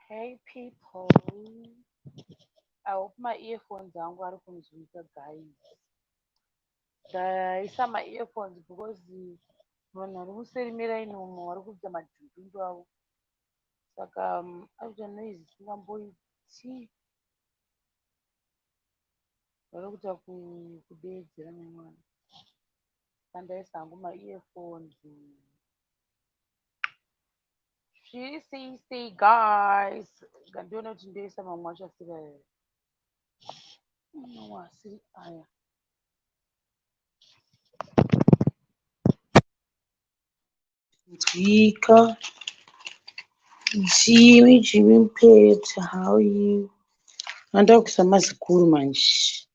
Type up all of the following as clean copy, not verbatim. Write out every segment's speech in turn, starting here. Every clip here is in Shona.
Hey people, I hope my earphones angu ari kunzwika, guys. Ndaisa maearphones because vanhu vari museri meraini umo vari kuita madhundundu avo, saka ari kuita noise isingamboiti. Vari kuita kudeedzera nemwana, saka ndaisa hangu maearphones. Zviri sei sei, guys? Ngandione kuti ndoisa mamwe acho asiri aya, mamwe asiri aya. Nzwika. Jimmy, Jimmy Mpeta, how are you? Andaa kuisa mazikuru manje.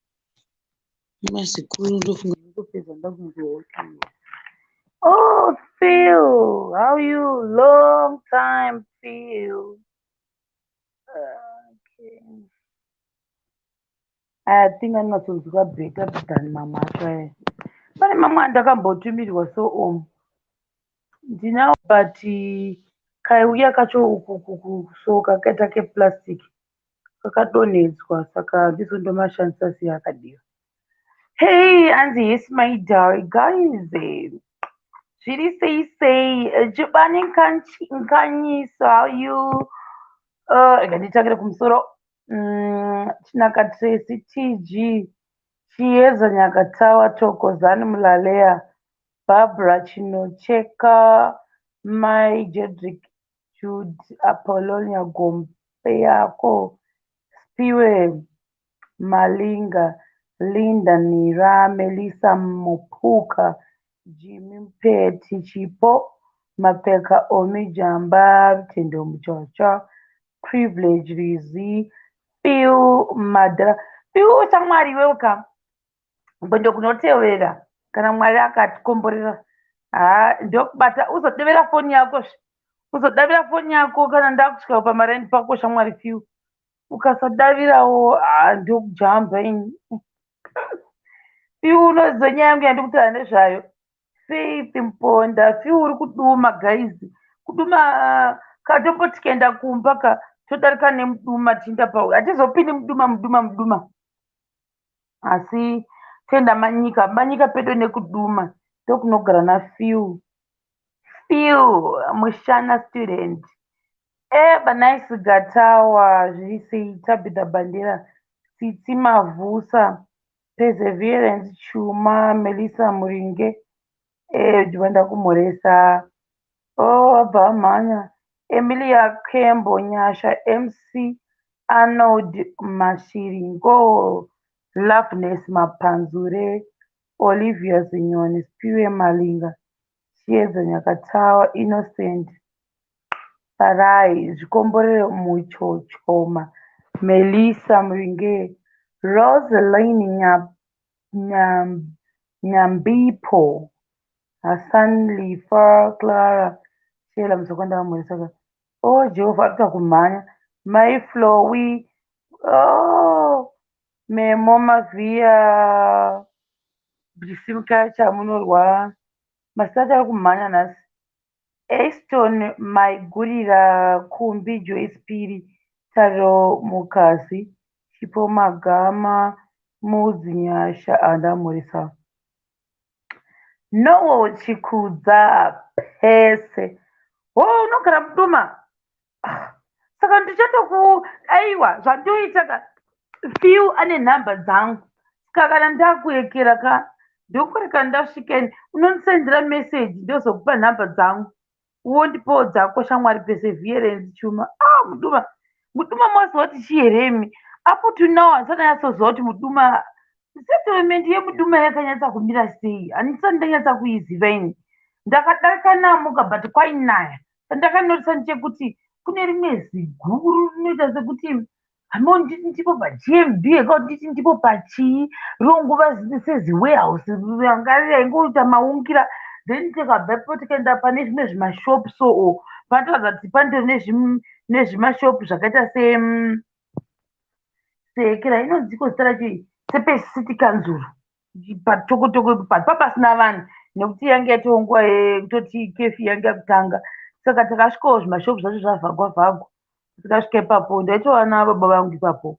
Mazikuru, ndofunga ndikupedza ndakunzwa. Oh, Phil, how are you? Long time, Phil. Okay. I think anonyatsonzwika better than mamwe acho aya. Pane mamwe andakambotumirwa, so ndinawo, but kaiuya kacho uku so kakaita keplastic, kakadonhedzwa, saka handizi ndomashandisa sei akadiwa. Hey, anzi yes, my darling. Guys, zviri sei sei? Jubani Nkanyiso, how are you? Nganditangire kumusoro. Chinaka Tracy, TG Chieza, Nyakatawa, Tokozani, Mulalea, Barbara Chinocheka, Mai Jedrick, Jude, Apollonia Gompeyako, Spiwe Malinga, Linda Nira, Melissa Mupuka, Jimmy Mpeti, Chipo Mapeka, Omi Jamba, Rutendo Muchocho, Privilege Rizi, Phil Madhara. Phil, shamwari, welcome. Gwendo kunotevera kana Mwari akatikomborera. Ha, ndokubata uzodevera foni yako, uzodavira foni yako kana ndakusvika pamaraini pako, shamwari Phil. Ukasadavirawo, ha, ndokujamba ini. Phil, unoziva nyaya yangu yandikutaura nezvayo. Faith Mponda, Phil uri kuduma, guys, kuduma katombo. Tikaenda kumba ka, todarika nemuduma tichienda pa, hatizopindi muduma, muduma, muduma, asi toenda Manyika. Manyika pedo nekuduma, ndokunogara naPhil. Phil Mushana student, eba nice. Gatawa, zviri sei? Tabitha Bandera, Tsitsi Mavhusa, Perseverance Chuma, Melissa Muringe, ndibva kumhoresa. Oh, wabva wamhanya. Emilia Kembo, Nyasha MC, Arnold Mashiringo, Loveness Mapanzure, Olivia Zinyoni, Spiwe Malinga, Chiedza Nyakatawa, Innocent Farai, Zvikomborero Muchochoma, Melissa Muringe, Rosaline Nyambipo, Hassan Lifa, Clara Shela Musokonda vamhoresaka. Oh, Jehovha, arikuita kumhanya. Mai Flowi, oh, Memo Mavhiya, Bisimukai Chamunorwa, masati ari kumhanya nhasi. Eston Maigurira, Kumbi Joyce Piri, Tariro Mukazi, Chipo Magama, Mudzi Nyasha, andamhoresa. Noel Chikudza Pese. Oh, unogara muduma. Saka ndichatoku, aiwa, zvandoita ka, Phil ane nhamba dzangu. Saka kana ndakuekera ka, ndokureka ndasvika, unondisendera message, ndozokupa nhamba dzangu. Wondipawo dzako, shamwari Perseverance Chuma. Ah, muduma. Muduma moziva kuti chii here imi? Up to now handisati ndanyatsoziva kuti muduma, settlement yemuduma yakanyatsa kumira sei. Handisati ndanyatsa kuiziva ini. Ndakadarika namuka, but kwainaya. Chandakanotisa ndechekuti kune rimwe ziguru rinoita sekuti hamonditi ndipo paGMB eka, nditi ndipo pachii, rinongova seziwarehouse ranga raingoita maungira. Then tikabvapo tikaenda pane zvimwe zvimashopu, so panotaridza kuti pandori nezvimashopu zvakaita se sekera inonzi zita racho sepeCity Council patokotoko, but papasina vanhu nekuti yange yatoo nguva yekutoti curfew yange yakutanga. Saka takasvikawo zvimashopu zvacho zvavhagwa vhagwa. Ndikasvika ipapo, ndaitowana baba vangu ipapo.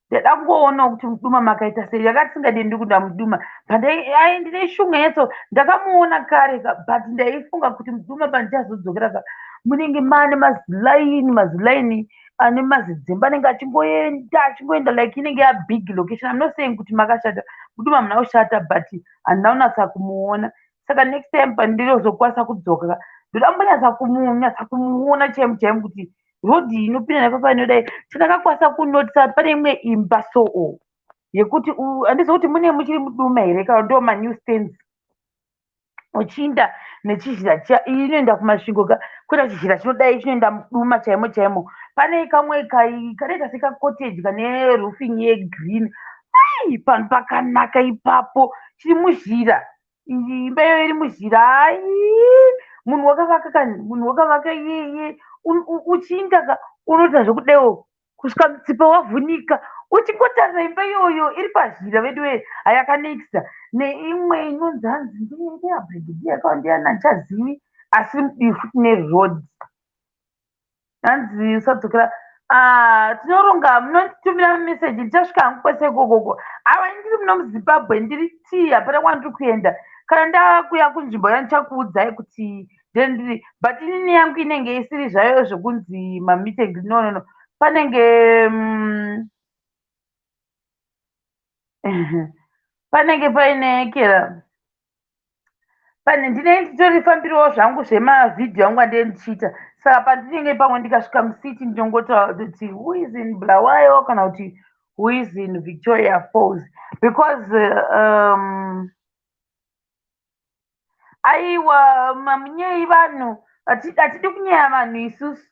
Ndaida kungoonawo kuti muduma makaita sei. Yanga tisingadi kuenda muduma. Ai, ndine shungu yetso. Ndakamuona kare ka, but ndaifunga kuti muduma pandichazodzokera ka, munenge maane mazilaini, mazilaini ane mazidzimba anenge achingoenda achingoenda, like inenge yabig location. I'm not saying kuti makashata, muduma hamuna kushata, but handina kunatsa kumuona. Saka next time pandinozokwanisa kudzoka ka, ndoda kumbonyatsa kumunyatsa kumuona chaimo chaimo, kuti rodhi inopinda nepapa inodai. Chandakakwanisa kunotisa, pane imwe imba soo yekuti handizivi kuti mune muchiri muduma here kana ndo manew stands. Uchiinda nechizhira chiya inoenda kuMasvingo ka, kuita chizhira chinodai chinoenda muduma chaimo chaimo. Pane kamwe kanoita sekacottage kane roofing yegreen. Ai, panhu pakanaka ipapo, chiri muzhira. Imba iyoyo iri muzhira. Ai, munhu wakavaka kani, munhu wakavaka iyeye. Uchiinda ka, unoita zvekudewo kusvika mutsipa wavhunika uchingotarira imba iyoyo iri pazhira. Vedu wee, hayakanekisa neimwe inonzi, hanzi ndeyabrigadier kana ndiani, handichazivi, asi mudivi futi neroad. Hanzi usadzokera. Ah, tinoronga, munonditumira meseji, ndichasvika hangu kwese ikokoko. Ava ndiri muno muZimbabwe, ndiri tii, hapana kwandiri kuenda. Kana ndakuya kunzvimbo yandichakuudzai kuti ndendiri, but inini yangu inenge isiri zvayo zvokunzi mameeting. No, no, no, panenge panenge paine kera pane ndinenge nditorifambirawo zvangu zvemavhidhiyo angu andinenge ndichiita. Saka pandinenge pamwe ndikasvika mucity, ndinongotaura kuti who is in Bulawayo kana kuti who is in Victoria Falls, because aiwa, mamunyei vanhu, hatidi kunyeya vanhu isusu,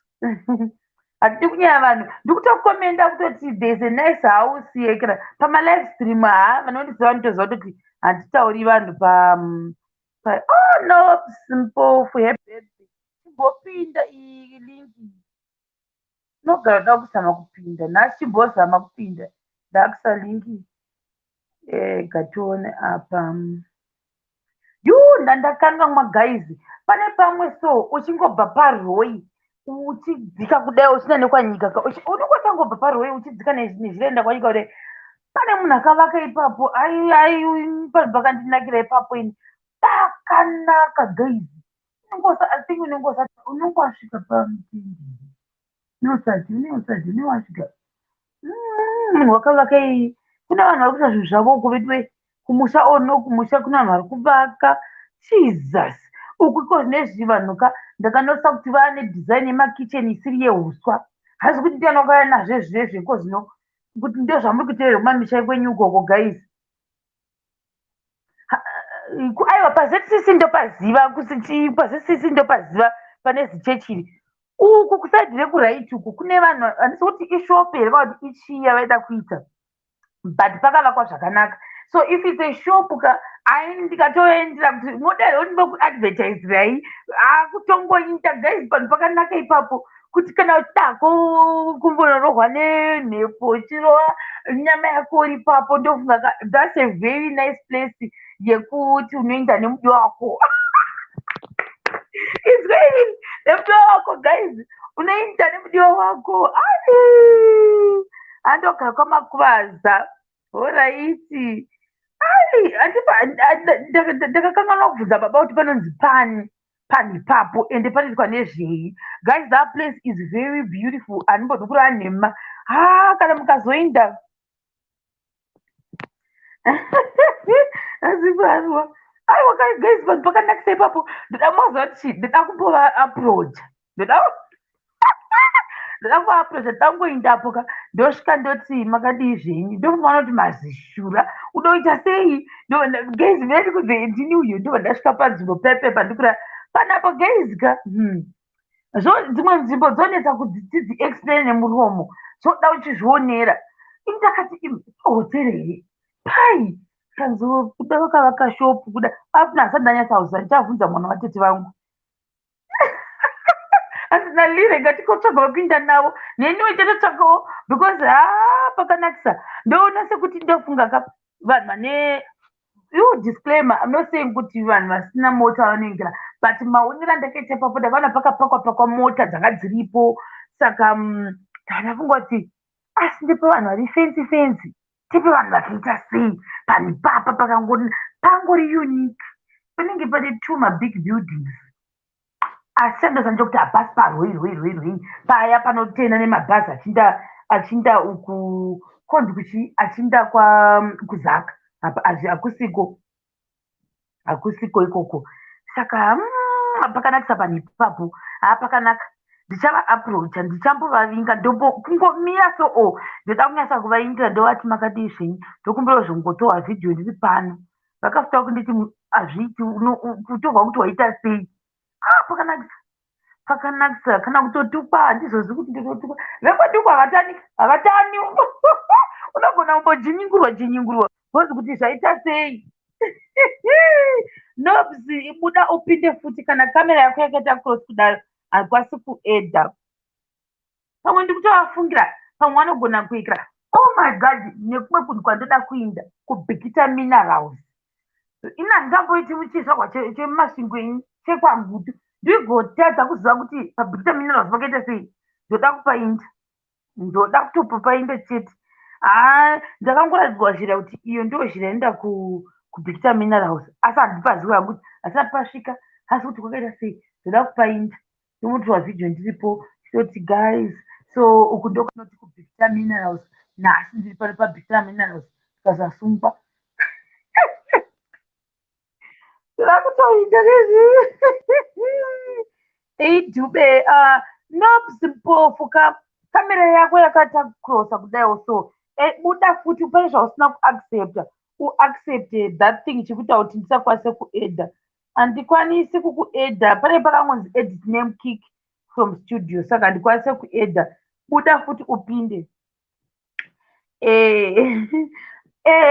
hatidi kunyeya vanhu. Ndikutokomenda kutoti there's a nice house yekera pamalive stream. Ha, vanondiziva vanotoziva kutoti handitauri vanhu pa oh no, Mpofu, happy chimbopinda iyi link. Unogara da kuzama kupinda nhasi, chimbozama kupinda. Ndakuisa link gatione apa. Yu, ndandakanganwa guys, pane pamwe so uchingobva paroi uchidzika kudai uchina nekwanyika, unongotangobva paroi uchidzika nezvirenda kwanyika kudai, pane munhu akavaka ipapo. Ai ai, panhu pakandinakira ipapo ini, pakanaka guys. I think unenge wasvika pamutindi neusati une usati une wasvika. Munhu wakavaka iyi. Kune vanhu vari kuita zvinhu zvavo uko vedu kumusha ono, kumusha kune vanhu vari kuvaka. Jesus, uku iko zvinezvi vanhu ka, ndakanosa kuti vaane design yemakicheni isiri yeuswa. Hazi kuti ndiani wakauya nazvo izvezvi iko zvino, kuti ndo zvamuri kuita here kumamisha kwenyu ukoko guys? Aiwa, paZCC ndopaziva, paZCC ndopaziva, pane zichechiri uku kuside rekuright uku kune vanhu. Handisi kuti ishop here kana kuti ichii yavaida kuita, but pakavakwa zvakanaka. So if it's a shop ka, ai, ndikatoendera kuti moda here kuti ndokuadvertisirai, akutongoita guys. Panhu pakanaka ipapo, kuti kana uchidako kumbonorohwa nemhepo, uchirova nyama yako uri ipapo, ndofunga that's a very nice place yekuti unoenda nemudiwa wako. Izwe, nemudiwa wako guys, unoenda nemudiwa wako. Ai, andogara kwaMakuvaza. Alright, ai, ndakakanganwa kubvunza baba kuti panonzi pani panhu ipapo, ende panoitwa nezvei. Guys, that place is very beautiful. Handimbodi kureva nhema. Ha, kana mukazoenda azivarwa. Aiwa guys, vanhu pakanakisa ipapo. Ndoda mazuva kuti ndoda kumbova approacha, ndoda kuvaapproacha, ndoda kungoindapo ka, ndosvika ndoti makadii zvenyu. Ndofunga kuti mazishura udoita sei guys, veri kunze ndini uyu. Ndobva ndasvika panzvimbo pepe pandikura panapo guys ka. Dzimwe nzvimbo dzonetsa kuti tidziexplain nemuromo, zvoda uchizvionera. Ini ndakati hoteri here pai kanzi kuda vakavaka shop kuda afuna. Asati ndanyatsa, ndichavhunza mwana watete vangu. Asina lire, ngatikotsvaga vekuinda navo, neniwo chatotsvagawo, because ha, pakanakisa. Ndoona sekuti ndofunga ka vanhu vane iwo. Disclaimer, I'm not saying kuti vanhu vasina mota vanoingira, but maonero andakaita ipapo, ndakaona pakapakwa pakwa mota dzanga dziripo. Saka ndafunga kuti asi ndepe vanhu vari fancy fancy, tepe vanhu vakaita sei panhu ipapa pakangori pangori unique. Panenge pane two mabig buildings, asi chandoziva ndechekuti hapasi parwei rwei rwei rwei paya panotena nemabhazi achinda uku konzi kuchi achinda kuZaka. Hakusiko, hakusiko ikoko. Saka pakanakisa panhu ipapo, haa, pakanaka. Ndichavaapproacha, ndichambovavinga, kungomira so o ndoda kunyatsa kuvaindira, ndovati, "Makadii zvenyu? Ndokumbirawo zvongotorwa vhidhiyo ndiri pano." Vakafuta kunditi hazviiti kutorwa kuti waita sei. Ah, pakanakisa, pakanakisa. Kana kutotukwa handizozivi kuti ndinotukwa. Vekweduku havatani, havatani. Unogona kumbojinyingurwa jinyingurwa bhozi kuti zvaita sei. Nobs, buda upinde futi. Kana kamera yako yakaita cross kudaro, haikwanisi kuedha. Pamwe ndikutovafungira, pamwe vanogona kuikira. Oh my God, nekumwe kunhu kwandoda kuinda, kuBikita Minerals. Ina handingamboiti chizvarwa cheMasvingo ini, chekwaGutu, ndigotadza kuziva kuti paBikita Minerals pakaita sei? Ndoda kupainda, ndoda kutopapainda chete. Haa, ndakangoratidzwa zhira kuti iyo ndo zhira inoenda kuBikita Minerals, asi handipazivi hangu kuti hasati pasvika, asi kuti kwakaita sei. Ndoda kupainda, ndomotorwa vhidhiyo ndiripo, toti, "Guys, so uku ndokunoti kuBikita Minerals. Nhasi ndiri pano paBikita Minerals." Tikazasungwa, ndoda kutoinda. Eidhube Nobs Mpofu, kamera yako yakaita crossa kudaiwo so buda futi. Pane zvausina kuaccepta, uaccepte that thing chekuita kuti ndisakwanise kuedha. Handikwanisi kukuedha, pane pakangonzi "edit name, kick from studio", saka handikwanise kuedha. Buda futi upinde. Ehe,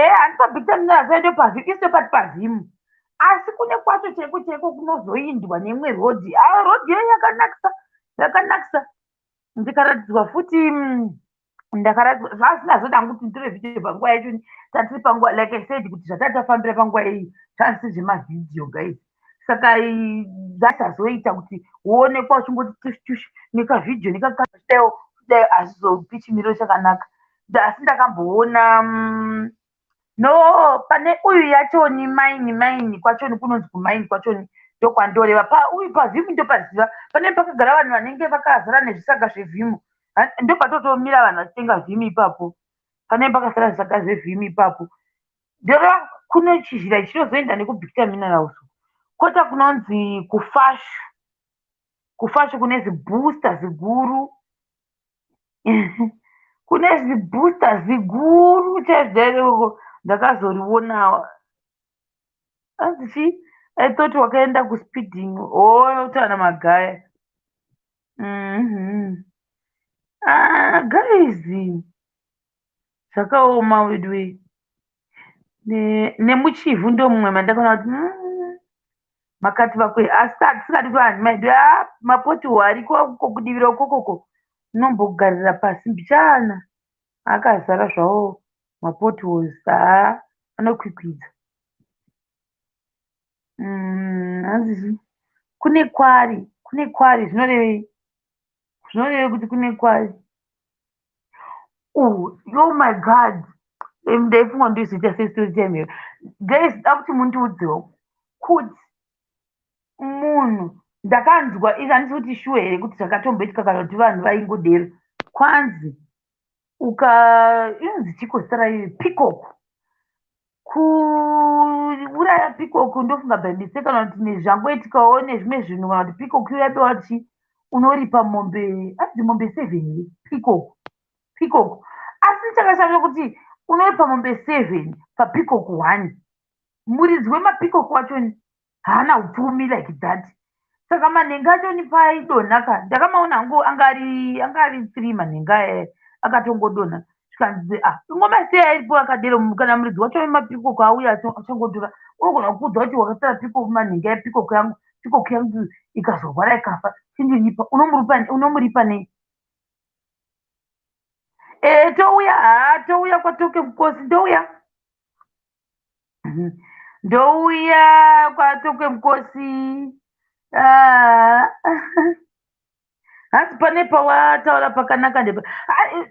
handi paBikita Minerals, ndopavhimu isi, ndopati pavhimu, asi kune kwacho chaiko chaiko kunozoindwa neimwe rodhi. A, rodhi iyo yakanakisa, yakanakisa. Ndikaratidzwa futi, ndakaratidzwa zvasina zoda kuti nditore vhidhiyo panguva yacho. Tatiri panguva, like I said, kuti zvatati tafambira panguva iyi zvanisi zvemavhidhiyo, guys. Saka dzasazoita kuti uonekwa uchingoti tush tush nekavhidhiyo nekakadaiwo kudai, hazvizopi chimiro chakanaka. Asi ndakamboona no pane uyu yachoni maini, maini kwachoni kunonzi kumaini kwachoni, ndokwandoreva. Pauyu pavhimu ndopaziva pane pakagara vanhu vanenge vakazara nezvisaga zvevhimu, ndopatotomira vanhu vachitenga vhimu ipapo. Pane pakazara zvisaga zvevhimu ipapo, ndoreva kune chizhira chinozoenda nekuBikita Minerals. Kota kunonzi kuFashu, kuFashu kune zibooster ziguru, kune zibooster ziguru chaizvo. Ndakazoriona anzi chii? I thought wakaenda kuspeeding o taura magaya. Ah, guys, zvakaoma wedu. Nemuchivhu ndomumwe mandakaona kuti makati vakwe, asi hatisingadi vanhu maidu a mapothole ariko kudivira ukokoko, unombogarira pasi mbichana, akazara zvawo mapotholes, haa, anokwikwidza. Hanzi kune quarry, kune quarry, zvinorevei? Zvinorevei kuti kune quarry? Oh my God, ndaifunga ndizoita sestory time. Guys, da kuti mundiudzewo kuti munhu ndakanzwa izvi, handisi kuti shuwa here kuti zvakatomboitika kana kuti vanhu vaingodero. Kwanzi uka inonzi chiko zita rayo, peacock, kuuraya peacock, ndofunga by mistake kana kuti nezvangoitikawo nezvimwe zvinhu, kana kuti peacock yabiwa chi, unoripa mombe, anzi mombe 7 here? Peacock, peacock. Asi chakashata kuti unoripa mombe 7 papeacock 1. Muridzi wemapeacock wachoni haana upfumi like that. Saka manhenga achoni paaidonha ka, ndakamaona hangu anga ari 3 manhenga aya akatongodonha. Zvikanzi, "Ah, ingoma sei aripo akadero?" Kana muridzi wacho wemapeacock auya achangotora, unogona kuudza kuti wakatora peacock, manhenga epeacock yangu, peacock yangu ikazorwara ikafa, chindiripa. Unomuripa nei? E, touya, haa, touya kwaToke Mukosi, ndouya, ndouya kwaTokwe Mukosi. Ah. Hanzi pane pawataura pakanaka ndepa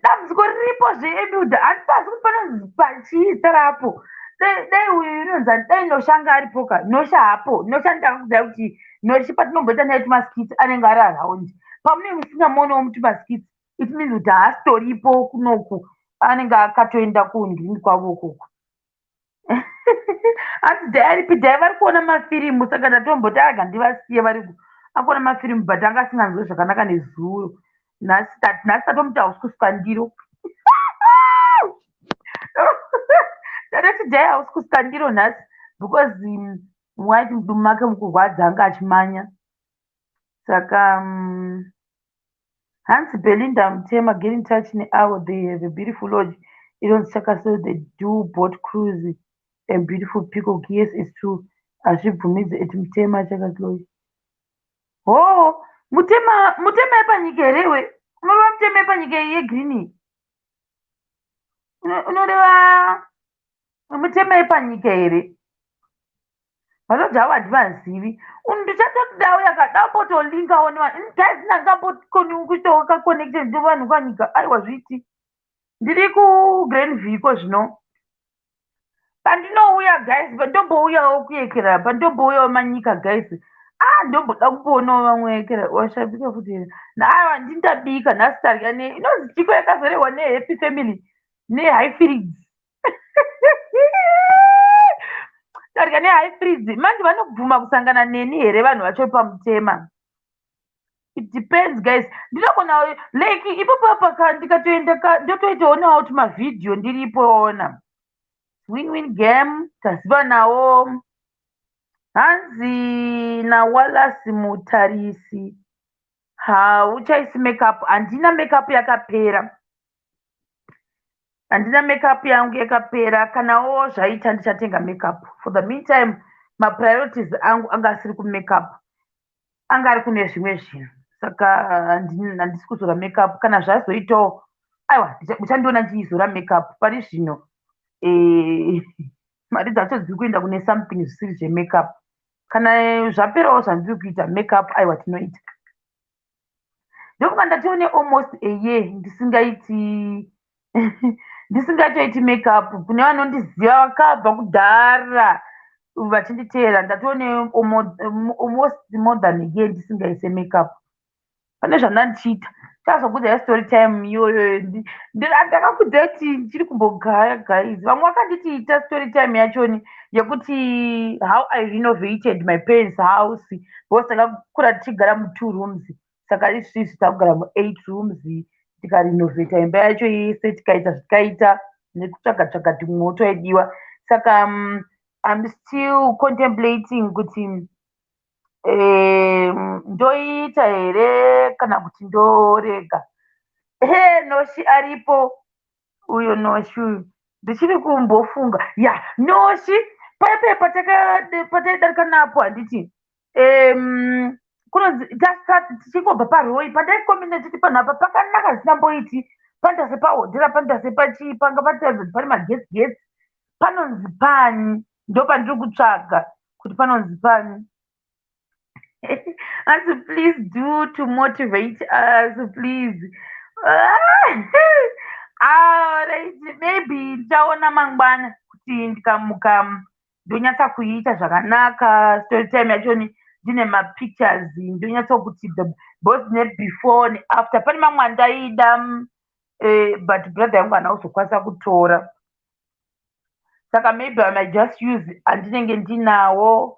dambudziko riripo zveebuda, handipazi kuti panonzi pachii zita rapo. Dai uyu inonzi dai Noshanga aripo ka. Nosha hapo. Nosha, ndakakudzai kuti Noshi patinomboita naye tumaskits anenge ari around. Pamunenge musingamuonewo mutumaskits, it means kuti haasitoripo kunoku, anenge akatoenda kundini kwavo ukoko. Hanzi Dhai aripi? Dhai vari kuona mafirimu, saka ndatomboti aga ndivasiye vari akuona mafirimu, but anga asinganzwe zvakanaka nezuro. Nhasi tatomuti hausi kusuka ndiro. Tatoti Dhai hausi kusuka ndiro nhasi because waiti mudumbu make mukurwadza, anga achimanya. Saka hanzi Belinda Mutema, get in touch neavo, they have a beautiful lodge inonzi Chakaso. They do boat cruise and beautiful peacock. Yes, it's true, hazvibvumidzi at Mutema Chakaso Lodge. Ho, Mutema, Mutema yepanyika here iwe? Unoreva Mutema yepanyika yegreen? Unoreva Mutema yepanyika here? Vanoti havo handivazivi. Ndichatoti dau yakadambotolinkawo nevanhu guys, ndangambokoni kuitawo kaconnection nevanhu panyika. Aiwa, zviti ndiri kuGrandview zvino. Pandinouya guys, pandombouyawo kuyekera, pandombouyawo manyika guys, ah, ndomboda kumboonawo vamwe yekera. Washabika futi here? Aiwa, ndindabika nhasi. Tarya ne inonzi chiko yakazorehwa neHappy Family nehigh fridge. Tarya nehigh fridge. Manje vanobvuma kusangana neni here vanhu vacho paMutema? It depends guys. Ndinogona like ipopo apa ndikatoenda ndotoitaonawo tumavhidhiyo ndiripoona. Win win game, taziva nawo. Hanzi naWallace Mutarisi, hauchaisi makeup? Handina makeup, yakapera. Handina makeup yangu, yakapera. Kanawo zvaita ndichatenga makeup. For the meantime, mapriorities angu anga asiri kumakeup, anga ari kune zvimwe zvinhu, saka handisi kuzora makeup. Kana zvazoitawo, aiwa, muchandiona ndichiizora makeup. Pari zvino mari dzacho dziri kuenda kune something zvisiri zvemakeup. Kana zvaperawo zvandiri kuita makeup, aiwa, tinoita. Ndofunga ndatione almost a year ndisingaiti, ndisingatoiti makeup. Kune vanondiziva vakabva kudhara vachinditeera, ndatione almost more than a year ndisingaise makeup. Pane zvandandichiita, chazokudzai story time iyoyo. Ndakakudza kuti ndichiri kumbogaya guys. Vamwe vakanditi ita story time yachoni yekuti how I renovated my parents' house, because takakura tichigara mutwo rooms, saka isusu takugara mueight rooms. Tikarenovheta imba yacho yese, tikaita zvatikaita nekutsvaga tsvaga tumwewo twaidiwa. Saka I'm still contemplating kuti ndoita here kana kuti ndorega. He, Noshi aripo uyo. Noshi uyu ndichiri kumbofunga ya. Noshi paipai pataidarika napo, handiti kunonzi tichingobva paroi pandaikomenda titi panhu apa pakanaka zvisinamboiti, panoita sepahotera, panoita sepachii, panga patiratidza kuti pane magetsi getsi. Panonzi pani? Ndo pandiri kutsvaga kuti panonzi pani. Hanzi please do to motivate us, please. Alright, maybe ndichaona mangwana kuti ndikamuka ndonyatsa kuiita zvakanaka story time yachoni, ndine mapictures, ndonyatsokuti both nebefore neafter. Pane mamwe andaida but brother yangu haana kuzokwanisa kutora, saka maybe I might just use andinenge ndinawo.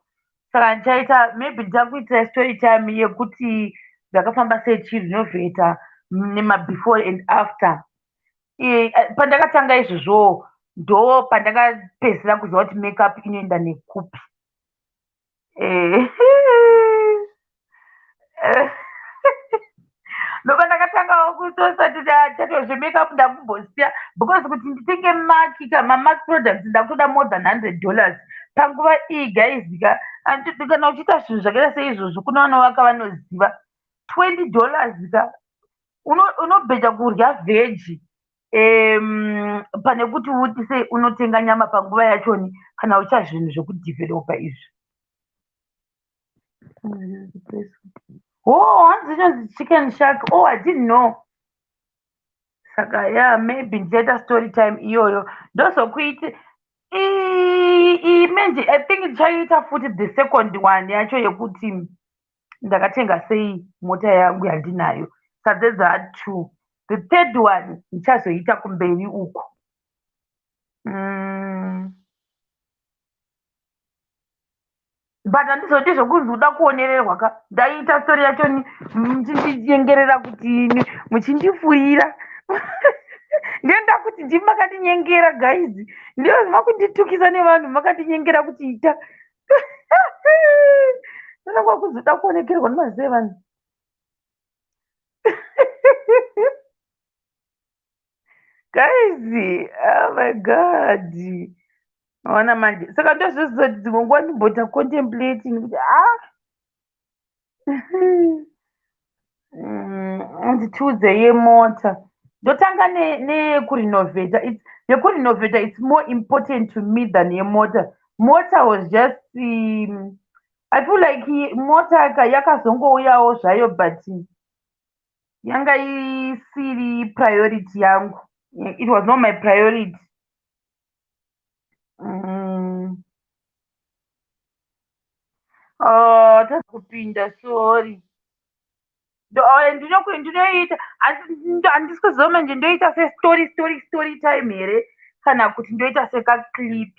Saka ndichaita, maybe ndichakuitira story time yekuti ndakafamba sei tichirenovheta nemabefore and after. Pandakatanga izvozvo ndo pandakapedzisira kuziva kuti makeup inoenda nekupi. Ndopandakatangawo kutosati chato zvemakeup ndakumbosiya, because kuti nditenge MAC ka, maMAC products, ndakutoda more than $100 panguva iyi guys ka. Kana uchiita zvinhu zvakaita seizvozvo, kuna vanovaka vanoziva, $20 ka, unobheja kurya veg pane kuti uti sei unotenga nyama panguva yachoni kana uchiita zvinhu zvekudhivhelopa izvi. Oh, hanzi inonzi Chicken Shack. Oh, I didn't know. Saka yeah, maybe ndichaita story time iyoyo, ndozokuiti iyi manje. I think ndichaita futi the second one yacho yekuti ndakatenga sei mota yangu yandinayo. Sadzedza two, the third one ndichazoita kumberi uko. But handizodi zvokunzi uda kuonererwa ka. Ndaita story yacho muchindinyengerera kuti muchindifurira. Ndinoda kuti ndimi makandinyengera, guys. Ndiyo makunditukisa nevanhu, makandinyengera kuti ita. Ndinonga kuzoda kuonekerwa nemaziva evanhu. Guys, oh my God, maona manje. Saka ndozvozoti dzimwe nguva ndimboita contemplating kuti ah, nditiudze yemota. Ndotanga neyekurenovheta. Yekurenovheta, it's more important to me than yemota. Mota was just I feel like mota yakazongouyawo zvayo, but yanga isiri priority yangu. It was not my priority. Oh, tazopinda, sorry. Ndinoita, asi handisi kuziva manje ndoita sestory story time here kana kuti ndoita sekaclip.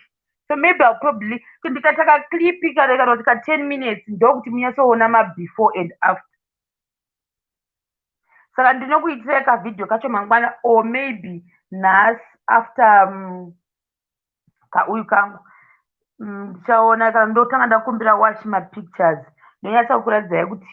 So maybe I'll probably ndikaita kaclip kana kuti ka 10 minutes, ndokuti munyatsoona mabefore and after. Saka ndinokuitirai kavhidhiyo kacho mangwana or maybe nhasi after kauyu kangu. Ndichaona kana ndotanga ndakumbira wash mapictures, ndonyatsa kuratidzai kuti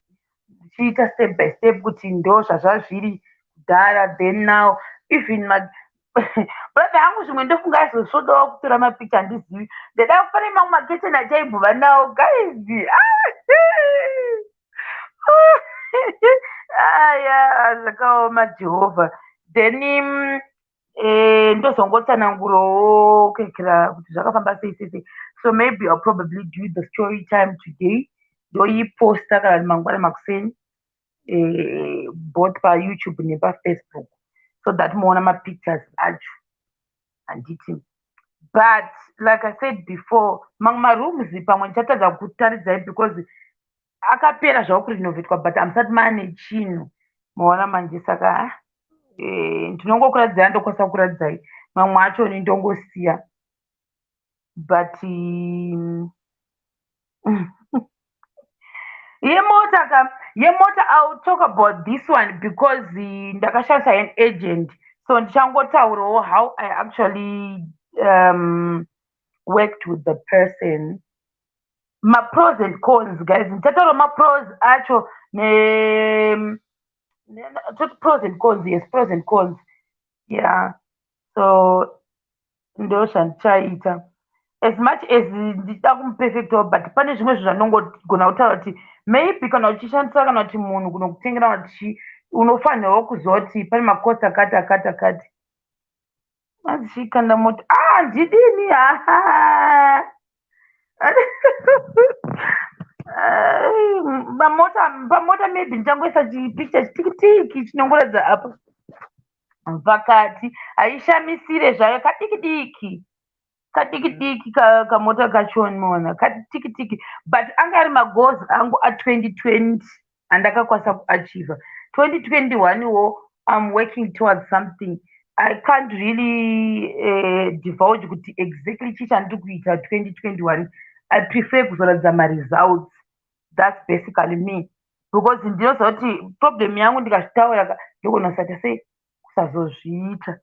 ndichiita step by step kuti ndo zvazvazviri kudhara, then now. Even brother yangu zvimwe ndofunga aizosvodawo kutora mapicha, handizivi. Ndada pane mamwe maketeni achaimbova nawo, guys. Aya, zvakaoma, Jehovha. Then ndozongotsanangurawo kurekera kuti zvakafamba sei sei sei. So maybe I'll probably do the story time today, ndoiposta kana mangwana makuseni, both paYouTube nepaFacebook, so that muona mapictures acho, handiti? But like I said before, mamwe marooms pamwe ndichatadza kutaridzai because akapera zvavo kurenovetwa, but hamusati maane chinhu, maona manje. Saka ndinongokuratidzai, ndokwanisa kukuratidzai mamwe acho, ndongosiya. But yemota ka, yemota, I'll talk about this one because ndakashandisa an agent, so ndichangotaurawo how I actually worked with the person, mapros and cons. Guys, ndichataura mapros acho ne pros and cons. Yes, pros and cons, yeah. So ndo zvandichaita. As much as ndichida kumuperfectawo, but pane zvimwe zvinhu zvandongogona kutaura kuti maybe kana uchishandisa kana kuti munhu kunokutengera kuti unofanirwa kuziva kuti pane macost akati akati akati. Azichikanda mota, ah, ndidini? Haha, pamota, pamota maybe ndichangoisa chipicha chitikitiki chinongoratidza apa pakati, haishamisire zvayo, kadiki diki, kadiki diki kamota kachonona katikitiki. But anga ari magoals angu a2020 andakakwanisa kuachieva. 2021 wo, I'm working towards something. I can't really divulge kuti exactly chii chandiri kuita 2021. I prefer kuzoratidza maresults. That's basically me, because ndinoziva kuti problem yangu ndikazvitaura ndogona kusaita sei, kusazozviita.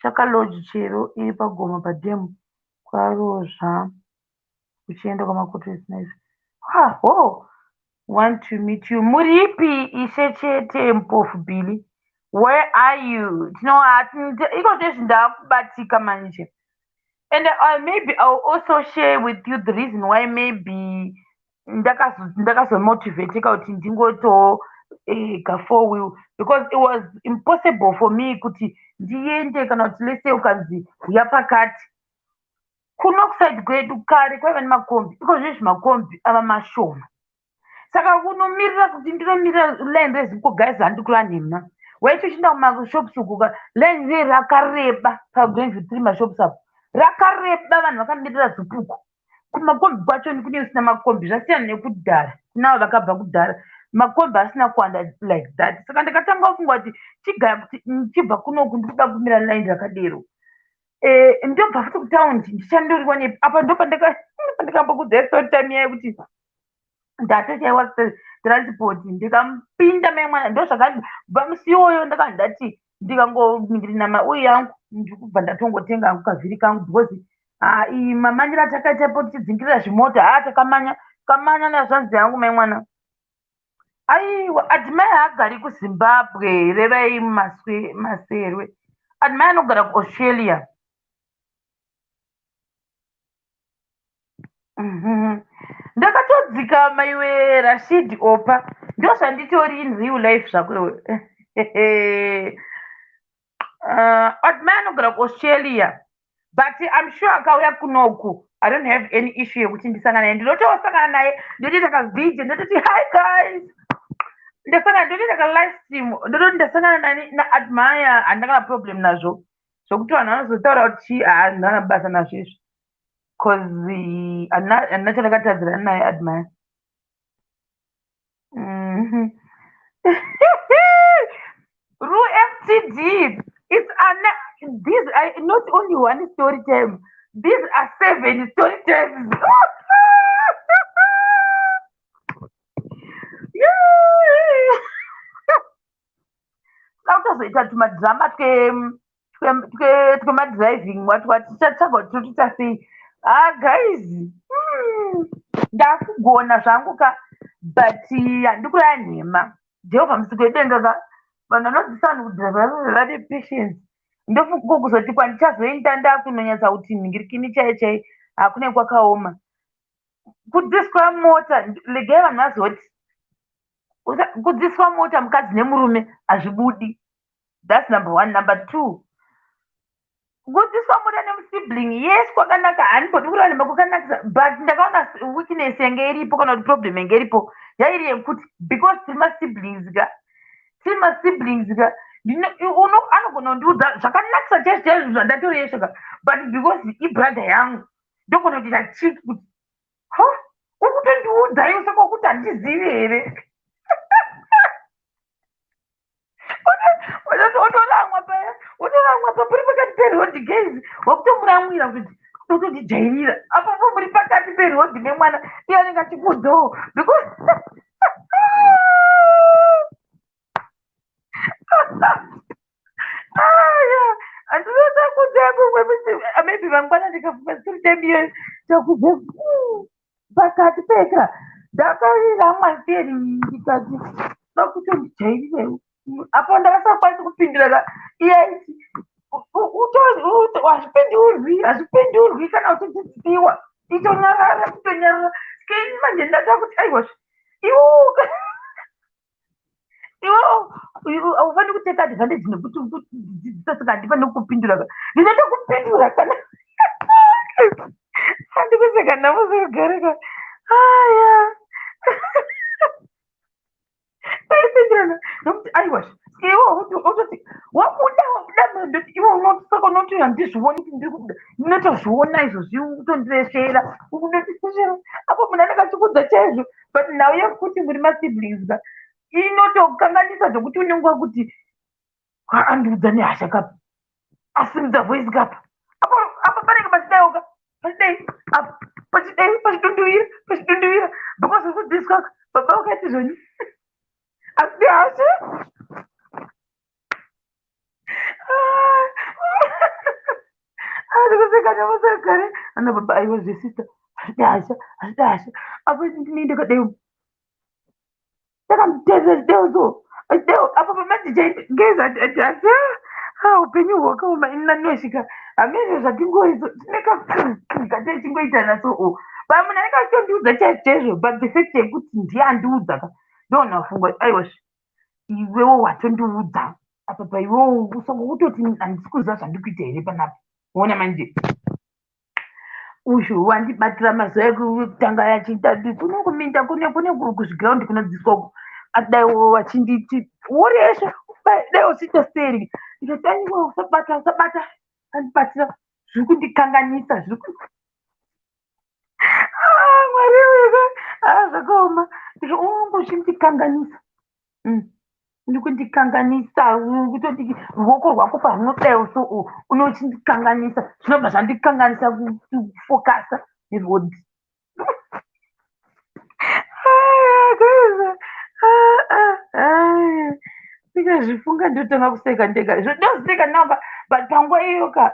Chakalodge chero iri pagoma padhemu kwarozva uchienda kwamakoto. Ha ho, want to meet you. Muripi, ishe chete Mpofu Billy? Where are you? Iko zvezvi ndaakubatika manje. And maybe I'll also share with you the reason why maybe ndakazomotivateka kuti ndingoto ka four wheel, because it was impossible for me kuti ndiende kana kuti let's say ukanzi uya pakati kuno kuside kwedu. Kare kwaiva nemakombi, iko zvezvi makombi ava mashoma. Saka kunomirira kuti ndinomirira line reZIPCO, guys, handikura nhema. Waiti uchienda kumashops uku, line riye rakareba paGlenview 3 mashops apo rakareba, vanhu vakamirira ZIPCO. Kumakombi kwacho kune usina makombi, zvasiyana nekudhara. Kunavo vakabva kudhara makombi asina kuwanda like that. Saka ndakatanga kufunga kuti chigaya kuti ndichibva kunoku ndikuda kumira line rakadero, ndobva futi kutaundi ndichandoriwa nepi apa? Ndopandakambokudza story time iya yekuti ndatoshayiwa transport, ndikapinda mai mwana. Ndo zvakabva musi iwoyo ndakanga ndati ndikangomirira mauyi yangu, ndikubva ndatongotenga hangu kavhiri kangu, because iyi mamanyiro atakaitapo tichidzingirira zvimota, ha, takamanya kamanya nazvanzi yangu mai mwana. Aiwa, Admire haagari kuZimbabwe. Revai Maserwe, Admire anogara kuAustralia. Ndakatodzika maiwe Rashid Opa, ndo zvanditori in real life zvako iwe. Admire anogara kuAustralia, but I'm sure akauya kunoku, I don't have any issue yekuti ndisangana naye. Ndinotosangana naye, ndotoita kavideo, ndototi, "Hi guys, ndasangana," ndotoita kalive stream, ndototi ndasangana nani naAdmire. Handina kana problem nazvo zvokuti vanhu vanozotaura kuti chii, handina basa nazvo izvi, 'cause handina chandakatadzirana naye Admire. Ru FTD, it's an these are not only one story time, these are seven story times. Yeah. Kutozoita tumadrama twemadriving what what, tichatsvaga kuti totoita sei. Ah guys, ndakugona zvangu ka, but handikuraya nhema. Jehovha musiki wedenga ka, vanhu vanodzidzisa vanhu kudhiraivha vane patience. Ndofunga kuzoti kwandichazoenda ndakunonyatsa kuti nhingirikini chai chai, hakune kwakaoma kudzidziswa mota. Regai vanhu vazoti kudzidziswa mota mukadzi nemurume hazvibudi. That's number one. Number two, kudzidziswa mota nemusibling, yes, kwakanaka, handimbodi kureva nhema, kwakanakisa, but ndakaona weakness yange iripo, kana kuti problem yange iripo yairi yekuti because tiri masiblings ka, tiri masiblings ka, anogona kundiudza zvakanakisa chaizvo chaizvo zvandatoresva ka, but because ibrother yangu, ndogona kuita chiki kuti, "Ha, uri kutondiudza iwe, saka wakuti handizivi here?" Otoramwa paya, otoramwa pa puri pakati peroad, guys, wakutomuramwira kuti utotijairira apo muri pakati peroad nemwana, iye anenge achikudzawo because aya handinoda kudza kumwe. Maybe mangwana ndikafunga story time iyoyo, takudza pakati peka ndakariramwa seri, ndikati vakutondijairira apo ndakasakwanisi kupindura ka. Iye aiti hazvipindurwi, hazvipindurwi kana uchidzidzisiwa, itonyarara, kutonyarara. Skeni manje ndada kuti aiwa, iwo iwo haufaniri kuteka advantage nekuti kudzidzisa, saka handifaniri kukupindura ka, ndinotokupindura kana handikuseka navo sekugarika aya taipindirana nokuti aiwa, iwe ototi wabuda, wabuda, ndoti iwe unosaka unoti handizvioni kuti ndiri kubuda, ndinotozviona izvozvi, utondiresvera, ukundotiresvera apo munhu anenge achikudza chaizvo, but nhau yekuti muri masiblings ka inotokanganisa zvokuti unenge wakuti andiudza nehasha kapa, asimudza voice kapa, apo apo panenge pachidaiwo ka, pachidai apo, pachidai, pachidunduvira, pachidunduvira, because uri kudzidziswa baba wakati zvoni asi hasha ari kuseka nemusakare ana baba. Aiwa zvesista, hazvida hasha, hazvida hasha apo ndini ndakadai ndakamutevera chideo so chideo apo pamanje geza ati asi upenyu hwakaoma. Ini nanosvika hamene zvatingori so tine katichingoitana so o but munhu anenge achitondiudza chaizvo chaizvo, but the fact yekuti ndiye andiudza ka, ndoona funga aiwa, iwewo watondiudza apa paiwewo, saka kutoti handisi kuziva zvandikuita here panapa. Ona manje Uyu wandibatira mazuva ekutanga achiita kune kuminda, kune kuzvigiraundi kunodzidziswa uku. Adai wachinditi woresha, dai uchiita seri. Ndikati aiwa, usabata, usabata, andibatira zviri kundikanganisa, zviri ku ah, Mwari wega. Ah, zvakaoma. Ungu uchindikanganisa. Uri kundikanganisa, kutoti ruoko rwako parunodai so unochindikanganisa, zvinobva zvandikanganisa kufokasa neroad. Ndikazvifunga ndotanga kuseka ndega, ndoseka naka, but panguva iyo ka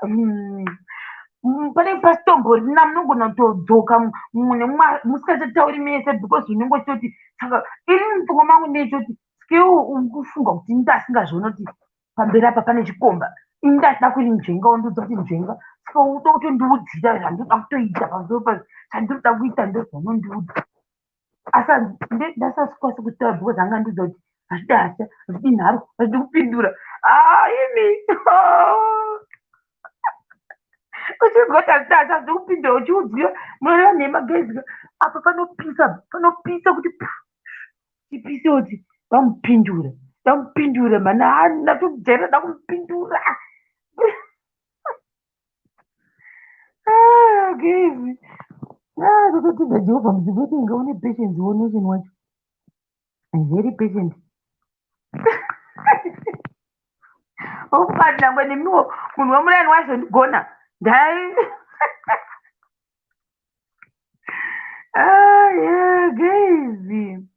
panenge pasitomborina. Munogona kutodzoka mumwe nemumwe musingachatauri mese because unenge uchitoti, saka ini mupfungwa mangu ndechoti skill uri kufunga kuti ndasingazvioni kuti pamberi apa pane chikomba. Ini ndachida kuri nzvenga, wandiudza kuti nzvenga, saka uda kutondiudzira zvandoda kutoita pamusoro pa zvandinoda kuita, ndozvaunondiudza. Asi ndasasikwanisi kutaura because anga ndiudza kuti hazvidi hasha, hazvidi nharo, hazvidi kupindura. Imi uchinzwa kuti hazvidi hasha, hazvidi kupindura, uchiudzira munoreva nhema. Guys, apa panopisa, panopisa kuti chipise kuti vamupindura, vamupindura mana ndatojaira da kumupindura. Ah, guys, ah, tototenda Jehovha mudzimba wedenga une patience wonotion wacho. I'm very patient. Okubati nangwe nemiwo munhu wemuraini waizondigona ndai. Ah, yeah, guys.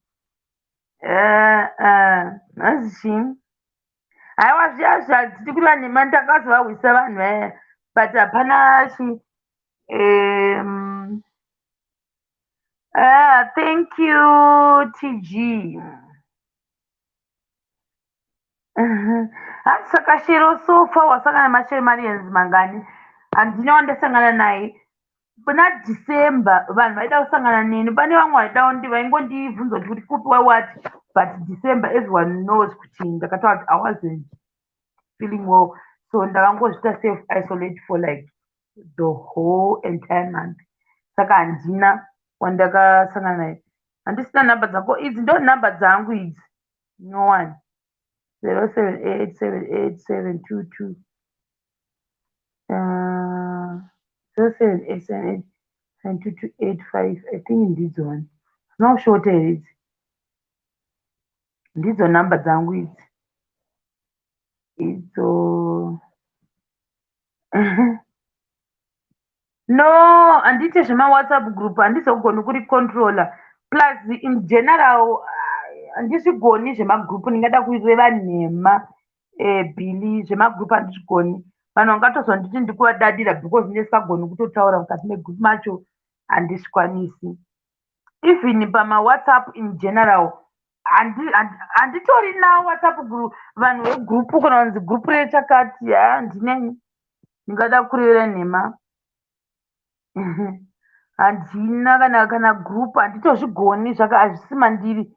Hanzi chii? Haiwa, zviya zvatiri kureva nhema, ndakazovahwisa vanhu vaya, but hapana chi ah, thank you TG. Hanzi saka Shero, so far wasangana namashermarians mangani? Handina wandasangana naye. Kuna December vanhu vaida kusangana neni, pane vamwe vaida vaingondibvunza kuti kupi wawati, but December everyone knows kuti ndakataura kuti I wasn't feeling well, so ndakangozviita self isolate for like the whole entire month, saka handina wandakasangana naye. Handisina nhamba dzako. Idzi ndo nhamba dzangu idzi, no one 07878722 0787872285. I think ndidzo one, hazina kushota here idzi? Ndidzo nhamba dzangu idzi idzo. No, handiite zvemawhatsapp group, handizogoni kuricontrola. Plus in general handizvigoni zvemagroup, ndingada kureva nhema. Billy, zvemagroup handizvigoni. Vanhu vangatozonditi ndikuvadadira because ndisingagoni kutotaura mukati megroup macho, handizvikwanisi. Even pamawhatsapp in general handitorina WhatsApp group. Vanhu vegroup, kana kunzi group rechakati, handinei, ndingada kurevera nhema, handina kana group, handitozvigoni, zvaka hazvisi mandiri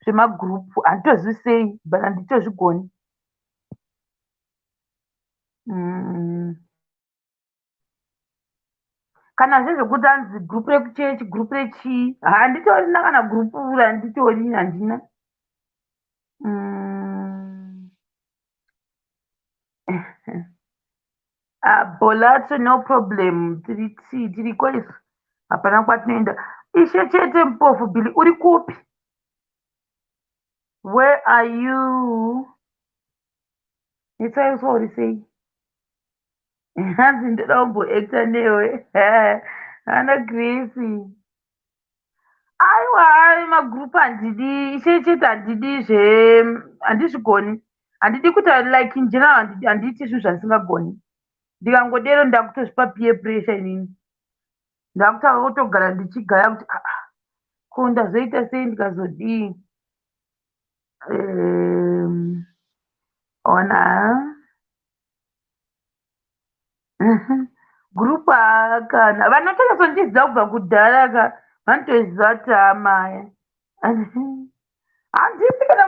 zvemagroup. Handitozivi sei, but handitozvigoni. Kana zvezvekuti hanzi group rekuchechi, group rechii, handitorina kana group handitori, handina. Ah, Bolato, no problem, tiri tiriko isu, hapana kwatinoenda. Ishe chete Mpofu Billy, uri kupi? Where are you? Netsaiuswa, uri sei? Hanzi ndoda kumboacta newe ana Grace. Aiwa, ai, magroup handidi, Ishe chete, handidi zve, handizvigoni, handidi kuita like in general handiiti zvinhu zvandisingagoni. Ndikangodero ndakutozvipa peer pressure inini, ndakutanga kutogara ndichigaya kuti aa, ko ndazoita sei, ndikazodii? Ona group kana vanotonyatsokundiziva kubva kudhara ka, vanotoziva kuti amaya handisi kana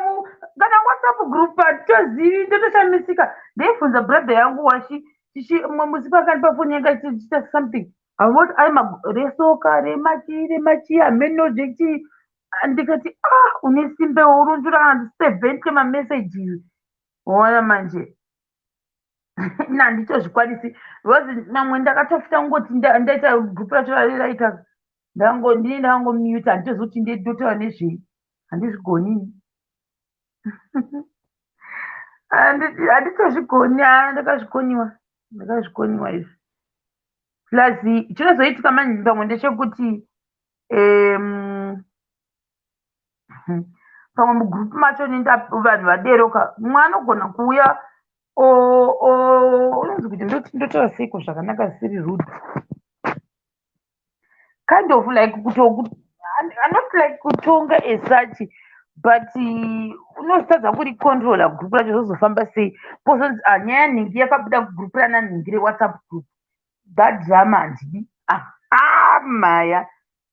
kana WhatsApp group handitozivi. Ndotoshamisika, ndeibvunza brother yangu wachi chichi mumwe musi pakandipa foni yanga ichiita something. Avoti ai resoka, remachi, remachi, hameno zvechii. Ndikati, "Ah, une simba, urunzura kana 70 mamessages." Waona manje, handitozvikwanisi because mamwe ndakatofita kungoti ndaita group racho raita ndine ndakangomuta. Handitozivi kuti ndotaura nezvei, handizvigoni, handitozvigoni. Ndakazvikoniwa, ndakazvikoniwa izvi. Plus chinozoitika manje pamwe ndechekuti pamwe mugroup macho vanhu vaderoka, mumwe anogona kuuya unonzi kuti ndotaura seiko zvakanaka zvisiri rude, kind of like not like kutonga as such, but unotadza kuricontrola group racho. Zvozofamba sei pozonzi, "Ah, nyaya nhingi yakabuda kugroup rana nhingi reWhatsApp group." That drama handidi. Aha, maya,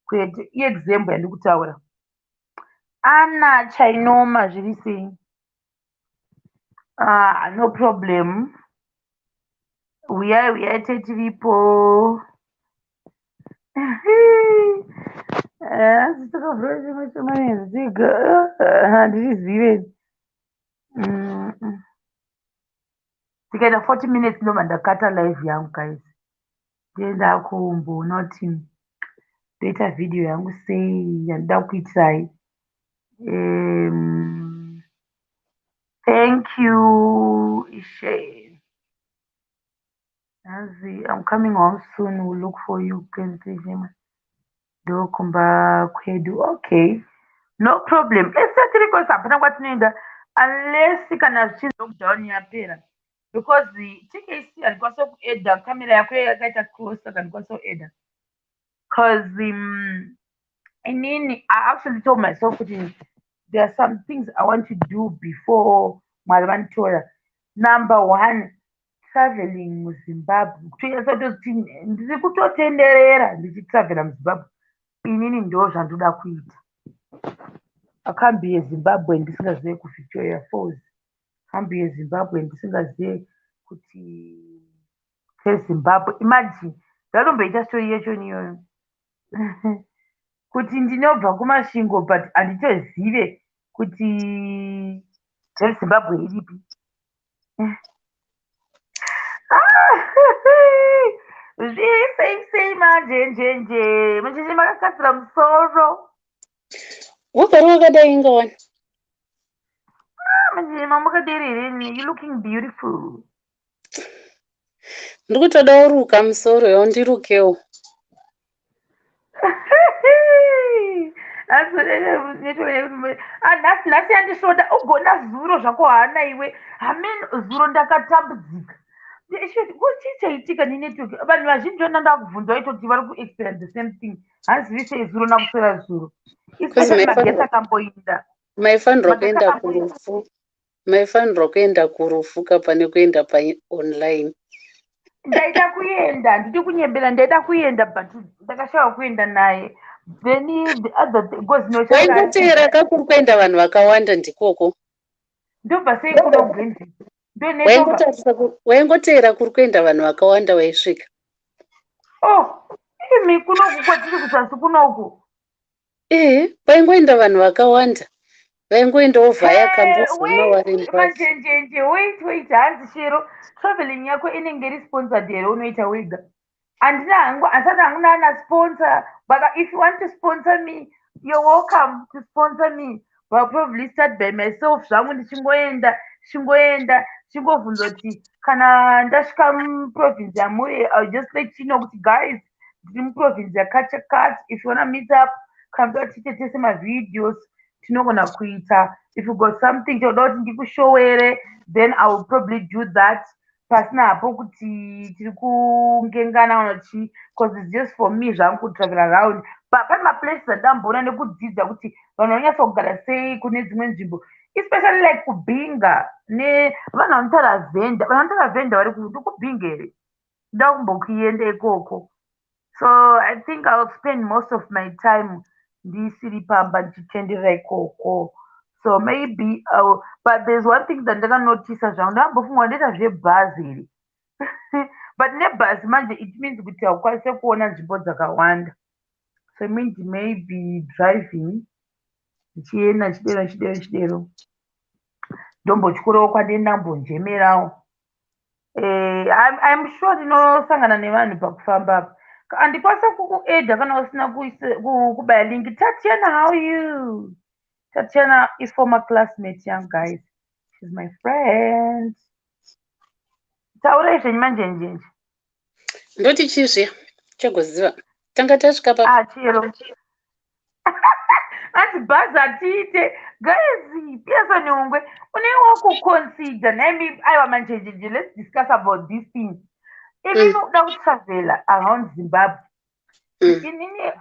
kwete. Iexample yandiri kutaura. Ana Chainoma, zviri sei? Ah, no problem. Uyai, uyai, tetiripo. Hanzi takavhura chimwe chemanenzi, handirizive. Tikaita 40 minutes ndobva ndakata live yangu, guys. Ndienda kumboona kuti ndoita vhidhiyo yangu sei yandida kuitirai. Thank you, Ishe. Hanzi, "I'm coming home soon, will look for you." Ndokumba kwedu. Okay, no problem. Ese tiri kwese, hapana kwatinoenda unless kana zvichinzi lockdown yapera, because TKC handikwanisa kuedha kamera yako yakaita close, saka handikwanisa kuedha because inini I actually told myself kuti there are some things I want to do before Mwari vanditora. Number one, traveling muZimbabwe, kutoita kutoti ndiri kutotenderera ndichitravhera muZimbabwe. Inini ndo zvandoda kuita. Akambi yeZimbabwe ndisingazive kuVictoria Falls, hambi yeZimbabwe ndisingazive kuti keZimbabwe. Imagine, ndatomboita story yacho iyoyo kuti ndinobva kuMasvingo but handitozive kuti Zimbabwe iripi. Ah, zviri sei sei manjenjenje manjenje, makagadzira musoro? Wagara wakadai ingawani. Ah, manjenje, mamukaderereni? You looking beautiful. Ndiri kutoda uruka musoro yo, ndirukewo. Nhasi, nhasi yandisvoda ugona zuro zvako hana iwe. Hamen, zuro ndakatambudzika. Chii chaitika nenetwork? Vanhu vazhinji vona ndakubvunza vaitoti vari kuexperience the same thing. Hanzivi sei zuro nakuswera zuro, especially magetsi akamboinda. Maifanirwa kuenda kurufu, maifanirwa kuenda kurufu ka pane kuenda paonline. Ndaida kuenda, ndidi kunyembera, ndaida kuenda but ndakashaiwa kuenda naye. Then the other thing, because Waingoteera kakuri kuenda vanhu vakawanda ndikoko. Ndobva sei kuno Glenview? Waingoteera kuri kuenda vanhu vakawanda, waisvika. Oh, imi, kunoku kwatiri kuzasi kunoku? Ee, kwaingoenda vanhu vakawanda, vaingoendawo vhaya Kambuzuma. Manjenjenje, wait, wait. Hanzi, "Shero, traveling yako inenge iri sponsored here, unoita wega?" Handina hangu, handisati hangu naana sponsor, but if you want to sponsor me, you're welcome to sponsor me, but I'll probably start by myself zvangu, ndichingoenda, ndichingoenda, ndichingovhunza kuti kana ndasvika muprovince yamuri, I'll just let you know kuti, "Guys, ndiri muprovince yakati. If you wanna meet up, kana kuda tiite tese mavideos, tinogona kuita. If you got something choda kuti ndikushowere, then I will probably do that," pasina hapo kuti tiri kungengana kana chii, because it's just for me zvangu kutravel around. But pane maplaces andamboona nekudzidza kuti vanhu vanonyatsa kugara sei kune dzimwe nzvimbo, especially like kuBinga nevanhu vanotaura Vhenda. Vanhu vanotaura Vhenda vari ndikuBinga here? Ndoda kumbokuenda ikoko. So I think I will spend most of my time ndisiri pamba ndichitenderera ikoko. So maybe but there's one thing that ndakanotisa zvangu, ndakambofunga ndoita zvebhazi here. But nebhasi manje, it means kuti haukwanise kuona nzvimbo dzakawanda. So it means maybe driving, ndichienda chidero chidero chidero, ndombotyurawo kwandendambonjemerawo. I'm sure ndinosangana nevanhu pakufamba apa. Handikwanisa kukuadda kana usina kubaya link. Tatiana, how are you? Tatiana is former classmate yangu, guys. She's my friend. Taurai zvenyu, manjenjenje. Ndoti chizviya chagoziva tanga tasvika pa Ah, chero anzi bhazi hatiite, guys. Pearson Ungwe, unenge wakuconsider naimi. Aiwa, manjenjenje, let's discuss about this thing. Inini uda kutravela around Zimbabwe. Inini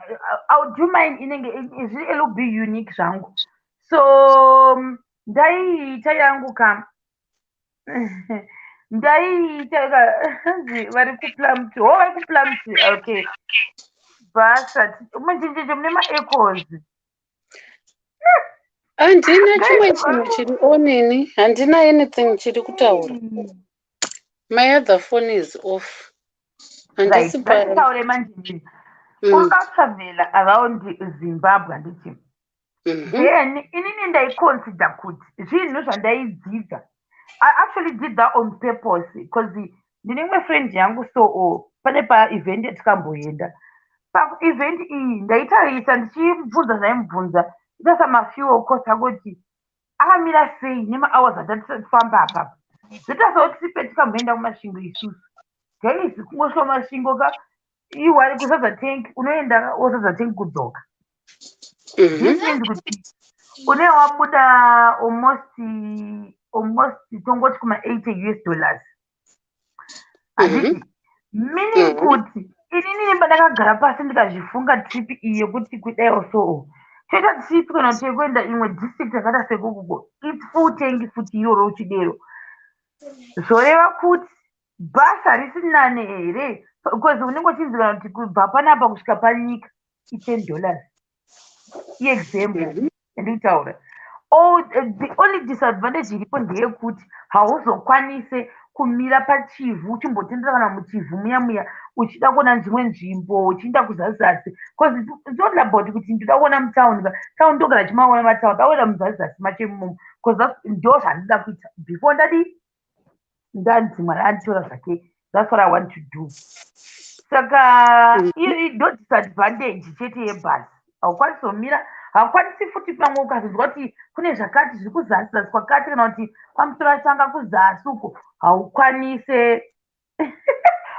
I'll do mine, inenge zviri a little bit unique zvangu. So ndaiita yangu ka, ndaiita ka, hanzi vari kuPlumtree. Ho, vari kuPlumtree. Okay, basa manjenjenje, mune maechoes. Handina chimwe chinhu chiri onini, handina anything chiri kutaura. My other phone is off, handisi pa Ngatitaure, manjenjenje. Ungatravela around Zimbabwe, handiti? Then inini ndaiconsider kuti zvinhu zvandaidzidza, I actually did that on purpose because ndine imwe friend yangu. So pane paevent yatikamboenda. Paevent iyi ndaitarisa, ndichimubvunza zvaimubvunza, itarisa mafuel cost akuti akamira sei nemahours atatifamba apapa. Zvotarisa kuti tipe tikamboenda kuMasvingo isusu, guys, kungosvika Masvingo ka, iwari kuzadza tank, unoenda wozadza tank, kudzoka. This means kuti une wabuda almost tongoti kuma 80 US dollars, handiti? Meaning kuti inini ndakagara pasi ndikazvifunga trip iyi yekuti kudaiwo, so toita trip kana kuti yekuenda imwe district yakaita sekukuko, it's full tank futi iroro uchidero. Zvoreva kuti bhasi harisi nane here? Because unenge uchinzi kana kuti kubva panapa kusvika panyika i$10, iexample yandikutaura. The only disadvantage iripo ndeyekuti hauzokwanise kumira paChivhu uchimbotendera kana muChivhu muya muya uchida kuona dzimwe nzvimbo, uchienda kuzasi, because it's not about kuti ndinoda kuona mutauni ka. Tauni ndogara chimaona matauni, dakuenda muzasi macho imomo, because ndo zvandida kuita before ndadi ndanzi Mwari anditora zvake. That's what I want to do. Saka iri ndo disadvantage chete yebhasi. Haukwanisi kumira, haukwanisi futi. Pamwe ukazonzwa kuti kune zvakati zviri kuzasi zasi kwakati, kana kuti pamusoro achanga kuzasi uko, haukwanise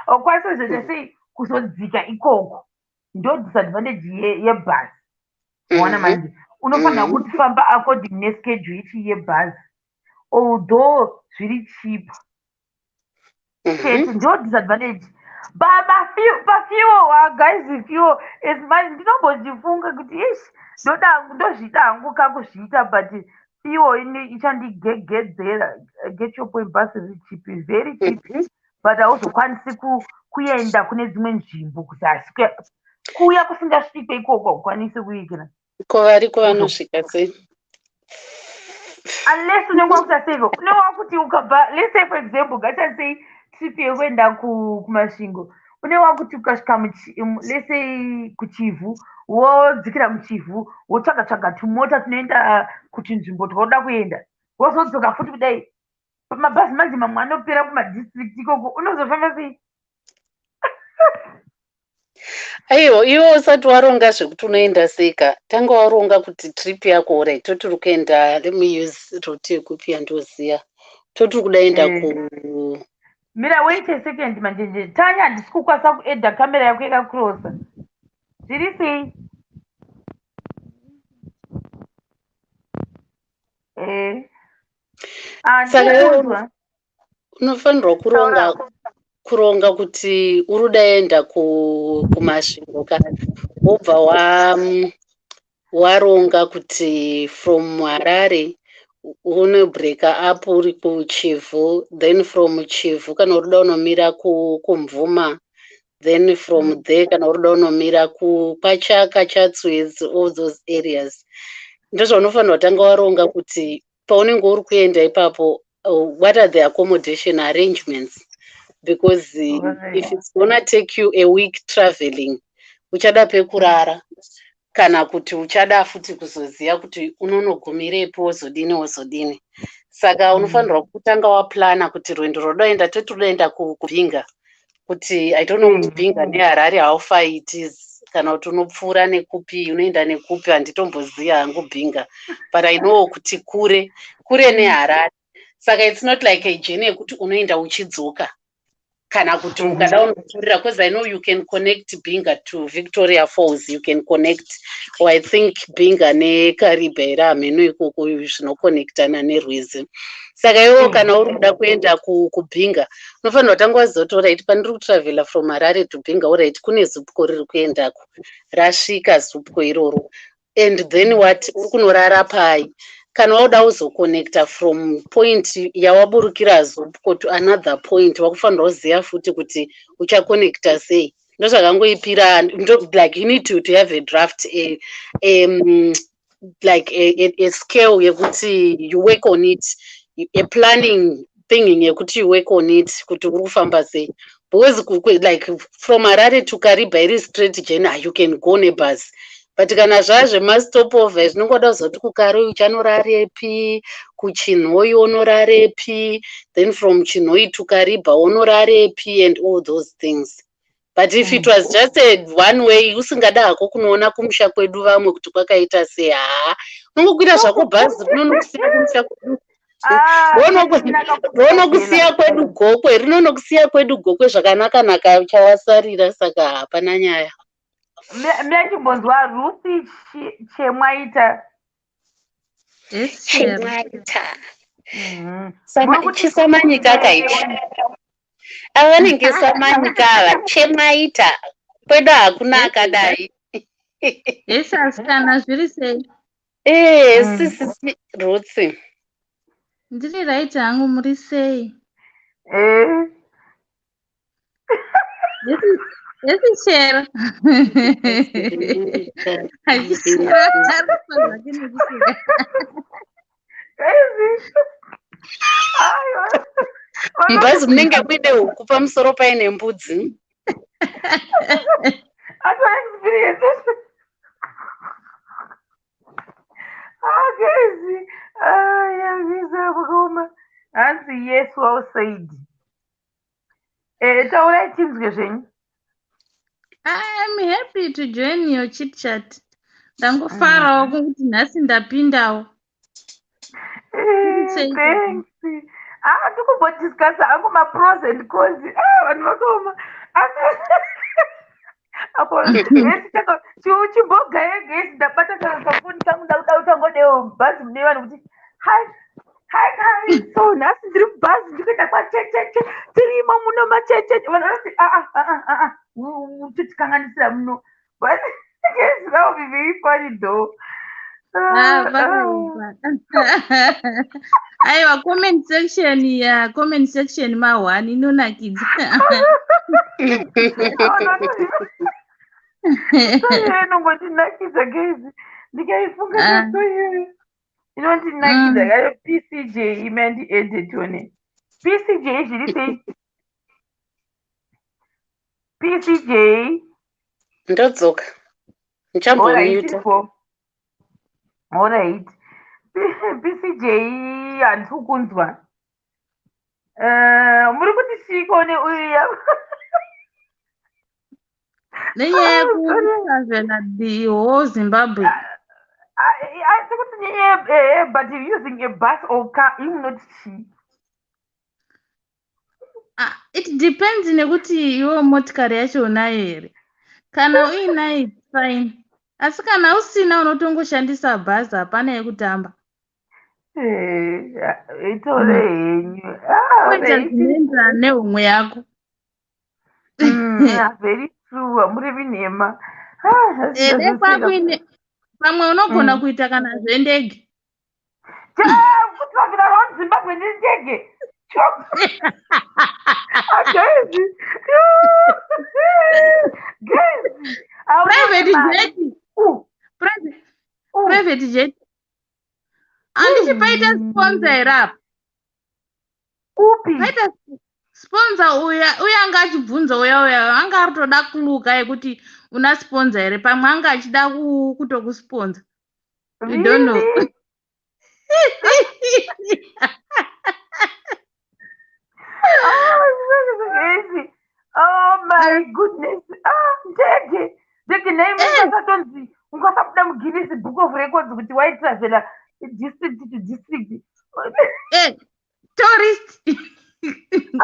kuzoita sei kuzodzika ikoko. Ndo disadvantage yebhasi, waona? Manje unofanira kufamba according neschedule ichi yebhasi, although zviri cheap chete. Ndo disadvantage. Pafuel, guys, fuel is money. Ndinombozvifunga kuti ish, ndoda, ndozvida hangu kakuzviita, but fuel ichandigegedzera. Get your point? Bus is cheap, very cheap, but hauzokwanisi kuenda kune dzimwe nzvimbo kuzasi kuya kusingasvikwe ikoko, haukwanisi kuikira. Ko variko vanosvika sei? Unless unenge wakuita save, unenge wakuti ukabva, let's say for example, ngaita sei trip yekuenda kuMasvingo, unenge wakuti ukasvika let's say kuChivhu, wodzikira muChivhu, wotsvaga tsvaga tumota tunoenda kuchinzvimbo twauda kuenda, wozodzoka futi. Kudai mabhazi manje mamwe anopera kumadistrict ikoko, unozofamba sei? Aiwa, iwe usati waronga zvekuti unoenda sei ka, tanga waronga kuti trip yako, alright, toti uri kuenda, let me use route yekupi yandoziya, toti uri kudaenda ku Mira, wait a second, manjenje. Tanya, handisi kukwanisa kuadda, kamera yako yakacrossa. Zviri sei? Saka iwe Handikukunzwa. unofanirwa kuronga Taura. Kuronga kuti uri kudaenda kuMasvingo ka, wobva waronga kuti from Harare unobreaka up uri kuChivhu, then from Chivhu kana uri kuda unomira kuMvuma, then from there kana uri kuda unomira kwaChaka, Chatsworth, all those areas. Ndozvaunofanirwa kutanga waronga kuti paunenge uri kuenda ipapo, what are the accommodation arrangements. Because if it's gonna take you a week traveling, uchada pekurara, kana kuti uchada futi kuzoziva kuti unonogumirepi, wozodini, wozodini. Saka unofanirwa kutanga waplana kuti rwendo rwaunoenda, toti unoenda kuBinga, kuti I don't know kuti Binga neHarare, how far it is, kana kuti unopfuura nekupi, unoenda nekupi. Handitomboziva hangu Binga, but I know kuti kure kure neHarare. Saka it's not like a journey yekuti unoenda uchidzoka, kana kuti ukada unopfuurira, because I know you can connect Binga to Victoria Falls. You can connect, or I think Binga neKariba here, hameno ikoko zvinoconnectana nerwizi. Saka iwewo kana uri kuda kuenda kuBinga, unofanira kutanga waziva kuti, alright, pandiri kutravela from Harare to Binga, alright, kune ZUPCO riri kuendako, rasvika ZUPCO iroro, and then what? Uri kunorara pai? Kana wauda kuzoconnecta from point yawaburukira ZUPCO to another point, wakufanira kuziva futi kuti uchaconnecta sei. Ndozvakangoipira. Like, you need to have a draft, like a scale yekuti you work on it, a planning thing yekuti you work on it, kuti uri kufamba sei. Because like from Harare to Kariba iri straight journey, you can go nebus, but kana zvaa zvemastopover, zvinongoda kuzoti kuKaroi uchanorarepi, kuChinhoyi unorarepi, then from Chinhoyi to Kariba unorarepi, and all those things. But if it was just a one way, usingada hako kunoona kumusha kwedu vamwe kuti kwakaita sei, haa, unongokwira zvako bhazi, rinonokusiya kumusha kwedu. Ronokusiya kwedu Gokwe, rinonokusiya kwedu Gokwe zvakanaka-naka, chawasarira. Saka hapana nyaya. Mechimbonzwa Rusi Chemwaita. Chemwaita. Chisamanyika kaichi, ava vanenge samanyika ava. Chemwaita, kwedu hakuna akadai. Yes, asikana, zviri sei? Ee, sisi Rutsi. Ndiri right hangu, muri sei? Eh. Esi Shero achishero nekuseka. Crazy. Aiwa. Mubhazi munenge muine huku, pamusoro paine mbudzi. Ato experience. Ah, crazy. Ah, yeah, visa vakaoma. Hanzi yes, well said. Eh, taurai tinzwe zvenyu. I'm happy to join your chit chat. Ndangofarawo kuti nhasi ndapindawo. Eh, Sei? thanks. Ah, tikumbodiscussa hangu mapros and cons. Ah, vanhu vakaoma. Asi apo chimbogaya gesi, ndabata kafoni kangu, ndakuda kutangodewo bhazi mune vanhu kuti hi hi guys, so nhasi ndiri mubhazi, ndikuenda kwachecheche, tirimo muno machecheche. Vanhu vanoti, aa aa aa, totikanganisira muno. But guys, that would be very funny though. Ah, Ah, ah. Pakaipa. Aiwa, comment section ya comment section ma1 inonakidza. Oh, no. Story inongondinakidza guys, ndikaifunga. Ah. Story iyoyo inondinakidza kayo. PCJ imandiedetone. PCJ, zviri sei, PCJ? Ndodzoka, ndichambomuta. Alright, PCJ, handisi kukunzwa. Muri kuti chiko neuyu? Nenyaya yekutravela the whole Zimbabwe. Asi kuti nyaya, but using a bus or car, imunoti chii? Ah, it depends nekuti iwe motikari yacho unayo here. Kana uinayo, it's fine, asi kana usina, unotongoshandisa bhazi, hapana yekutamba. Eh, itore henyu. Ah, Kuita alright. zvinoenderana nehomwe yako. Yeah, very true, hamurevi nhema. Ah, Dai kwakuine pamwe unogona kuita kana zvendege. Kutravela round Zimbabwe nendege? Guys, guys. Private jet. Private jet, handichi paita sponsor here apa? Kupi? Paita Sponsor uya uya anga achibvunza uya uya anga ari kutoda clue yekuti una sponsor here, pamwe anga achida kutokusponsa. You don't know. Really? Oh, crazy. Oh my goodness. Ah, ndege. Ndege nhai ungasatonzi ungasabuda muGuinness Book of Records kuti waitravela district to district. Eh, tourist.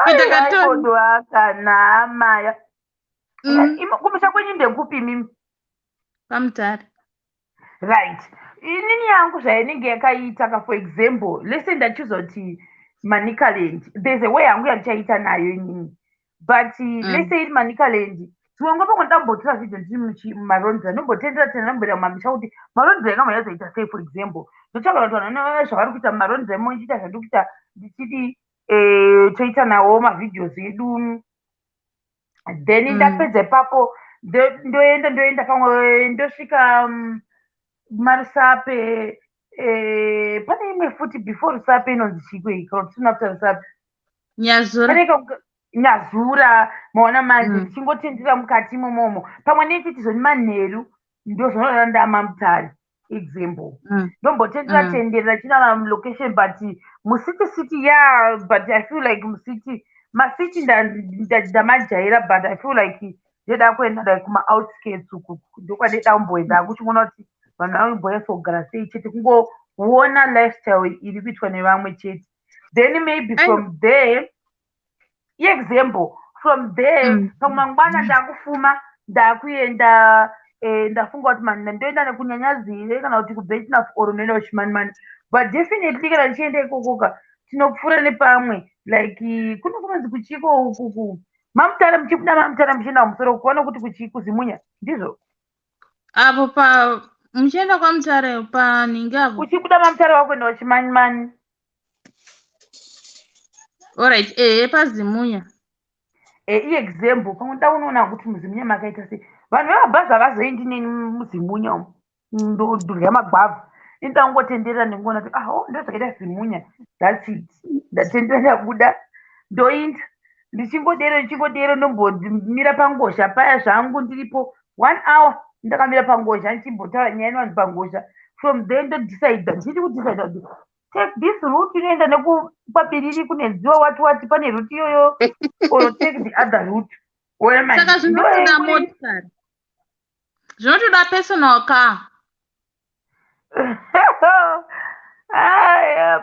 Kuita ka tourist. Kana amaya. Kumusha kwenyu ndekupi imimi? PaMutare. Right. Inini yangu zvainenge yakaita ka, for example, let's say ndachuza kuti Manicaland, there's a way yangu yandichaita nayo inini, but let's say iri Manicaland, dzimwe nguva pamwe ndambotora video ndiri mumarondera, ndombotendera tendera, ndomboenda mumamisha kuti Marondera ingamboyazoita sei. For example, ndotsvaka kuti vanhu vane zvavari kuita muMarondera imo, ndichiita zvandiri kuita, ndichidi toita nawo mavideos edu, then ndapedza ipapo, ndoenda pamwe ndosvika maRusape. Pane imwe futi before Rusape inonzi chiko iyi, kana kuti tisina kuita Rusape? Nyazura. Pane Nyazura, maona manje. Ndichingotendera mukati imomomo, pamwe nechiti zvoni manheru ndo zvinoda ndamaMutare, example. Ndombotendera tenderera china location, but mucity city, yeah, but I feel like mucity, macity ndamajaira, but I feel like ndoda kuenda like kumaoutskirts uku, ndokwandida kumboenda kuchiona kuti vanhu vanombonyatsa kugara sei chete, kungoona lifestyle iri kuitwa nevamwe chete. Then maybe from there, example, from there pamwe mangwana ndakufuma ndakuenda, ndafunga kuti mani ndoenda nekuNyanyazi here kana kuti kuBirchenough or ndoenda kuChimanimani, but definitely kana ndichienda ikokoka tinopfuura nepamwe like kuno kunonzi kuchiko ukuku maMutare, muchibuda maMutare muchienda kumusoro kuona kuti kuZimunya, ndizvo? Apo pa muchienda kwaMutare paningi apo. Uchibuda maMutare wakuenda kuChimanimani. Alright, ehe, paZimunya. Iexample, pamwe ndaunoona kuti muZimunya makaita sei, vanhu vemabhazi havazoendi neni muZimunya umu, ndodya magwavha. Indangotenderera ndingoona kuti ah, oh, ndozvakaita Zimunya, that's it. Ndatendera, ndabuda, ndoinda ndichingodero ndichingodero, ndombomira pangozha paya zvangu, ndiripo one hour ndakamira pangozha ndichimbotaura nyaya nevanhu pangozha. From there ndodecida, ndichiti kudecida kuti take this route inoenda nekuPabiriri kune dziwa, wati wati pane route iyoyo, or take the other route. Saka zvinotoda motikari, zvinotoda personal car.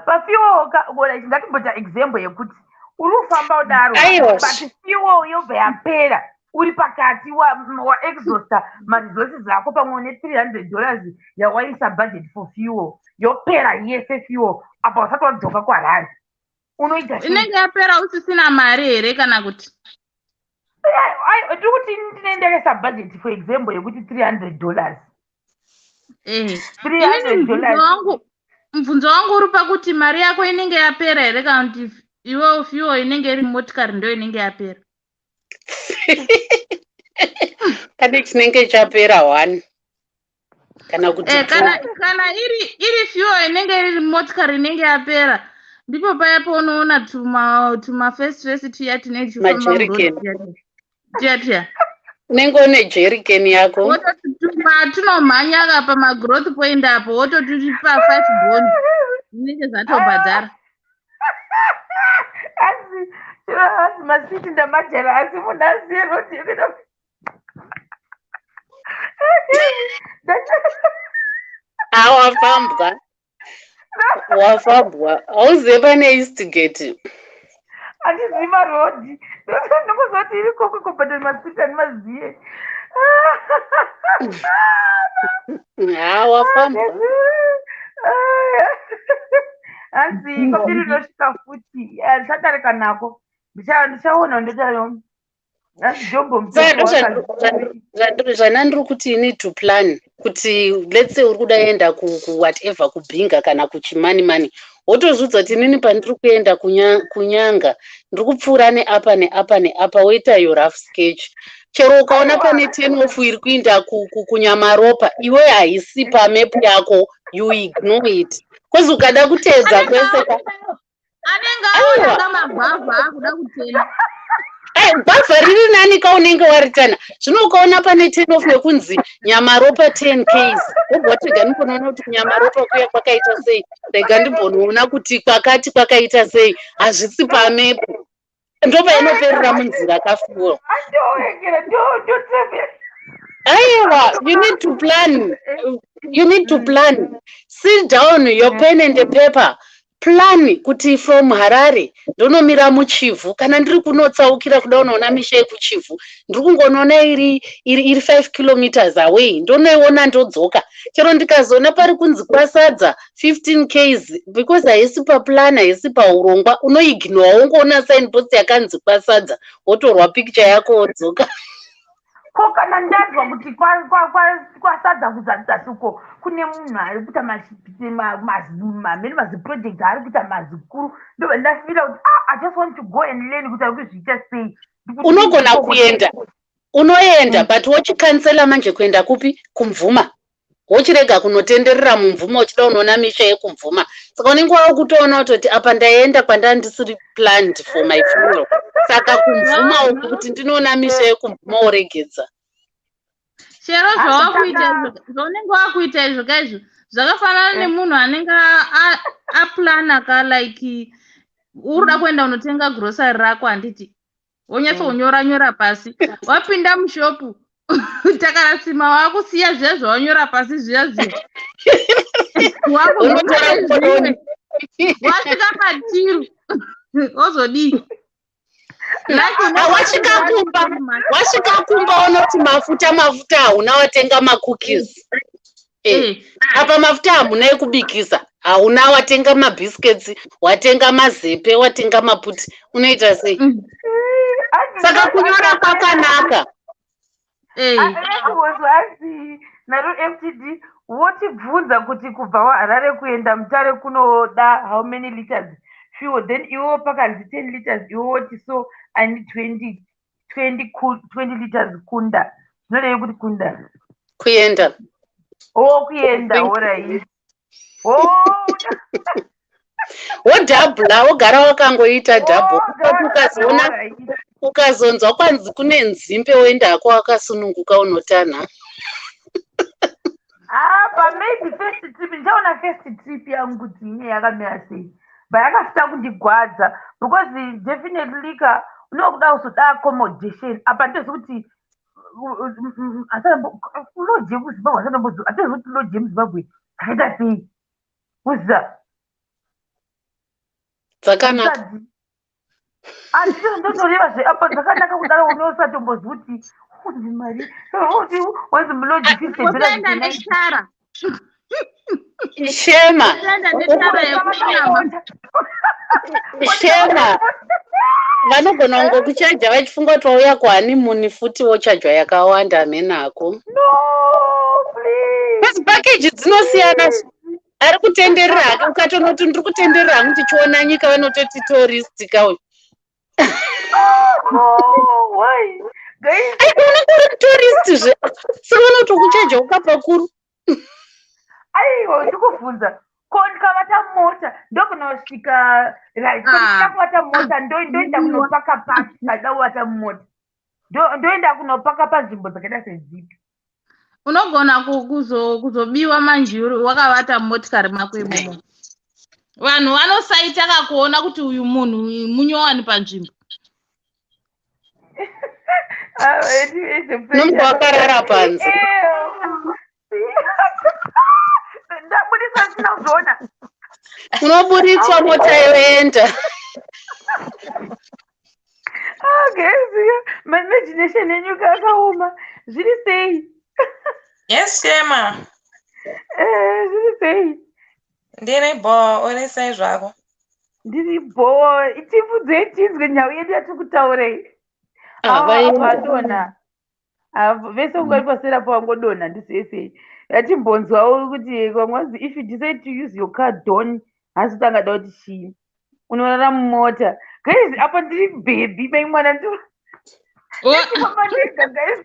Pafuel, ngatimboita example yekuti uri kufamba kudaro, but fuel yobva yapera uri pakati, waexhausta maresources ako. Pamwe une $300 yawaisa budget for fuel, yopera yese fuel apa usati wadzoka kuHarare, unoita? Inenge yapera usisina mari here kana kuti? Ndiri kuti ndine ndakaisa budget, for example, yekuti $300. $300. Mubvunzo wangu uri pakuti mari yako inenge yapera here kana kuti iwe fuel inenge iri motikari ndo inenge yapera? Pane chinenge chapera one kana kuti Kana iri fuel inenge iri motikari inenge yapera, ndipo paya paunoona tuma first first tuya tinenge tichifamba tuya tuya. Unenge une jerrycan yako. Wototuma tunomhanya ka pamagrowth point apo, wototutipa 5 bond, zvinenge zvatobhadhara. Asi masiti ndamajara, asi munhu aziye rodi yekuenda. Awafambwa, wafambwa, hauzive pane Eastgate. Handizivi marodhi, ndongozoti iri koko kubhadhara masiti handimaziye. Ha, wafambwa. Hanzi kwapiri unosvika futi, ndichadarika nako, ndichaona ndotayo. Hanzi jombo. Zvandiri kuti you need to plan kuti let's say uri kuda enda kuwhatever, kuBinga kana kuChimanimani, wotozviudza kuti inini pandiri kuenda kuNyanga ndiri kupfuura neapa neapa neapa, woita your rough sketch. Chero ukaona pane turn off iri kuinda kuNyamaropa, iwe haisi pamepu yako, you ignore it, because ukada kuteedza kwese. Anenge aona kamagwavha akuda kutena. Gwavha riri nani kaunenge waritana. Zvino ukaona pane turn off yekunzi Nyamaropa 10 Ks, wobva wati rega ndimbonoona kuti kuNyamaropa kuya kwakaita sei, rega ndimbonoona kuti kwakati kwakaita sei. Hazvisi pamepu, ndopainoperera munzira kafuel. Andowekera ndotrevera. Aiwa, you need to plan, you need to plan. Sit down, your pen and a paper, plan kuti from Harare ndonomira muChivhu. Kana ndiri kunotsaukira kuda kunoona misha yekuChivhu, ndiri kungonoona iri 5 kilometers away, ndonoiona, ndodzoka. Chero ndikazoona pari kunzi kwaSadza 15 Ks, because haisi paplan, haisi paurongwa, unoignora, wongoona signpost yakanzi kwaSadza, wotorwa picture yako, wodzoka. Ko kana ndanzwa kuti kwaSadza kuzadzasi uko kune munhu ari kuita mamene maziproject aari kuita mazikuru, ndobva ndafeela kuti, ah, I just want to go and learn kuti ari kuzviita sei. Unogona kuenda, unoenda, but wochikansela manje kuenda kupi? KuMvuma. Wochirega kunotenderera muMvuma uchida unoona misha yekuMvuma. Saka unenge wakutoona kutoti apa ndaenda kwanda ndisiri planned for my funeral. Saka kuMvuma uku kuti ndinoona misha yekuMvuma, woregedza. Chero zvawakuita izvo, zvaunenge wakuita izvo kaizvo, zvakafanana nemunhu anenge aplana ka, like uri kuda kuenda unotenga grocery rako, handiti? Wonyatsonyora nyora pasi, wapinda mushopu, takarasima, wakusiya zviya zvawanyora pasi zviya zviya. Unotora mukoroni. Wasvika patiru, wozodii? Ah, wasvika kumba unoti mafuta, mafuta hauna, watenga macookies. Apa mafuta hamuna ekubikisa, hauna, watenga mabiscuits, watenga mazepe, watenga maputi, unoita sei? Saka kunyora kwakanaka. Anzi naro FTD wotibvunza kuti kubva waHarare kuenda Mutare kunoda how many liters fuel, then iwewo pakanzi 10 liters, iwe woti so I need 20 20 20 liters. Kunda zvinorei kuti kunda? Kuenda. O, kuenda, alright. O. Wodhabhula, wogara wakangoita double. Ukazoona ukazonzwa kwanzi kune nzimbe, woendako wakasununguka, unotanha. Apa maybe first trip ndichaona, first trip yangu kuti ine yakamira sei, but yakasita kundigwadza because definitely ka unokuda kuzoda accommodation. Apa nditozi kuti lodge yekuZimbabwe, atizi kuti lodge yemuZimbabwe dzakaita sei, kuziva. Dzakanaka. Asi ndotoreva zve apa dzakanaka kudaro, unosatombozi kuti unzi mari kuti wanzi mulodge $50. Wotoenda netara. Shema. Wotoenda netara yekunama. Shema, vanogona kungokuchaja vachifunga kuti wauya kuhoneymoon futi, wochajwa yakawanda amenako. No, please. Basi package dzinosiyana. Ari kutenderera hake, ukatonoti ndiri kutenderera hangu tichiona nyika, vanototi tourist kauyu. No, why, guys? Aiwa, unenge uri tourist zve, saka vanotokuchaja ukapakuru. Aiwa, ndikubvunza, ko ndikavata mota ndogona kusvika, right? Ko Ah. ndikada kuvata mota, ndoenda kunopaka pasi? Kada kuvata mumota, ndoenda kunopaka panzvimbo dzakaita sedzipi? Unogona kuzobiwa manjuru wakavata mumotikari mako imomo. Vanhu vanosaita kakuona kuti uyu munhu munyowani panzvimbo. Ah, it's a Unonge wakarara panze. Ndabudisa ndisina kuzviona. Unoburitswa, mota yoenda. Ah, guys, maimagination enyu akaoma. Zviri sei? Yes, Shema. Eh, zviri sei? Ndiri bo, uri sei zvako? Ndiri bo. Tifudzei tinzwe nhau yedu yatiri kutaurei. Ah, vaenda. Vadonha vese, ungari pasera pawangodonha, ndisei yatimbonzwawo kuti kwangwanzi if you decide to use your car, don hasi kuti angada kuti chii, unorara mumota. Guys, apa ndiri baby, mai mwana, ndachifamba ndega, guys,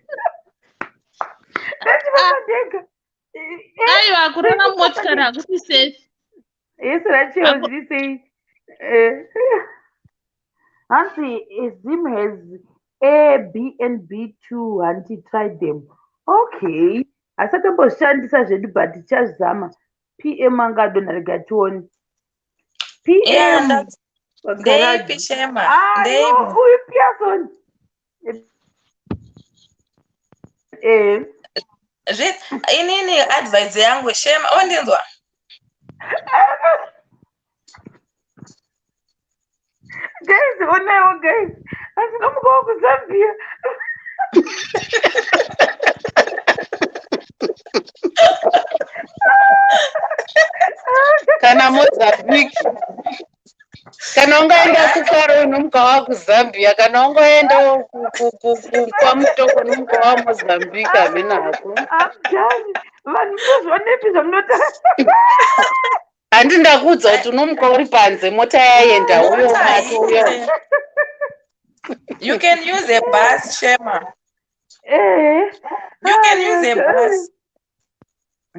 ndachifamba ndega. Aiwa, kurara mumotikari hakusi safe. Yes, Rachel, zviri sei? Hanzi Zim has A, B and B2 hanti try them. Okay. Asatomboshandisa zvedu but tichazama. PM angadonha rega tione. PM. Ndeipi Shema? Ah, Ndeipi? uyu Pearson. Eh. Inini advice yangu Shema, ondinzwa? Guys, onewo guys. Asinomuka wakuZambia. Kana Mozambique. Kana ungaenda kuKaro unomuka wakuZambia, kana ungaenda kwaMutoko unomuka waMozambique, hamena hako. I'm done. Vanhu munozvionepi zvamunota? Handi ndakuudza kuti unomuka uri panze, mota yaenda uyo Mota mako uyo. haite. You can use a bus, Shema. Eh. You can use a bus.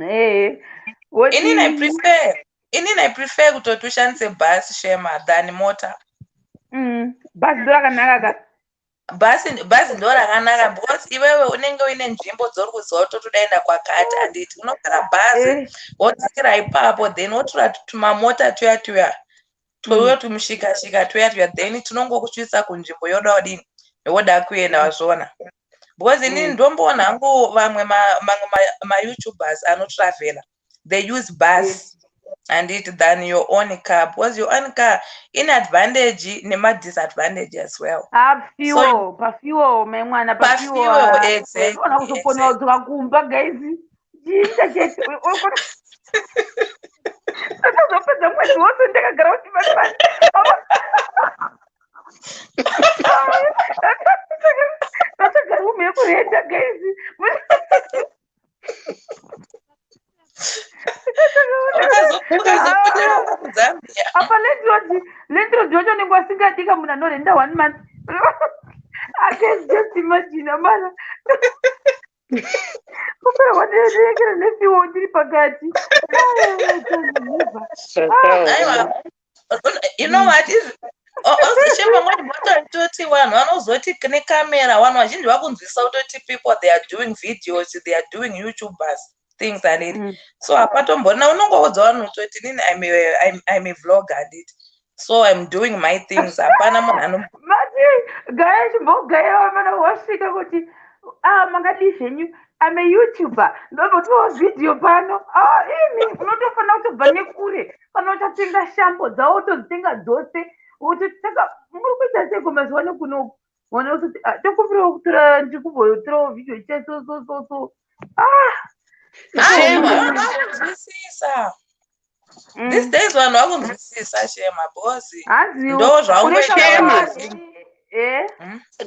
Eh. Inini I prefer. Inini I prefer kutoti ushandise bus, Shema, than mota. Bhazi ndo rakanaka ka. Bhazi ndo rakanaka because iwewe unenge uine nzvimbo dzauri kuziva kuti todaenda kwakati, handiti? Unogara bhazi, wodzikira ipapo, then wotora tumamota tuya tuya. Tuya tumushika-shika tuya tuya, then tinongokusvitsa kunzvimbo yoda kudini, yoda kuenda, wazviona? Because inini ndomboona hangu vamwe mamwe maYouTubers anotravhela, they use bus handiti than your own car, because your own car ine advantage nema-disadvantage as well. Ah, fuel, pafuel, mai mwana, Pafuel, pafuel. exactly, Ona kuzopona kudzoka kumba, guys. Chiita chete. Ndakazopedza mwedzi wose ndakagara kuti mani. Ndatsvaga room yekurenda, guys. Ukazopotera kuZambia. Apa landlord wacho unenge wasingadika munhu anorenda one month. I can just imagine, amana. Kupera kwandirekera nefiwo ndiri pakati. Aiwa, you know what is Shema, mwani mototi vanhu vanozoti nekamera, vanhu vazhinji vakunzwisa kutoti people, they are doing videos, they are doing YouTubers things and it. So hapatombona, unongoudza vanhu kutoti inini I'm a vlogger, handiti? So I'm doing my things, hapana munhu ano Mati gaya chimbogaya mana wasvika kuti ah, makadii zvenyu, I'm a YouTuber, ndombotiwawo vhidhiyo pano. Ah, imi unotofanira kutobva nekure kana uchatenga shambo dzawo, utodzitenga dzose, wototsaka muri kuita seiko mazuva ano kunoku, wana kutoti ah, tokumbirawo kutora, ndikumbotorawo vhidhiyo icha so so so so ah. Shema. Vakunzwisisa these days, vanhu vakunzwisisa, Shema, because Hanzi ndo zvaungoita. Shema. Eh.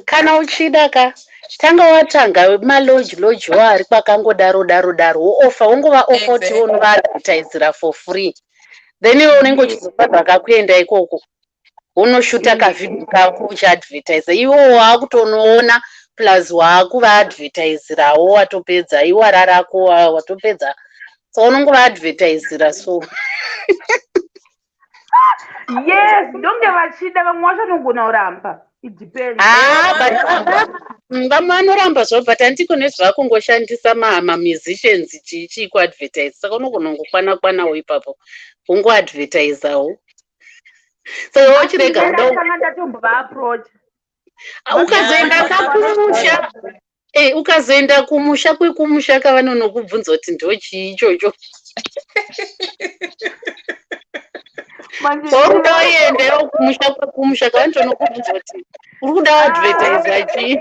Kana uchida ka, tanga watanga malodge lodge wo ari kwakangodaro daro daro, wooffer, wongova offer kuti unovaadvertisira for free, then iwe unenge uchizobva kakuenda ikoko, unoshuta kavhidhiyo kako uchiadvertisa, iwo waakutonoona plus waakuvaadvertisirawo, watopedza iwara rako, watopedza, so unongovaadvertisira so. Yes, ndonge vachida, vamwe vacho vanogona kuramba, it depends. Ah, but vamwe vanoramba zvavo, but handiko nezvakungoshandisa mamusicians chii chii kuadvertise, saka unogona kungokwana kwanawo ipapo ungoadvertisawo, so iwe uchirega kuda. Ndakanga ndatombova-approach. Ukazoenda kakumusha, ukazoenda kumusha kwekumusha kavanonokubvunza kuti ndo chii ichocho. Manje So uri kuda uendewo kumusha kwekumusha kavanonokubvunza kuti uri kuda advertisa chii.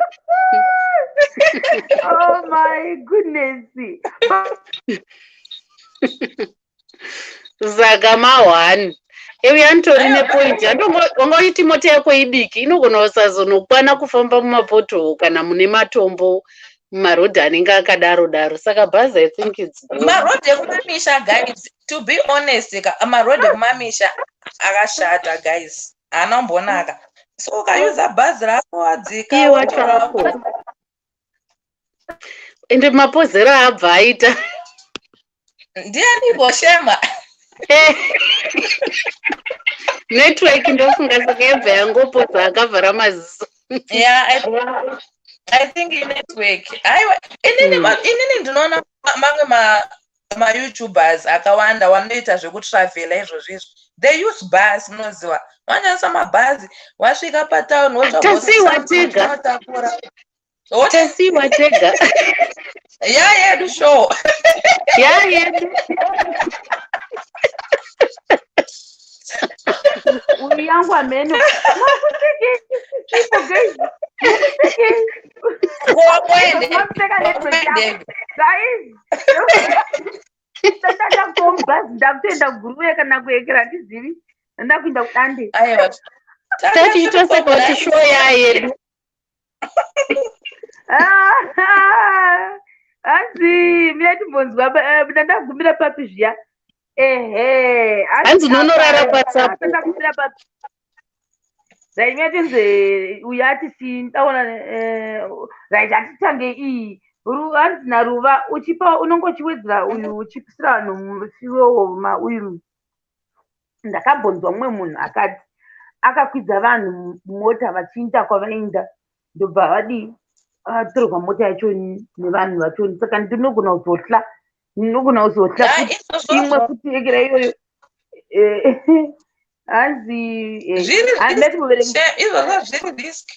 Oh my goodness. Saka ma1 iwe anitori nepoint, wangaiti mota yako idiki inogona kusazonokwana kufamba mumapothole kana mune matombo, mumarodhi anenge akadaro daro, saka bhazi, I think it's good. Marodhi ekumamisha, guys, to be honest ka, marodhi ekumamisha akashata, guys, haana kumbonaka, so ukayuza bhazi rako wadzika, Iwa wotora. Chako ende mapozero aabva aita. Ndianiko, Shema? Network ndofunga saka yabva yangopoza akavhara maziso. Yeah, I think inetwork. Aiwa, inini inini ndinoona mamwe maYouTubers akawanda wanoita zvekutravhela izvozvo izvo. They use bus, munoziva. Vanoshandisa mabhazi, wasvika patown Tasiiwa tega. Wotsvagotakura. Tasiiwa tega. Ya yedu show. Ya yedu. Uyu yangu ameno. Makusekei guys. Makusekei. Kuwakwende. Makuseka network yangu. Guys. Ndakutomubhazi ndakutoenda Guruve kana kuekera handizivi. Ndakuenda kuDande. Aiwa. Tatichitoseka kuti show ya yedu. Hanzi mina timbonzwa ndandagumira papi zviya. Ehe. Hanzi unonorara paSabhuku. Ndagumira papi. Right, mina tinze uyu ati si ndaona right hatitange iyi. Hanzi naRuva uchipa unonge uchiwedzera uyu uchipisira vanhu musiwo uyu. Ndakambonzwa mumwe munhu akati akakwidza vanhu mota vachienda kwavaenda ndobva vadii atorwa mota yacho nevanhu vacho, saka ndinogona kuzohla, ndinogona kuzohla Ya, izvozvo imwe futi yekera iyoyo. Hanzi Zviri hanzi ndatimuverenga. Izvozvo zviri risk.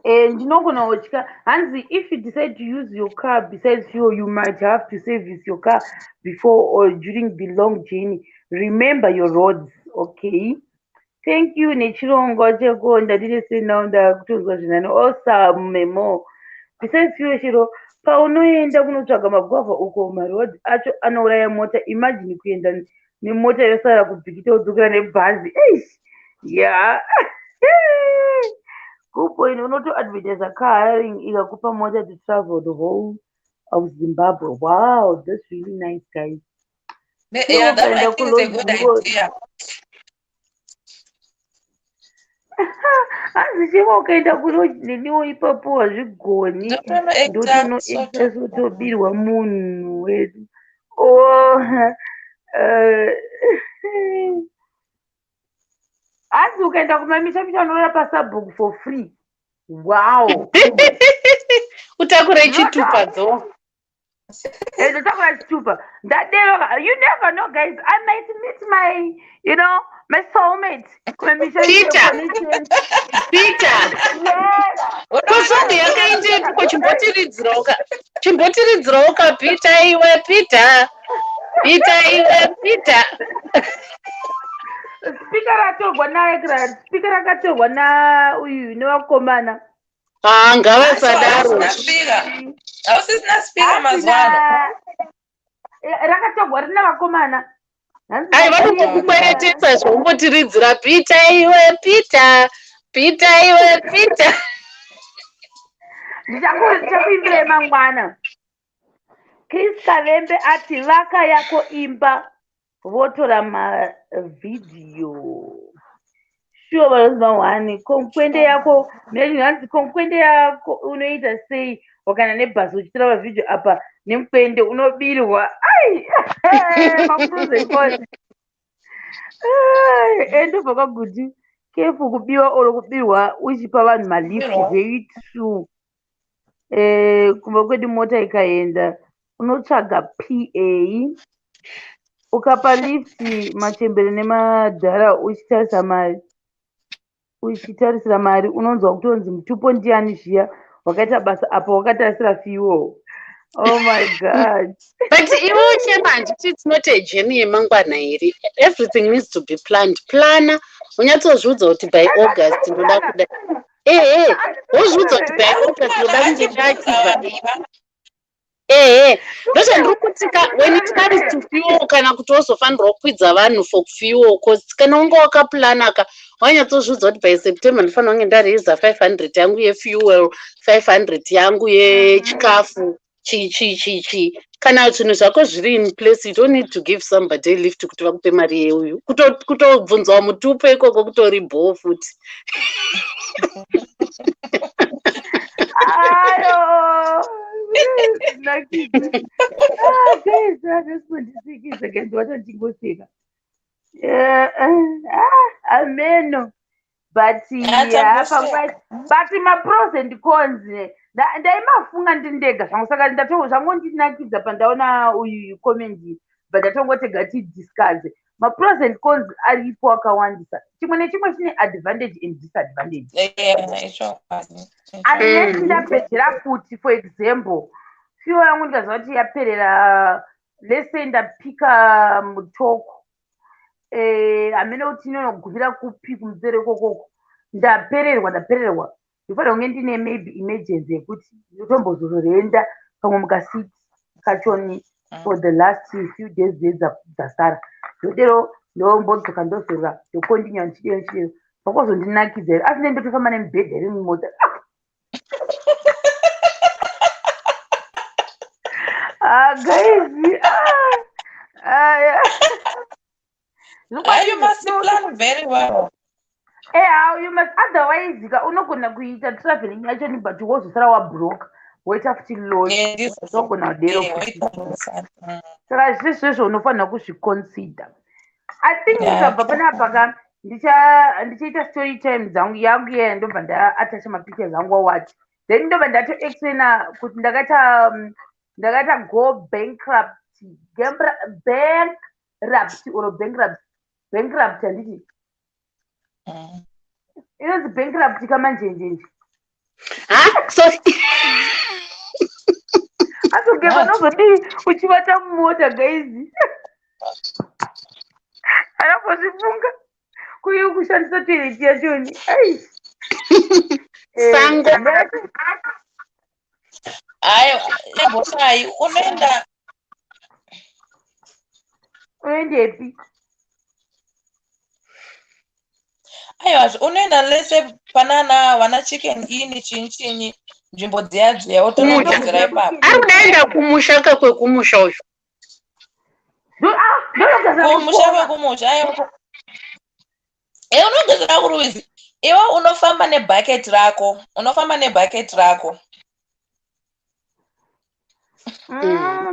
Ndinogona kutya. Hanzi if you decide to use your car besides fuel, you might have to service your car before or during the long journey. Remember your roads. Okay, thank you nechirongwa cheko. Ndatine senao ndakutonzwa zvinani. Awesome memo. Besides fuel, chiro paunoenda kunotsvaga magwavha uko, maroad acho anouraya mota. Imagine kuenda nemota yosara kuBhikita wodzokera nebhazi. Eish, yeah. Good point. Unoto-advertise car hiring ikakupa mota to travel the whole of Zimbabwe. Wow, that's really nice, guys. Yeah, that I think is a good idea. Hanzi chero ukaenda kulodge neniwo ipapo hazvigoni. Ndotonoacta. Ndotobirwa munhu wedu. Oh, hanzi ukaenda kumamisha unorara pasabhuku for free. Wow. Utakure chitupa dzo. Ndotakura chitupa ndadero. You never know, guys, I might meet my you know my soulmate kumamisha. Peter. Peter. Yes. Ko song yakaindepi ko? Chimbotiridzirawo ka, chimbotiridzirawo ka. Peter iwe, Peter, Peter iwe, Peter. Speaker ratorwa naye, speaker rakatorwa nauyu nevakomana. Ha, ngavasadaro. Hausisina speaker mazuva ano. Rakatorwa rina vakomana. Ai, vanombokukweretesa zvombotiridzira Peter iwe, Peter, Peter iwe, Peter. Ndichakuimbirai mangwana. Chris Kavembe ati vaka yako imba votora mavhidhiyo. Sure, vanonzi one konkwende yako, hanzi konkwende yako unoita sei wakana nebhasi uchitora mavhidhiyo apa nemukwende unobirwa? Ai, mapros. Endobva kwaGuti, careful kubiwa or kubirwa uchipa vanhu malift. Very true. Kumba kwedu mota ikaenda unotsvaga pa ukapa lift machembere nemadhara uchitarisa mari, uchitarisira mari unonzwa kutonzi mutupo ndiani zviya wakaita basa apa wakatarisira fuel. Oh my God. But iwe uchema, handiti it's not a journey yemangwana here? Everything needs to be planned. Plana, unyatsozviudza kuti by August ndoda kuda. Ehe, wozviudza kuti by August ndoda kunge ndaachieva. Ehe, ndozvandiri kuti ka, when it comes to fuel kana kuti wozofanirwa kukwidza vanhu for fuel cost, kana unge wakaplana ka, wanyatsozviudza kuti by September ndifanira kunge ndaraiza 500 yangu yefuel, 500 yangu yechikafu, chi chi chi chi. Kana zvinhu zvako zviri in place, you don't need to give somebody a lift kuti vakupe mari yeuyu. Kutobvunzwa mutupo ikoko kutori bhoo futi. Ayo, nakidza. Ah, guys, handisikundisikisa guys, wacha ndingoseka. Ah, ameno but Achangoseka. But mapros and cons ndaimafunga ndiri ndega zvangu, saka zvangondinakidza pandaona uyu comment, but ndatongotega tidiscuss mapros and cons aripo akawandisa. Chimwe nechimwe chine advantage and disadvantage. Ichokwadi. Unless ndapedzera futi, for example, fuel yangu ndikaziva kuti yaperera, let's say ndapika mutoko, hamene kuti inonogumira kupi kumusoro ikokoko, ndapererwa, ndapererwa, ndofanira kunge ndine maybe emergency yekuti ndotombozorenda pamwe mukasiti kachoni for the last few days dzasara, ndodero ndombodzoka, ndozorora, ndokondinya ndichidero ndichidero, pakozondinakidza here? Asi ndotofamba nemubhedha iri mumota. Ah, guys, ah, ah, yeah. Ah, you must plan very well. Eh, you must, otherwise ka unogona kuita traveling yacho ni, but wozosara wabroke, woita futi loss. Unogona kudero futi. Saka zvisizvo unofanira kuzviconsider, I think. Ndikabva panapa ka, ndichaita story time dzangu yangu iye, ndobva ndaattacha mapictures angu awati, then ndobva ndatoexplaina kuti ndakaita go bankrupt, bankrupt or bankrupt, bankrupt, handiti? Inonzi bankrupt kamanjenjenje. Ha, sorry. Asi ugeza unozodii uchivata mumota? Guys, anambozvifunga kuyi kushandisa toilet yachoni ai. Sango. Ayo, yambosai unoenda. Unoendepi? Aiwa, unoenda lese panana vana Chicken Inn, chinyi chinyi, nzvimbo dziya dziya, wotonogezera ipapo. Ari kudaenda kumusha ka, kwekumusha uyu. Ndonogeza. Kumusha, kwekumusha, aiwa. Unogezera kurwizi iwe, unofamba nebhaketi rako, unofamba nebhaketi rako.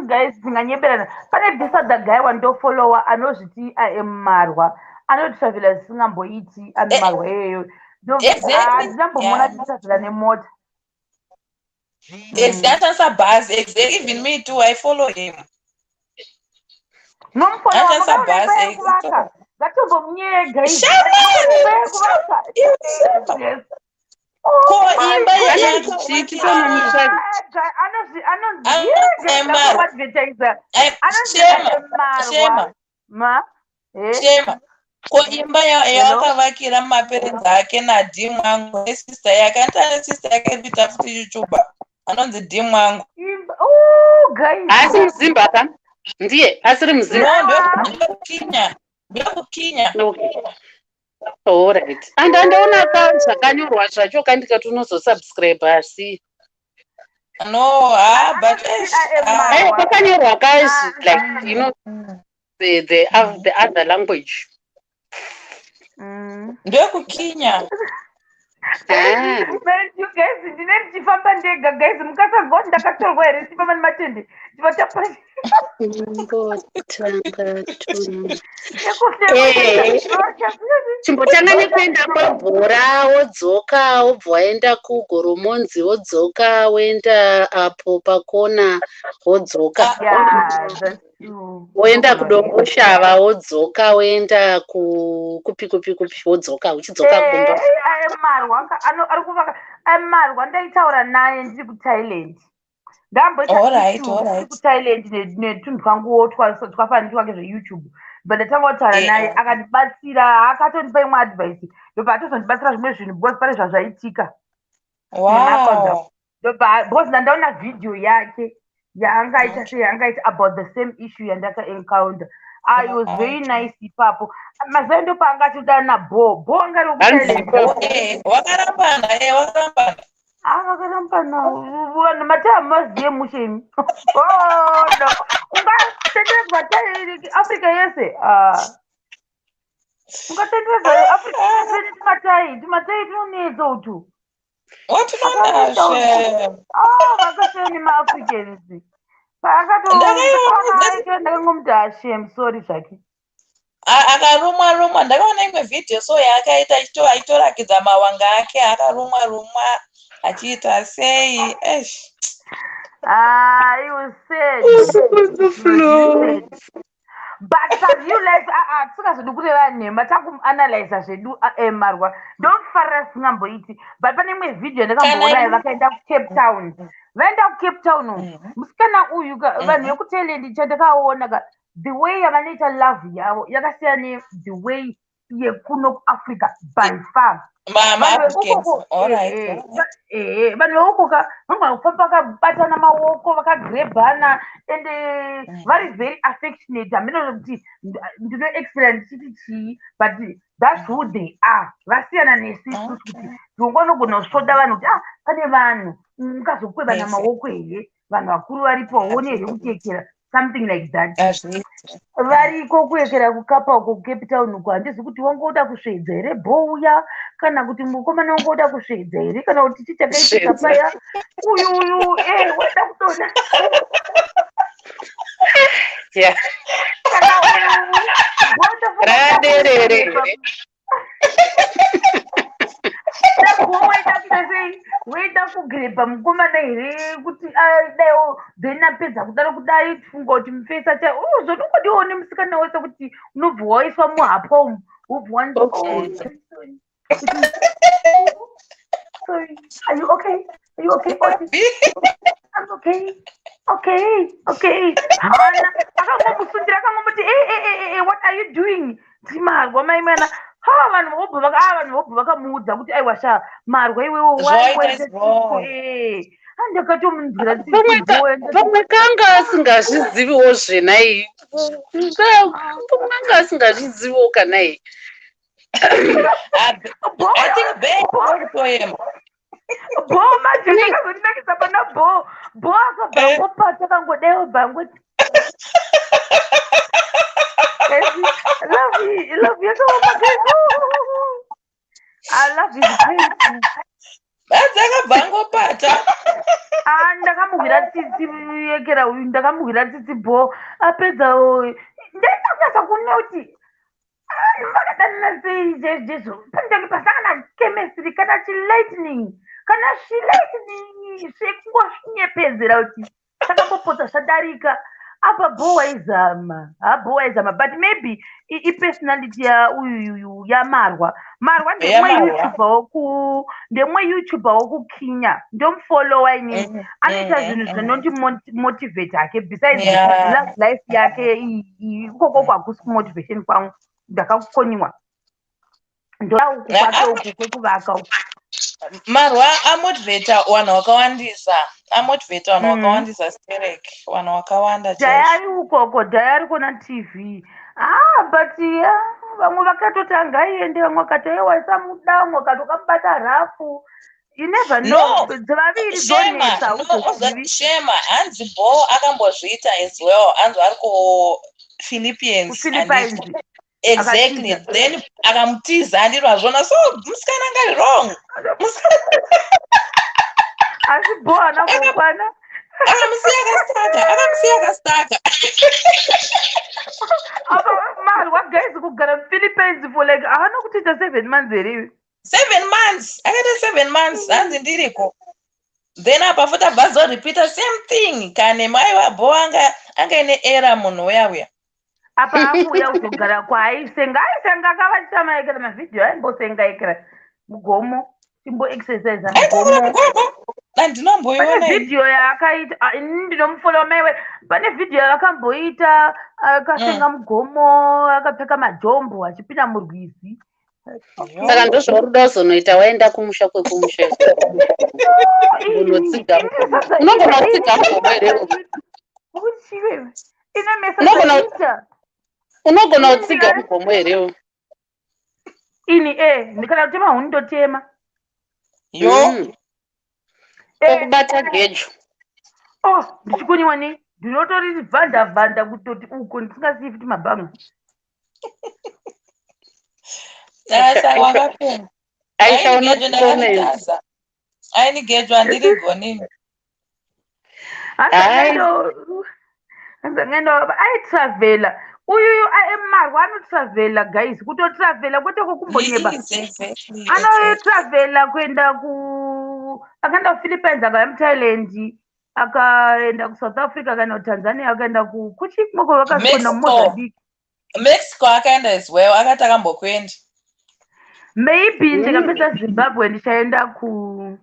Guys, tinganyeberana. Pane this other guy wandofollowa anozviti I am Marwa, anotravhela zvisingamboiti. Ane Marwa iyeyo. Ndinambomuona achitravhela nemota. Ashandisa bhazi, exactly. Even me too, I follow him. Nomufollowa? Ashandisa bhazi. Kuvaka ngatombomunyega. Shamwari, ko imba Anonzi tonomutsvaga. Anonzi Marwa. advertiser. Anonzi Shema, Marwa. Shema. Ma eh? Shema, ko imba yawakavakira maparents ake nadhimwangu nesister yake, anti ane sister yake iri kuita futi YouTuber anonzi Dhimwangu. Oh, guys. Haasi muzimba ka? Ndiye asiri muzimba? No, ndekuKenya, ndekuKenya. Okay, alright, and andaona ka zvakanyorwa zvacho ka, ndikati unozosubscribe, asi No, ha, but eish, ah, aiwa, kwakanyorwa ka like the other language. NdekuKenya. Ah. Man, you guys, ndine ndichifamba ndega, guys, mukasanzwa kuti ndakatorwa here ndichifamba nematende ndivatapa. Chimbotanga chimbotanga nekuenda kwabhora, wodzoka, wobva waenda kuGoromonzi, wodzoka, woenda apo pakona, wodzoka, woenda kuDomboshava, wodzoka, woenda kupi kupi kupi, wodzoka, uchidzoka kumba. Marwa ari kuvaka. Marwa ndaitaura naye ndiri kuThailand. Ndamboita kuThailand netunhu twanguwo twafani twake zveYouTube, but ndatanga kutaura naye, akandibatsira, akatondipa imwe advice, ndobva atozondibatsira zvimwe zvinhu because pane zvazvaitika. Ndobva because ndandaona vhidhiyo yake yaangaita sei, yaangaita about the same issue yandakaencounter. I was very nice ipapo. Mazuva ndopaanga achidana nabo bo anga ari wekuThailand. Wakarambana, wakarambana. Ah, vakarambana. Vanhu mataa maziye mushe imi. Oh, no, ungatenderedzwa Africa yese. Ah. Ungatenderedzwa Africa yese netimatai, timatai tunonetsa utu. Watinonazve. Ah, vakasiyana nemaAfricans. Paakatoona ndakangomuti ashem, sorry zvake. Akarumwa rumwa. Ndakaona imwe vhidhiyo so yaakaita achitorakidza mawanga ake akarumwa rumwa achiita sei. Eish. Ah, he was sad. But pareal life, ah, ah, tisingazodi kureva nhema, takuanalyza zvedu Marwa. Ndofarira singamboiti, but pane imwe vhidhiyo yandakamboona vakaenda kuCape Town. Vaenda kuCape Town, musikana uyu vanhu vekuThailand, chandakaona ka, the way yavanoita love yavo yakasiyana nethe way yekuno kuAfrica by far. Vanhu veukoko ka vanogona kufamba vakabatana maoko, vakagrebhana, and vari very affectionate. Hameno kuti ndinoexplain ndichiti chii, but that's who they are. Vasiyana nesu isusu kuti ndinongonogona kusvoda vanhu kuti, ah, pane vanhu mukazokwevana maoko here, vanhu vakuru varipo, waone here kutekera, something like that. Variko kuekera kuKapa uko, kuCape Town uko, handizi kuti wangoda kusvedza here bhouya, kana kuti mukomana wangoda kusvedza here, kana kuti chii chakaitika paya. Uyu uyu waida kudona. Kana uyu. Raderere. Waida kuita sei? Waida kugrebha mukomana here kuti adaiwo? Then apedza kudaro kudai, funga kuti mufesa cha zvodongodiwo nemusikana wese kuti unobva waiswa muhapwa umu, wobva wanzi, "Oh, sorry, sorry, are you okay? Are you okay?" "I'm okay." Okay. Hana akangomusundira, akangomuti, "Eh, eh, eh, eh, what are you doing?" Timarwa maimana ha, vanhu vobva vaka ah, vanhu vobva vakamuudza kuti, "Aiwa sha, Marwa, iwewo." Andakatomunzwira. Pamwe kanga asingazviziviwo zvenai, pamwe anga asingazviziviwo kanai. I think be Bo manje ndakazondinakisa pana Bo. Bo akabva angopata, akangodaiwo, bva angoti, "Guys, love, love yakaoma, guys. I love is painful." Badzi akabva angopata. Ah, ndakamuhwira tsitsi yekera uyu, ndakamuhwira tsitsi. Bo apedza, ndaida kunyatsa kuona kuti vakadanana sei chaizvo. Panenge pasina kana chemistry, kana chilightning, kana svilightning zvekungosvinyepedzera kuti takambopotsa zvadarika apa. Bo waizama, ha, Bo waizama, but maybe ipersonality yauyuyu yaMarwa. Marwa ndemwe YouTuber woku, ndemwe YouTuber wokuKenya, ndomufollowa inini. Anoita zvinhu zvinondimotivate hake, besides love life yake ikoko kwakusi kumotivation kwangu, ndakakoniwa ndouku kwake uku kwekuvaka uku. Marwa amotivata vanhu vakawandisa, amotivata vanhu vakawandisa sterek, vanhu vakawanda. Dhayari ukoko, dhayari kona TV. Ah, but yeah, vamwe vakatoti angaiende, vamwe vakati aiwa, isamuda, vamwe vakati wakamubata rafu. You never know, dzevaviri dzonetsa. Uzozivi Shema, hanzi Bo akambozviita as well, hanzi vari kuPhilippines. KuPhilippines. Exactly, then akamutiza, handiri zvona? So musikana anga ari wrong. Asi Bo haana kukwana. Akamusiya akastaka, akamusiya akastaka. Apa Marwa, guys, kugara muPhilippines for like, haana kutoita 7 months here? 7 months, akaita 7 months, hanzi ndiriko. Then apa futi abva azorepeata same thing kane maiwa. Bo anga anga ine era munhu uya uya. Apa akuuya kuzogara kwaaisenga, aisenga akavachita maekera mavhidhiyo, aimbosenga ekera mugomo, chimboexercise mugomo. Mugomo handinomboiona. Pane vhidhiyo yaakaita, ah, ini ndinomufollowa maiwe. Pane vhidhiyo yaakamboita akasenga mugomo, akapfeka majombo, achipinda murwizi. Saka ndozvauri kuda kuzonoita waenda kumusha kwekumusha, unotsiga mugomo? Unogona kutsiga mugomo here? Ine mesaita. Unogona kutsiga mugomo herewo? Ini kana kutema huni ndotema. Yo. Okubata gejo? Oh, ndichikoniwa nei, ndinotori vhanda vhanda kutoti uko ndisingasiyi futi mabhanga. Saka wakapenda. I shall not comment. Aini gejo handiri gonini. Hanzangaenda aitravhela. Uyuyu Marwa anotravhela, guys, kutotravhela kwete kwokumbonyeba. He is, exactly. Anotravhela kuenda ku, akaenda kuPhilippines, akauya muThailand, akaenda kuSouth Africa, akaenda kuTanzania, akaenda kuchimoko, vakasona Mexico. muMozambique. Mexico akaenda as well, akati akambokuenda. Maybe ndikapedza Zimbabwe ndichaenda ku,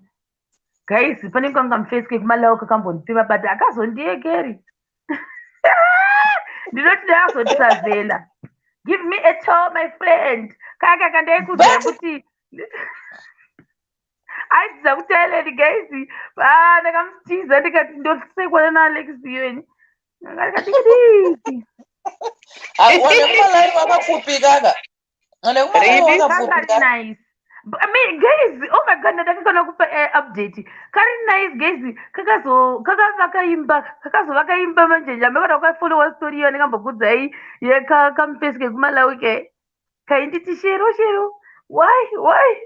guys, pane kanga mufesi kekuMalawi kakambonditsiva, but akazondiekeri. Ndinoti ndakazotravhela. Give me a tour, my friend. Kaka kandaikuudza kuti aidzidza kuThailand, guys. Ah, ndakamutiza, ndikati ndosekwana naAlex iyoni ndikati. WanekuMalawi wakapfupikaka, wanekuMalawi. Really? Kari Wakapfupika. nice. I mean, guys, oh my God, ndakakona kupa update. Kari nice, guys. Kakazo kakavaka imba, kakazovaka imba manje. Nyambe kana ukafollowa story iyo ndikambokudzai yeka kamufesi kekuMalawi ke. Kainditi, "Shero, Shero, why, why?"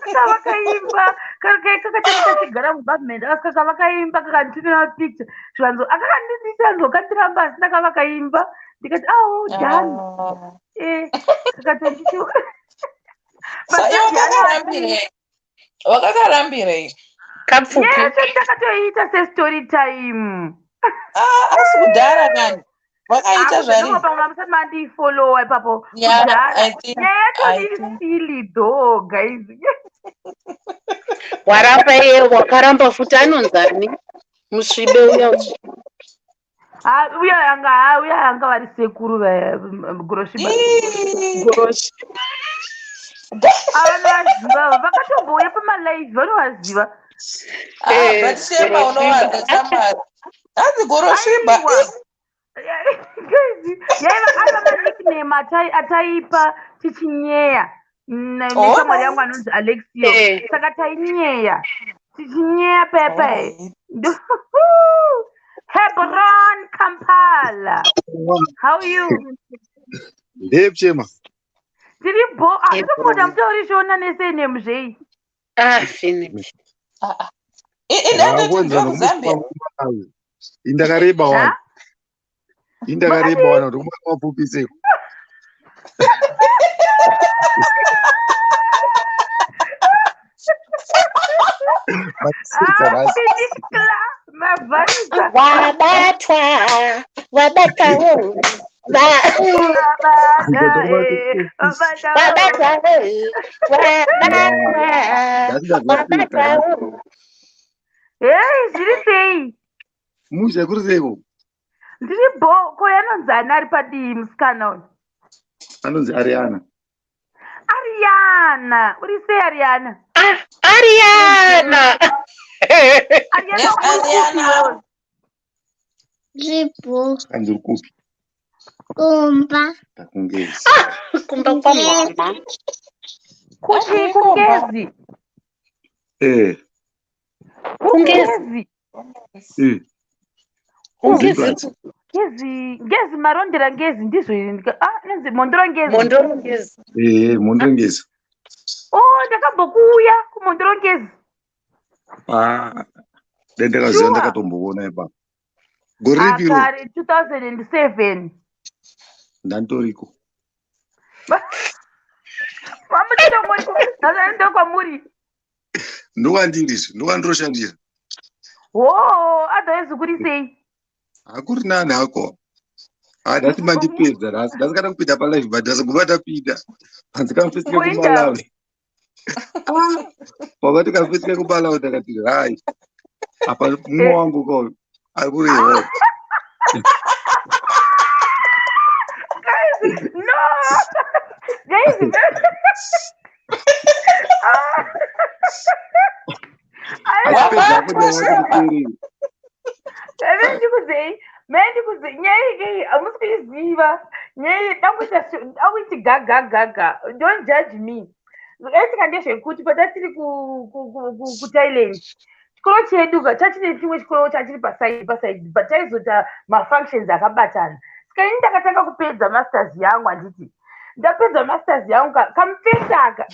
Kakavaka imba, kakatanga kachigara mugovernment, asi kakavaka imba, kakanditumira mapicture. Zvikanzo akakandindita ndokandiramba, asi ndakavaka imba. Ndikati, "Oh, done." Ah. Kakatonditi So iwe wakakarambirei, wakakarambirei? Kapfupi. Nyaya ndakatoiita sestory time. Ah, asi kudhara kani wakaita zvari. Pamwe musati mandifollowa ipapo. Yeah, Kudhara. I think Nyaya yacho I iri think silly though, guys. Waramba iye, wakaramba futi. Anonzani musvibe uya? Ah, uya anga, ah, uya anga vari sekuru Goroshiba. Ii. Goroshi. Avanovaziva, vakatombouya pamalive, vanovaziva. Ah, but Shema Goroshiba. unowanza shamwari, hanzi Goroshiba. Aiwa. Guys, yaiva ava manickname ataipa tichinyeya neshamwari yangu anonzi Alexio. Saka tainyeya, tichinyeya pepe. Hebron Kampala, how are you? Ndepchema. Tiri bo. Hebron. Akutombota mutauri Shona nesurname zvei? Ah, finish. Inandoti ndokuzambia. Indakareba wani. Ha? Indakareba wani, kuti kumba mapfupiseko. Masetsa Ah, nhasi. finish class mavharisa. Wabatwa, wabatwa. Wabata, wabata. Wabatwa, wabatwa. Nhasi ndazvaseka. Wabatwa. Hei, zviri sei? Musha, kuri seiko? Ndiri bo. Ko yanonzi ani ari padii, musikana uyu? Anonzi Ariana. Ariana, uri sei, Ariana? Ah, Ariana. Ariana, Yes, uri kupi Ariana. wewe? Zvipo. Anzi uri kupi? Kumba. Takungezi. Kumba kwamama. Kuti Ari kumba. kuNgezi? Eh. Kungezi. Kungezi. Eh. Kungezi. Zimplats. Ngezi, Ngezi, Marondera, Ngezi, ndizvo here? Ah, inonzi Mondoro Ngezi. Mondoro Ngezi. Eh, Mondoro Ngezi. Oh, ndakambokuuya kuMondoro Ngezi. Ah. Dai ndakaziva Sure. ndakatomboona ipapo. Gore ripi iro? Akare 2007. Ndantoriko. Mamuchitongori ndokwamuri? Ndokwandirizve, ndokwandoroshandira. Ho, otherwise kuri sei? Hakuri nani hako. Ah, nhasi mandipedza nhasi. Nhasi kana kupinda palive, but nhasi guma tapinda. Hanzi kamufesika Kuinda. kuMalawi. Ah, wakati kamufesika kuMalawi, ndakati hai. Apa mumwe wangu kauyu ari kurewo. Guys, no, guys. Ah. Achipedza Wabatwa, kunyaya Shema. kuteereri. Ndikudzei, mai, nyaya iyi hamusi kuiziva. Nyaya iyi dakuiti gagagaga. Don't judge me. Zvakaitika ndezvekuti patatiri kuThailand, chikoro chedu ka chachine chimwe chikoro chachiri paside paside, but taizoita mafunctions akabatana. Saka ini ndakatanga kupedza masters yangu, handiti? Ndapedza masters yangu, kamufesi aka,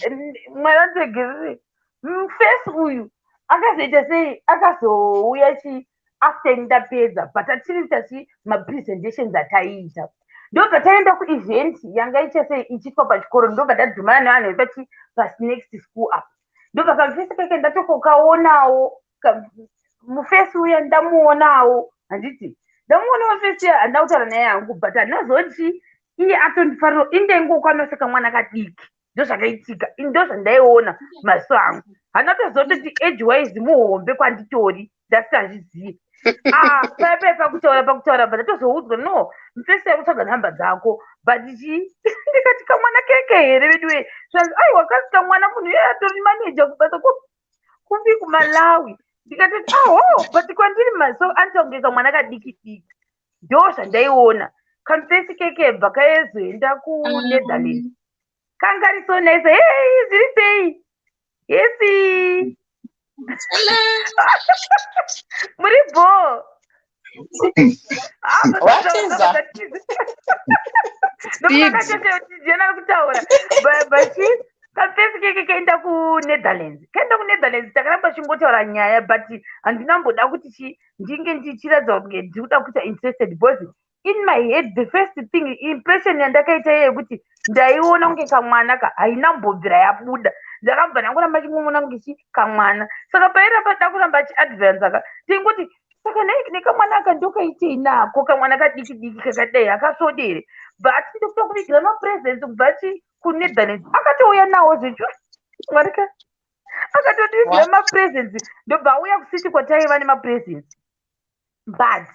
mwana ndregerere, mufesi uyu akazoita sei, akazouya chi After ndapedza, but atiri tachi mapresentations ataiita, ndobva taenda kuevent yanga ichase ichiitwa pachikoro. Ndobva ndadhumana nevanhu vepachi panext school up. Ndobva kamufesi keke ndatokokaonawo mufesi uya, ndamuonawo. Handiti ndamuonawo mufesi uya, handina kutaura naye hangu, but handinazoti iye atondifariro. Indaingokwanisa kamwana kadiki, ndozvakaitika, ndo zvandaiona maziso angu. Handina kutozototi age wise muhombe kwanditori, ndasingazvizivi. Ah, paipai pakutaura, but ndatozoudzwa, "No, mufesi yakutsvaga nhamba dzako." But chi ndikati, "Kamwana keke here vedu?" Zvanzi, "Aiwa, kasi kamwana, munhu iye atori maneja kubasa kupi, kuMalawi." Ndikatoti, "Aho." But kwandiri maso anoita kunge kamwana kadiki diki, ndo zvandaiona. Kamufesi keke bva kaezoenda kuNetherlands, kanga ri so nice. "Hei, zviri sei?" "Yesi." "Muri bho?" Watiza. Ndokakatotijena kutaura bachi kafesi keke kaenda kuNetherlands, kaenda kuNetherlands. Takaramba chingotaura nyaya, but handinamboda kuti chi ndinge ndichiratidza kunge ndiri kuda kuita interested, because in my head the first thing, impression yandakaita yekuti ndaiona kunge kamwana ka hainambobvira yabuda. Ndakabva ndangoramba chingomona kunge chi kamwana. Saka pairamba da kuramba achiadvance ka, ndingoti, "Saka nekamwana aka ndokaitei nako, kamwana kadiki diki kakadai akasvodere?" But ndokuda kuvigira mapresents kubva chi kuNetherlands. Akatouya nawo zvecho, mwarika akatotivigira mapresents. Ndobva auya kusiti kwataiva nemapresents. But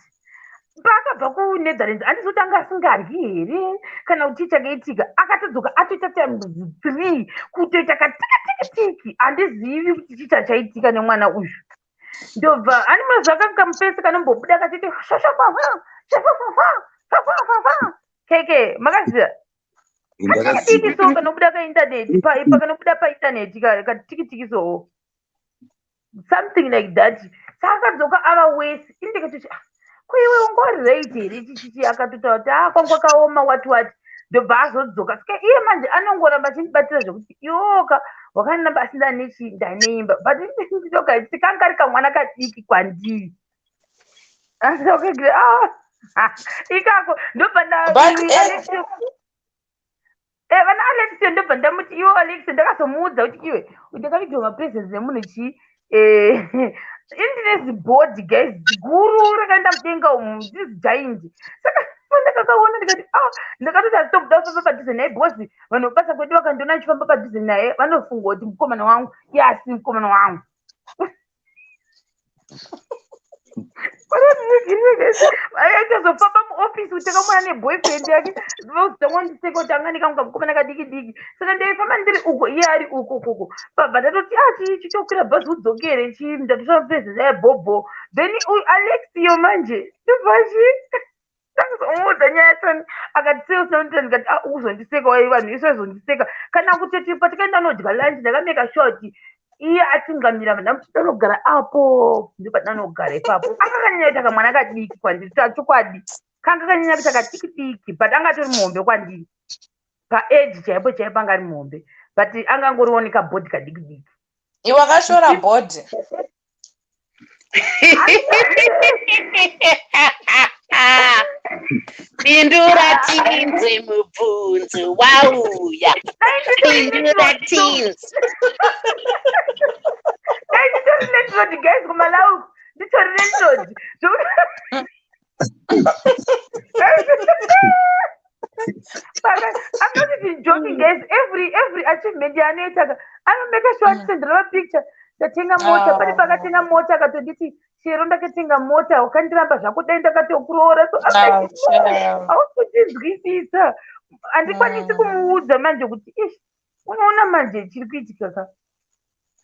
paakabva kuNetherlands, handizoti anga asingaryi here kana kuti chakaitika, akatodzoka atoita times three, kutoita katikatiki. Handizivi kuti chii chachaitika nemwana uyu. Ndobva hani munoziva kakamufesi kanombobuda kachiti shashafafa shafafafa fafafafa keke, makaziva? Katikitiki so kanobuda kaindaneti, pakanobuda paindaneti katikitiki, so something like that. Saka akadzoka ava wese. Ini ndikatoti, "Ah, ko iwe ungori right here?" Chichichi akatotaura kuti, "A, kwangu kwakaoma," wati wati. Ndobva azodzoka. Saka iye manje anongoramba achindibatira zvekuti iwoka wakanamba asina nechi ndaneimba, but ndinoga kanga ari kamwana kadiki kwandiri. Ah, ikako ndobva But, vana Alex, ndobva ndamuti, "Iwe Alex." Ndakazomuudza kuti, "Iwe, ndakavigirwa mapresents nemunhu chi." Ini ndine zibhodhi, guys, guru rakaenda mudenga umu, this giant. Saka ndakakaona ndikati, "Ah." Ndakatoti handitobuda kufamba padhuze naye, because vanhu vebasa kwedu vakandiona achifamba padhuze naye vanofunga kuti mukomana wangu. Iye asi mukomana wangu. Aitozofamba muofisi kuti takamuona neboyfriend yake, vozitangondiseka kuti anga nekamwe kamukomana kadiki diki. Saka ndaifamba ndiri uko, iye ari uko koko. Pabva ndatoti, "A, chitokwira bhazi udzokere." Chi ndatosvapedza naye bhobho. Then uyu Alex iyo manje, ndobvachi ndakazomuudza nyaya yachoni. Akati, "Sei usina kundita?" Ndikati, "A, ukuzondiseka wai, vanhu isu vaizondiseka." Kana kutoti patikaenda nodya lunch, ndakameka sure kuti iye atungamira, ndamuti, "Danogara apo." Ndopadanogara ipapo. Anga kanyanya kuita kamwana kadiki kwandiri, chokwadi kanga kanyanya kuita kadiki diki, but anga atori muhombe kwandiri paage chaipo chaipo, anga ari muhombe, but angangoriwo nekabhodhi kadiki diki. Iwe wakashora bhodhi. Pindura tinze mubvunzo wauya. Pindura tinze. Dai nditori landlord, guys, kuMalawi nditori landlord. I'm not even joking, guys. Every achievement yaanoita ka, anomeka sure atisendera mapicture. "Ndatenga mota." Pane pakatenga mota, akatonditi, "Chero ndakatenga mota, ukandiramba zvako, dai ndakatokuroora." So I'm like, Oh, "Hausi kuchinzwisisa." Handikwanisi kumuudza manje kuti, "Ish, unoona manje chiri kuitika ka."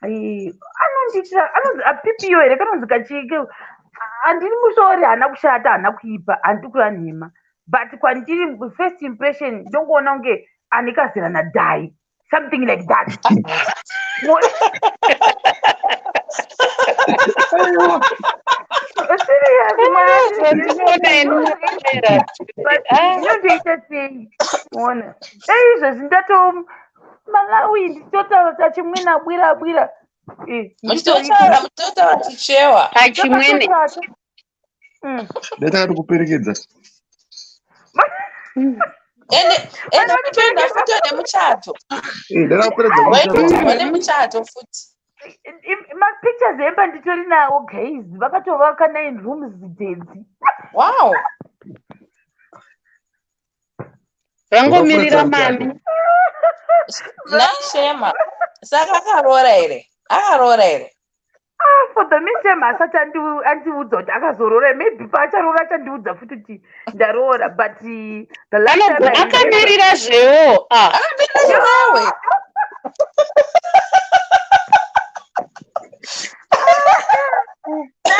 Anondiitira anonzi apipiyo here, kanonzi kachike. Handiri musori, haana kushata, haana kuipa, handiri kureva nhema, but kwandiri first impression ndongoona kunge ane kazera nadhai, something like that. Serious, Zvandinoona ini makamera. But Ah. ndinondoita sei? Ona, dai izvezvi ndato Malawi, ndichitotaura tachimwena bwira bwira. Muchitotaura, muchitotaura Chichewa. Pachimwene. Dai takatokuperekedza. Ende kutoenda futi nemuchato. Dai takuperekedza kumuchato. Waitotorwa nemuchato futi. Mapictures emba nditori nawo, guys. Vakatovaka 9 rooms dzedzi. Wow. Vangomirira mami. Naishema. Saka akaroora here? Akaroora here? For the meantime asati andiudza kuti akazoroora. Maybe paacharoora achandiudza futi kuti ndaroora, but the last time I remember- Akamirira zvewo. Ah. Akamirira zvewe.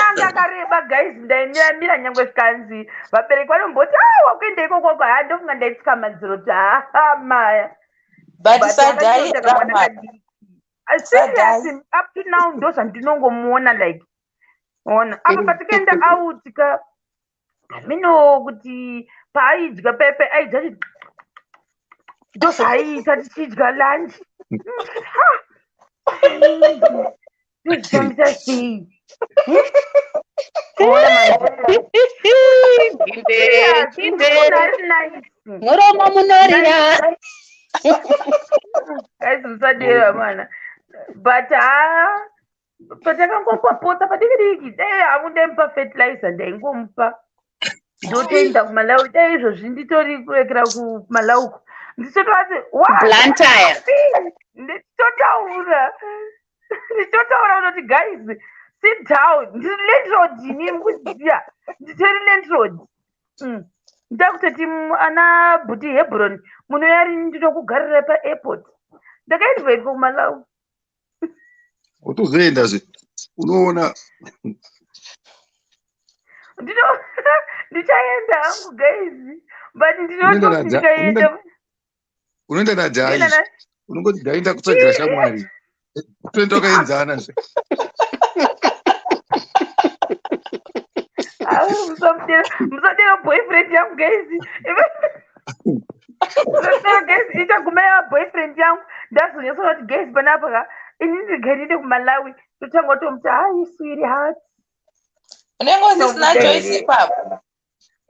Anga akareba, guys. Ndaimiramira nyangwe zvikanzi vabereki vanomboti, "A, wakuenda ikokoko." Ha, ndofunga ndaitsika madziro kuti haha maya. But But sadai akatoita kamwana rama. kadiki. Serious, up to now ndo zvandinongomuona, like, ona apa patikaenda out ka, hamino kuti paaidya pepe aidya ndo zvaaiita tichidya lunch. Ndozvifambisa sei? Ona manje. Chinde, Serious, chinde. munhu ari nice. Muromo munorira. Guys, musadera mwana, but ha, patakangopapotsa padiki diki, dai hangu ndaimupa fertilizer, ndaingomupa, ndotoenda kuMalawi. Dai izvozvi nditori kurekera kuMalawi uko, ndichitoati Blantyre. Ndichitotaura kutoti, "Guys, sit down." Ndiri landlord ini, mukuziya, nditori landlord. Ndakutoti ana bhuti Hebron munoyari, ndinokugarira paairport. Ndakainvaitwa kuMalawi. Utozoendazve unoona. Ndichaenda hangu, guys, but Unoenda ndinototi ndikaenda unoenda nadhai. Ndinoenda Unongoti ndaenda kutsvagira shamwari, toenda wakaenzana zve. Au, musadera boyfriend yangu, guys. Musadera, guys. Ichaguma yava boyfriend yangu, ndazonyatsoona kuti, guys, panapa ka, inini regai ndiende kuMalawi, totanga tomuti, "Hi, sweetheart." Unenge usisina Inobuda choice here? ipapo.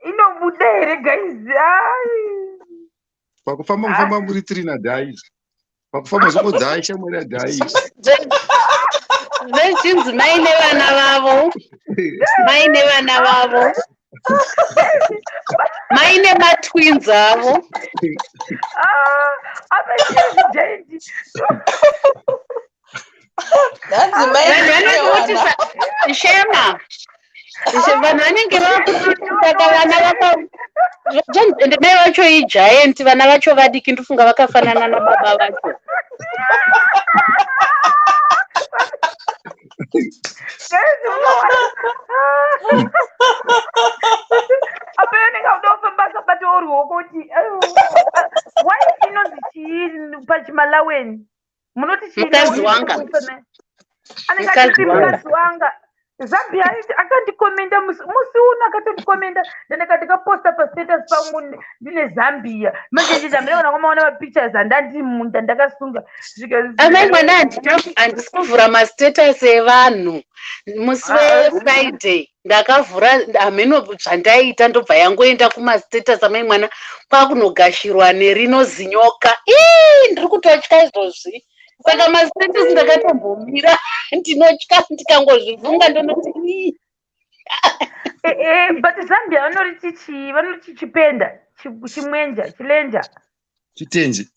Inobuda here, guys? Ai. Pakufamba mufamba muri tiri nadhai, pakufamba zvongodhai shamwari yadhai. Zvezvinzi mai nevana vavo, mai nevana vavo, mai nematwins avo. Ah, apa chiri giant. Hanzi mai Vanhu vanoti nevana. Shema, vanhu vanenge vakuti saka vana vaka ende mai vacho igiant, vana vacho vadiki. Ndofunga vakafanana nababa vacho. Guys, unowana apa yonenge auda kufamba akabatawo ruoko kuti wai inonzi chii pachiMalaweni? Munoti chii? Mukadzi wanga. Anenge Mukadzi achiti wanga. mukadzi wanga. Zambia akandikomenda musi uno, akatondikomenda ndandaka ndikaposta pastatus pangu ndine Zambia. Manje ndizambia kana kwamaona mapictures andandiri munda ndakasunga. Amai mwana, handisi kuvhura mastatus evanhu. Musi Ah, weFriday ndakavhura, hameno zvandaiita, ndobva yangoenda kumastatus. Amai mwana, kwakunogashirwa nerino zinyoka. Ii, ndiri kutotya izvozvi. Saka mastatus ndakatombomira, ndinotya. Ndikangozvifunga ndonoti, "Ii." But Zambia vanoriti chii? Vanoriti chipenda, chimwenja, chilenja? Chitenje.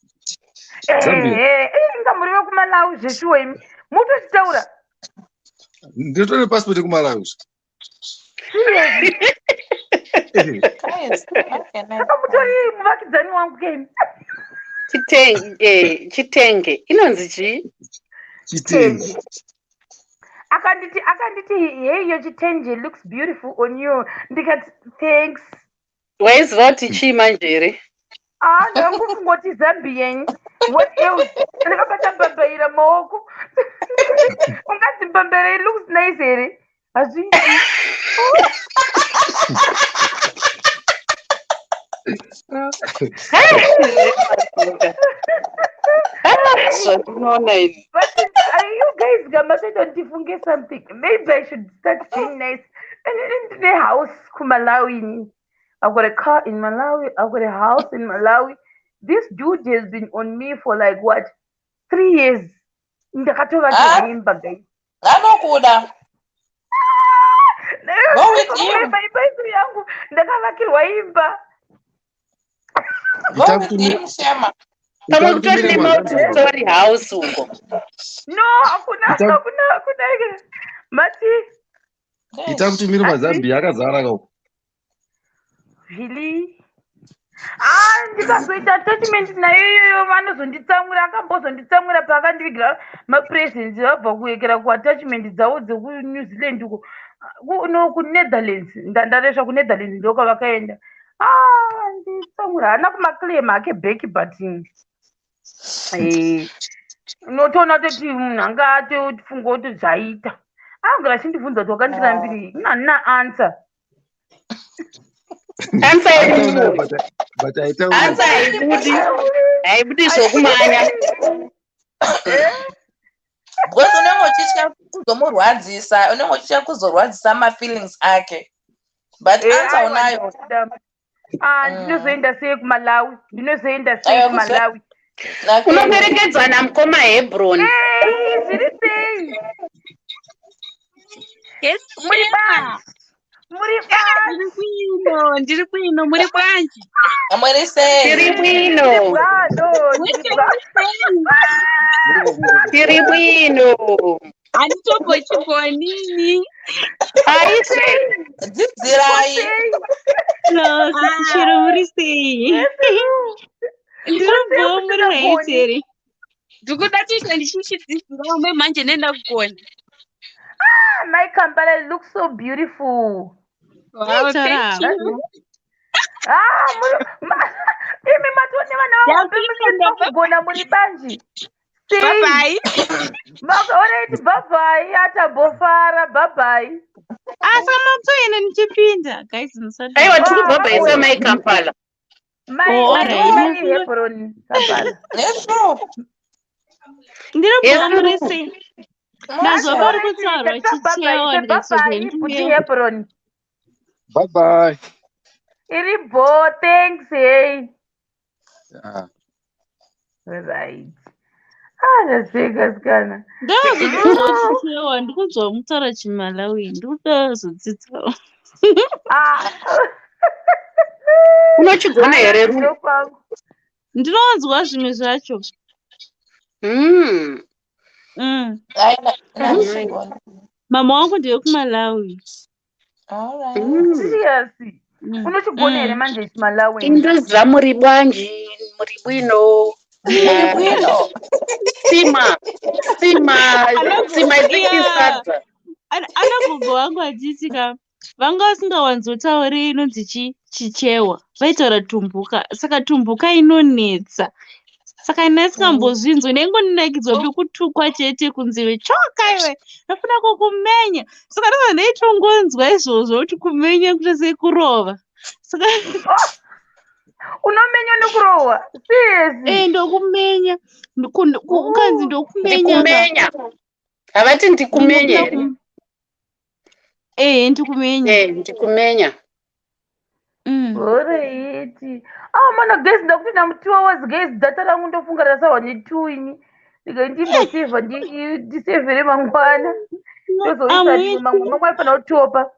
Zambia. Ehe, inga muri vekuMalawi zveshuwa imi, mutochitaura. Ndinotore passport yekuMalawi. Guys, how can I Saka mutori muvakidzani wangu kemi. Chitenge, chitenge inonzi chii? Chitenje. Akanditi, "Hey, your chitenje looks beautiful on you." Ndikati, "Thanks." Waiziva kuti chii manje here? Ah, ndangofungoti Zambian. What else? Ndakabata mbambaira maoko. Ungazi mbambaira looks nice here? Hazviiti. Zvandinoona ini. But you guys gamatoita ndifunge something. Maybe I should start being nice. Ndine house kuMalawi ini. I've got a car in Malawi. I've got a house in Malawi. This dude has been on me for like what, 3 years. Ndakatovakirwa Ah. imba, guys. Anokuda. Go with him. Imba isu yangu, ndakavakirwa imba. Go with him, Shema. Pamwe kutori nemulti-story house uko. No, hakuna. Hakuna, hakuna. Mati? Ita kuti miri maZambia akazara kauko. Really? Ah, ndikazoita attachment nayo iyoyo, vanozonditsamwira. Akambozonditsamwira paakandivigira mapresents vabva kuekera kuattachment dzavo dzekuNew Zealand uko. No, kuNetherlands. Ndaresva, kuNetherlands ndokwavakaenda. Ah, nditsamwira, haana kumaclaim ake back, but unotoona toti munhu anga atofunga kuti zvaita. Angara achindibvunza kuti wakandirambirei, ina handina answer. Answer iripo. But aitaura. Answer haibudi, haibudi zvokumanya. Because unenge uchitya kuzomurwadzisa, unenge uchitya kuzorwadzisa mafeelings ake, but answer Aiwa, unayo. ndinoda. Ah, ndinozoenda sei kuMalawi? Ndinozoenda sei Aiwa, kuMalawi? Unoperekedzwa namukoma Hebron. Ei, zviri sei? Yes, Muri Shema. bwanji? Muri bwanji? Ndiri kwino, ndiri kwino, muri bwanji? Muri sei? Tiri bwino. Bwano, ndiri Tiri bwino. Handitombochigonini. Aisi. Dzidzirai. No, Chero, muri sei? Ndinobvawo, muri right here? Ndikuda kuita ndichichidzidzirawo manje nenda kugona. Ah, my Kampala looks so beautiful. Wow, thank you. Ah, imi matone vana vakugona muri banji. Bye bye. Alright, bye bye. Atambofara, bye bye. Asa matoenda ndichipinda, guys, musati. Aiwa, tiri kubhabhaisa mai Kampala. Mai Oh, mai alright. Mai Hebron Kampala. Nezvo. Ndinobvawo, muri Yes. sei? Ndazwa pari kutaurwa Chichewa, ndikazoti Bye, ndiuye. Hebron. Bye bye. Iri bo, thanks, hey. Ah. Right. Ah, ndaseka sikana. Ndazodzidzawo Chichewa, ndikunzwa mutaura chiMalawi, ndikuda kuzodzidzawo. Ah. Unochigona here, Ru? Ndokwangu. Ndinonzwa zvimwe zvacho. Aina. Mama wangu ndewekuMalawi. Alright. Serious. Unochigona here manje chiMalawi? Indoziva muri bwanji, muri bwino. Muri bwino. Sima, sima, sima Yeah. isikisada. Ana gogo vangu achiti ka vanga vasingawanzotauri inonzi Chichewa, vaitaura Tumbuka, saka Tumbuka inonetsa, saka ina isingambozvinzwi, ndaingonakidzwa pekutukwa chete, kunzi iwe choka, iwe ndofuna kukumenya, saka ndobva ndaitongonzwa izvozvo kuti kumenya kuita sekurova, saka Unomenya nekurohwa. Serious. Eh, ndokumenya. Ukanzi ndokumenya ka Ndikumenya. Havati ndikumenya here? Eh, ndikumenya. Eh, ndikumenya. Alright. Ah, mana guys, ndakuti mu 2 hours, guys, data rangu ndofunga rasawa ne2 ini. Ndika ndimbosevha, ndisevhere mangwana. Ndozoisa Amwe. mangwana, mangwana fanira kutopa.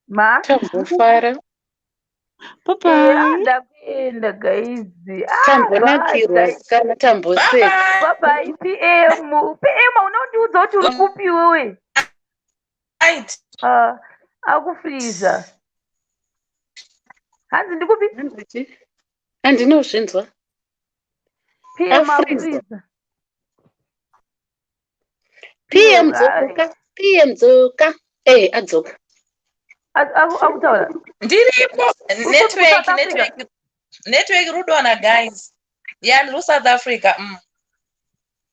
Ma? Tambofara. Bye. Eh, ah, Bye. ndakuenda, guys. Ah, Tambonakirwa bye. sikana, tamboseka. Bye bye, PM. PM, unondiudza kuti uri kupi iwewe? Right. Ah, akufriza. Hanzi ndikupi? Handinozvinzwa. PM Afriza. akufriza. PM dzoka, PM dzoka. Eh, adzoka. Akutaura. Ndiripo. Network, South Africa? network. Network rudona, guys. Yeah, ndiri South Africa.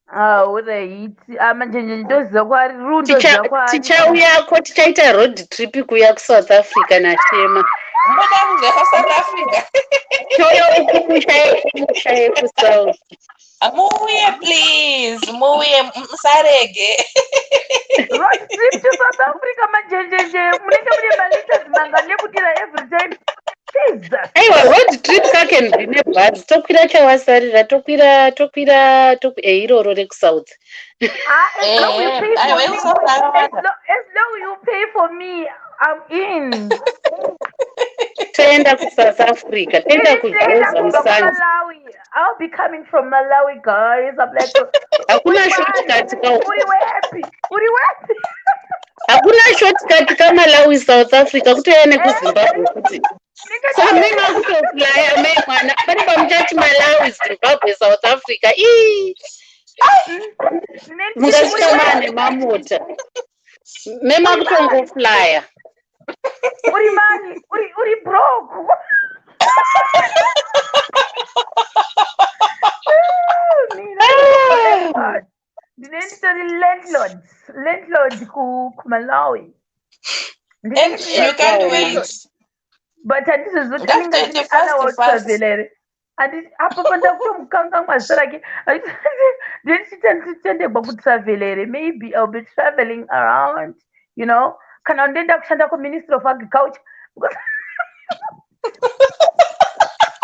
Ah, alright. Ah, manje ndoziva kwaari, Ru, ndoziva kwaari. Tichauyako, tichaita road trip kuya kuSouth Africa naShema. Munoda kuzveka South Africa? Toyo kumusha, yekumusha yekuSouth. Muuye please, muuye, musarege. Road trip to South Africa, manjenjenje, munenge mune maliters mangani ekudira every time? Jesus. Aiwa, road trip kakenzi nebhazi, tokwira chawasarira, tokwira, tokwira, iroro rekuSouth. Ah, as long you pay Aiwa, for me, ekuSouth akawanda. as long you pay for me, I'm in. Toenda kuSouth Africa, toenda Ndinoenda kuJoza kubva musanzi. kuMalawi. I'll be coming from Malawi, guys. I'm like, Hakuna uri shortcut ka. Uri wepi? Uri wepi? Hakuna shortcut kaMalawi South Africa, kutoya nekuZimbabwe futi. Saka mai makutoflya mai mwana pane pamuchati Malawi, Zimbabwe, South Africa. Ii, mungasvika maane mamota memakutongoflya. Uri mani? Uri broke. Mina ndine nditori landlord kuMalawi. And you can't wait. But handizozoti anenge Ngazvitoite achiti fast, ana fast. watravhela here. Apo pandakutomukangamwa zita rake. Ndichitendegwa kutravhela here? Maybe I'll be traveling around, kana ndoenda kushanda kuMinistry of Agriculture.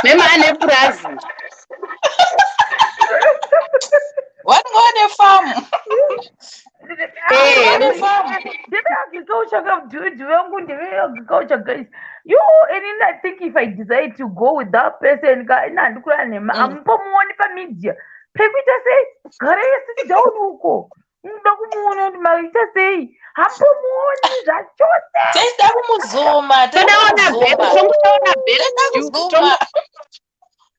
Mema ane purazi. Vanenge vane famu. Vane famu. Ndeve agriculture ka, dude vangu, ndeve agriculture, guys. You and then I think if I decide to go with that person ka, ina handikura nhema. Hamupomuoni pamedia pekuita sei, garai sit down uko, munoda kumuona kuti maita sei, hambomuoni zvachose. Tichida kumuzuma. Todaona bhero, tongodaona bhero. Toda kuzuma.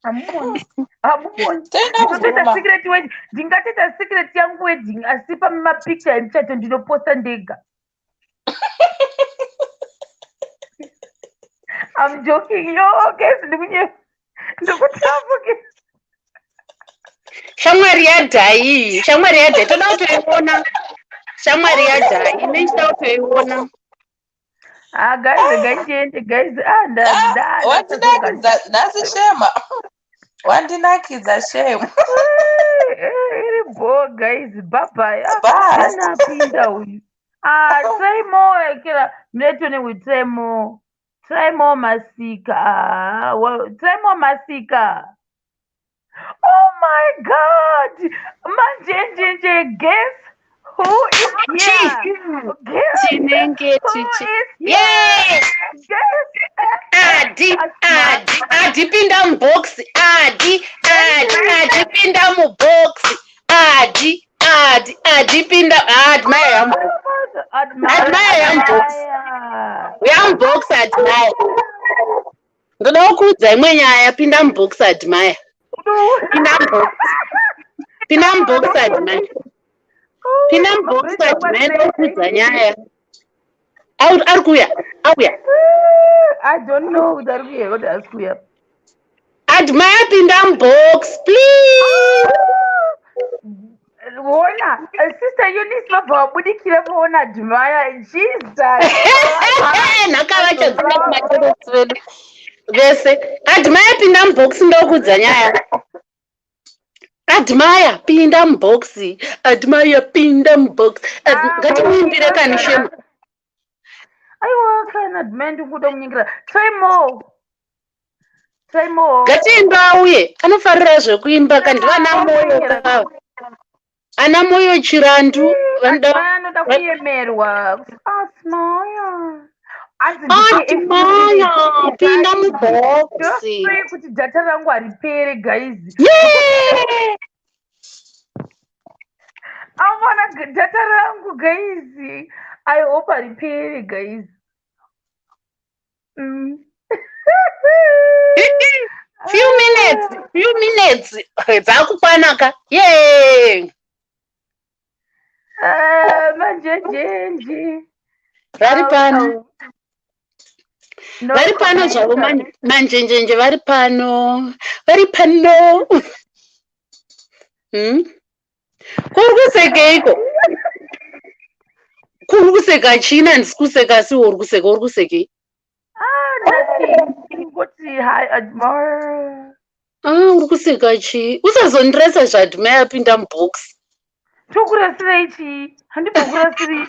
Hamuoni, hamuoni. Toenda Ndinotoita kuzuma. secret wedding, ndingatoita secret yangu wedding, asi pamapicture emuchato ndinoposta ndega. I'm joking. Yo, guys, ndikunye ndikutapuke. Shamwari yadhai, shamwari yadhai, toda kutoiona shamwari yadhai, nechida kutoiona. Ah, guys, regai ndiende, guys. Ah, nda nda Wandinakidza nhasi, Shema. Wandinakidza, Shema. Iri bo, guys. Bye bye. Ah, Bye. anapinda uyu. Ah, try more kira mletone, we try more. Try more Masika. Ah, well, try more Masika. Oh my God. Manjenjenje, guess who is here? Guess Tinenge who tichi is here? Yes. Guess. Adi, Adi, Adi, pinda mubox. Adi, Adi, Adi, pinda mubox. Adi, Adi, Adi, pinda. Admire yambox. Admire yambox. Yambox, Admire. Ndoda kukuudza imwe nyaya. Pinda mubox, Admire. Pinda mubox. Pinda mubox, Admire. Pinda mubox, Admire. Ndoda kukuudza nyaya. Ari kuuya, auya. I don't know kuti ari kuuya kuti asi kuuya. Admire, pinda mubox, please. Ona, Sister Eunice vabva vabudikira vaona Admire. Jesus. Nhaka vachaziva kumateresi vedu vese. Admire, pinda mubox, ndokudza nyaya. Admire, pinda mubox. Admire, pinda mubox. Ngatimuimbire kani, Shema. Aiwa, kana Admire ndikuda kunyengera. Try more. Try more. Ngatiimbe auye, anofarira zvekuimba kandi vana Moyo kava, ana Moyo Chirandu vanoda. Admire anoda kuyemerwa. Admire. Admire, pinda mubox. Ndosei kuti data rangu haripere, guys? Yeah! Amona data rangu, guys. I hope haripere, guys. Few minutes, few minutes dzakukwanaka ye. Ah, manjenjenje. Vari pano. No Vari pano zvavo. comment. Manjenjenje vari pano, vari pano. Kuri kusekeiko? Kuri kuseka china? Handisi kuseka, asi uri kuseka, uri kusekei? Ah, nothing. Ngoti hi, Admire. Ah, uri Uri kuseka chii? Usazondirasa zvaAdmire apinda mubox. Tokurasirei chii? Handimbokurasirei.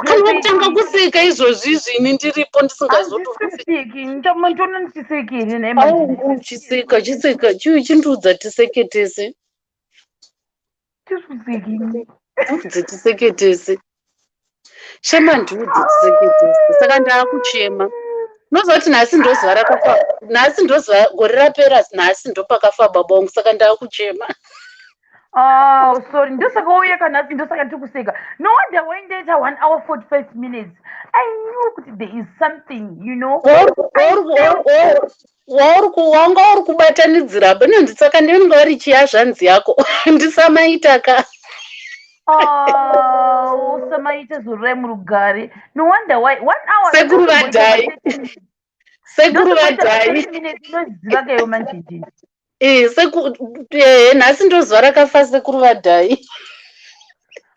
Kana wakutanga kuseka izvozvi izvi ini ndiripo ndisingazotoseki. Ndona ndichiseki here nhai manje? Uchiseka, chiseka, chiu chindiudza tiseke tese. Tiseki. Ndiudze tiseke tese. Shema ndiudze tiseke tese. Saka ndaakuchema. Unoziva kuti nhasi ndozuva rakafa, nhasi ndozuva gore rapera nhasi ndopakafa baba wangu saka ndaakuchema. Oh, sorry. Ndosaka wauya kanhasi ndosaka tiri kuseka. No wonder waindaita 1 hour 45 minutes. I knew kuti there is something, you know. Wanga uri kubatanidzira apa inonzi saka ndinenge vari chiyazvanzi yako ndisamaita ka. Oh, usamaita zororai murugare. No wonder why. 1 hour. Sekuru vadhai. Sekuru vadhai. Inoziva kaiwo manje. Eh, nhasi ndozuva rakafa sekuru vadhai.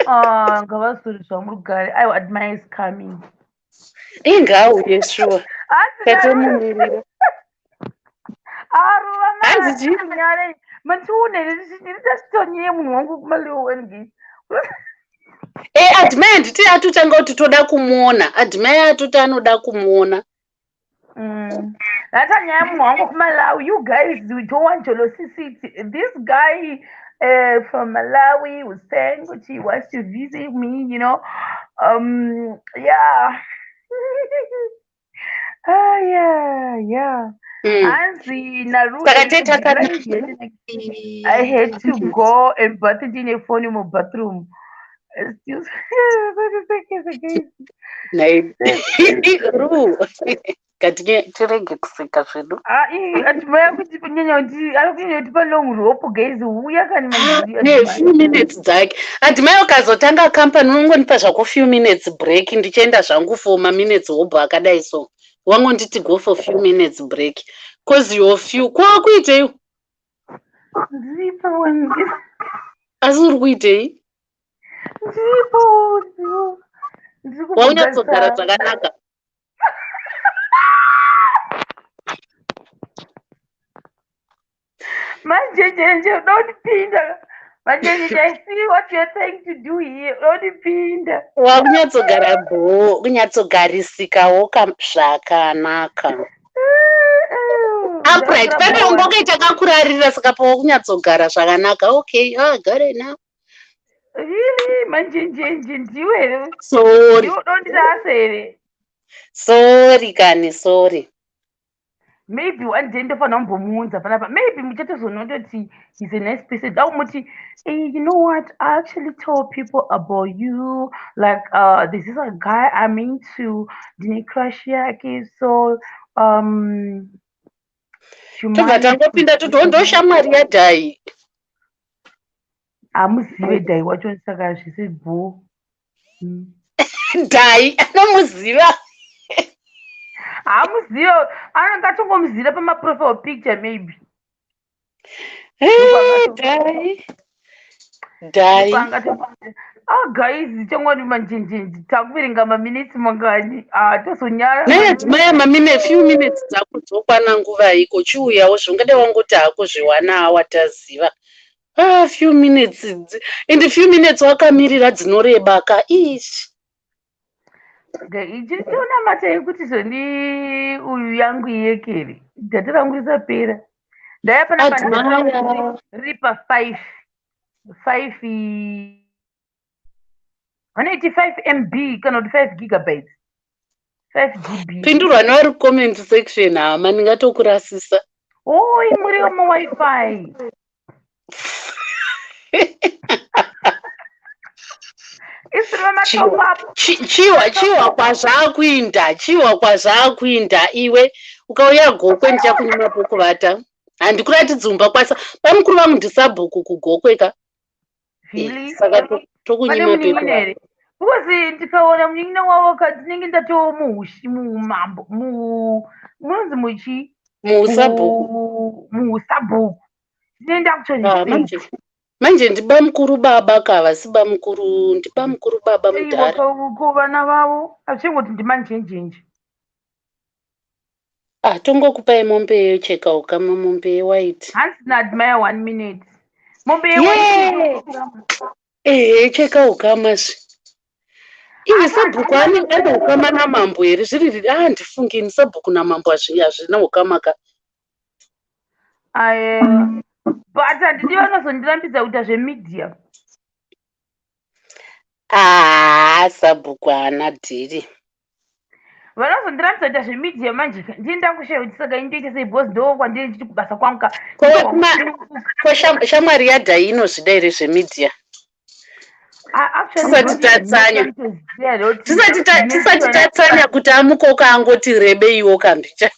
Ah, ngavazore zvavo murugare. Aiwa, Admire is coming. Ingauye sure. Tatomumirira. Aruva Hanzi chii? manyare. Mandione ndiri munhu wangu kumaleo. Eh, Admire nditi atotanga kuti toda kumuona. Admire atoti anoda kumuona. Nhata nyaya munhu wangu kuMalawi. You guys, we don't want jealousy. This guy from Malawi was saying that he wants to visit me. Yeah. Ah, yeah. Hanzi Naru, Saka teta I had to go and bath ndine phone mubathroom. Excuse. Nhai. Ru. Ngatinye tirege kuseka zvedu. Ah, Admire kuti kunyanya kuti ari kunyanya kutipa long rope guys. Uya kani manje. Ne few minutes dzake. Admire ukazotanga company unongonipa zvako few minutes break ndichienda zvangu for maminutes hobho akadai so. Wangonditi go for few minutes break. Cause your few kwakuitei? Ndiripo. Asi uri kuitei? Ndiripo. Ndiri Waunyatsogara zvakanaka. Manjenjenje, unondipinda. Manjenjenje, I see what you're trying to do here. Unondipinda. Wakunyatsogara bho, kunyatsogarisikawo zvakanaka. Upright. Pane ungokaita kakurarira saka pawakunyatsogara zvakanaka. Okay, ah, got it now. Really? Manjenjenje, ndiwe here? Sorry. Ndiwe unondirasa here? Sorry kani, sorry. Maybe one day ndofanira kumbomuunza panapa. Maybe muchatozonototi he's a nice person. Daumuti, hey, you know what? I actually tell people about you. Like, this is a guy I'm into. Ndine crush yake. So, Tobva tangopinda toti ndo shamwari yadhai. Hamuzive dhai wacho saka zvisi bho. Dhai anomuziva. Hamuzive, anenge atongomuzivira pamaprofile picture maybe. Eh, dhai. Dhai. Ah guys, changwani manjenjenje takuverenga maminitsi mangani? Ah, tozonyara. Naye mamine few minutes dzako dzokwana nguva iko chiuyawo zvongade wangoti hako zvewana awa taziva. Ah, few minutes and few minutes wakamirira dzinoreba ka ish. Ichitonamata yekuti zvoni uyu yangu iyekere data rangu risapera. Ndaya panapa Admire. riri pa5 5 vanoiti 5 MB kana kuti 5 gigabytes, 5 GB. Pindurwa nevari comment section hama ndingatokurasisa. Oi, muri muWi-Fi isiri vamatop up. Chiwa chiwa kwazvakuinda, chiwa kwazvakuinda iwe ukauya Gokwe ndichakunyima pokuvata. Handikuratidzi umba kwasa bamukuru vangu ndisabhuku kuGokwe ka. Really? Saka Pane tokunyima munin'ina pekuvata. here? Because ndikaona munin'ina wavo ka ndinenge ndatoo muhushi muumambo munonzi muchi Muusabhuku. Muusabhuku ndinenge Ah, ndakutonzi manje ndibamukuru baba ka vasi bamukuru ndibamukuru baba mudhara. Ko vana vavo hazvingoti ndimanjenjenje. Ah, tongokupai mombe yecheka ukama, mombe yewhite. Hanzi naAdmire one minute. Mombe yewhite. Ehe, cheka ukama zve. Iwe sabhuku ane ane ukama namambo here? Zviri ah, handifungi ini sabhuku namambo hazvina ukama ka. Aye. But handidi vanozondirambidza kuita zvemedia. Ah, sabhuku haana dhiri. Vanozondirambidza kuita zvemedia manje ndini ndakushaya kuti saka indoita sei because ndo kwandiri ndichiti kubasa kwangu ka. Ko shamwari yaDhai inozvida here zvemedia? Ah, Tisati tatsanya. Tisati tatsanya kuti amukoka angoti rebeiwo kambicha.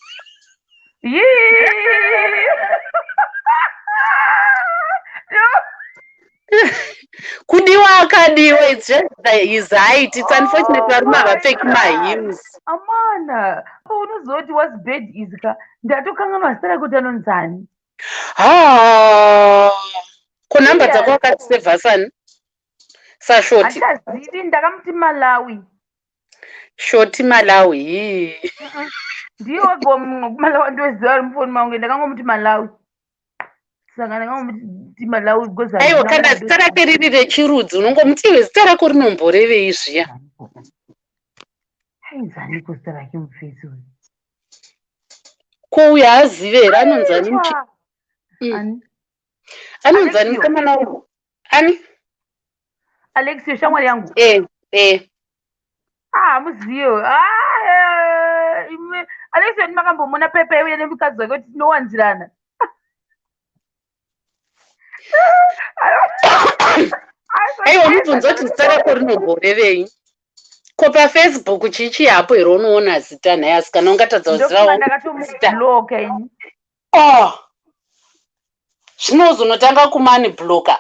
Kudiwa akadiwa, it's just his height. It's unfortunate varume havapfeki maheels. Amana, unozoti what's bad is ka ndatokanganwa zita rake kuti anonzani. Ha, ko nhamba dzako wakadzisevha sani? Sashoti. Handichazivi, ndakamuti Malawi. Shoti Malawi. Ndiye wega Malawi ndoziva ari mufoni mangu, ndakangomuti Malawi. Saka ndakangomuti Malawi because Aiwa, kana zita rake riri rechirudzi unongomuti iwe zita rako rinomborevei zviya. Ainzaniko zita rake mufesi uyu? Ko uyu haazive here anonzani? Ani? Anonzani mukomana uyu? Ani? Alexio, shamwari yangu. Eh, eh. Ah, muziyo. Ah, ime Alexio ndi makambomona pepe uye nemukadzi wake kuti tinowanzirana. Aiwa, mubvunzo kuti zita rako rinomborevei. Ko paFacebook chichi hapo here unoona zita nhai asikana ungatadza kuzivawo zita. Ndakatomubloka ini. Oh. Zvinozonotanga kumani bloka.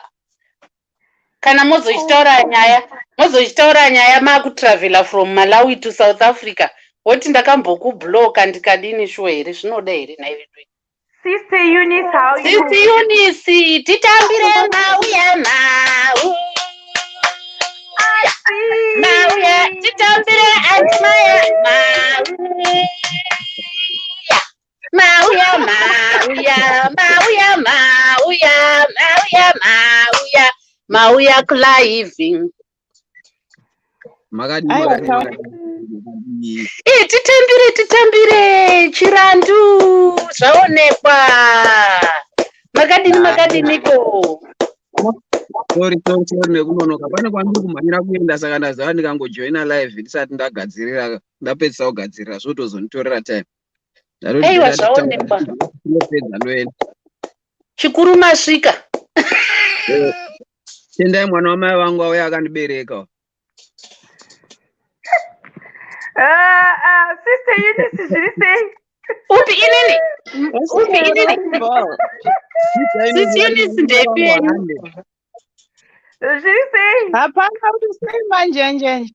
Kana mozochitaura nyaya, mozochitaura nyaya makutravela from Malawi to South Africa. Woti ndakambokubloka ndikadini shuwa here, zvinoda here nhai vedu? Sister Eunice, how you? Sister Eunice, titambire mauya mau. Mauya, titambire Admire mauya. Mauya, mauya, mauya, mauya, mauya, mauya, mauya kulive. Makadii, Aiwa, makadii, makadii. Eh, titambire, titambire Chirandu, zvaonekwa. Makadini, makadiniko? Sorry, sorry, sorry nekunonoka. Pane kwandiri kumhanyira kuenda saka ndaziva ndikangojoina live ndisati ndagadzirira, ndapedzisa kugadzirira zvotozonditorera time. Ndatoti Aiwa, ndati zvaonekwa. ndinopedza ndoenda. Chikuru masvika. Tendai mwana wamai vangu auya akandibereka. Ah, ah, Sister Eunice, zviri sei? Upi inini? Upi inini? Sisi Eunice ndepi yenyu? Zviri sei? Hapana kuti sei manjenjenje.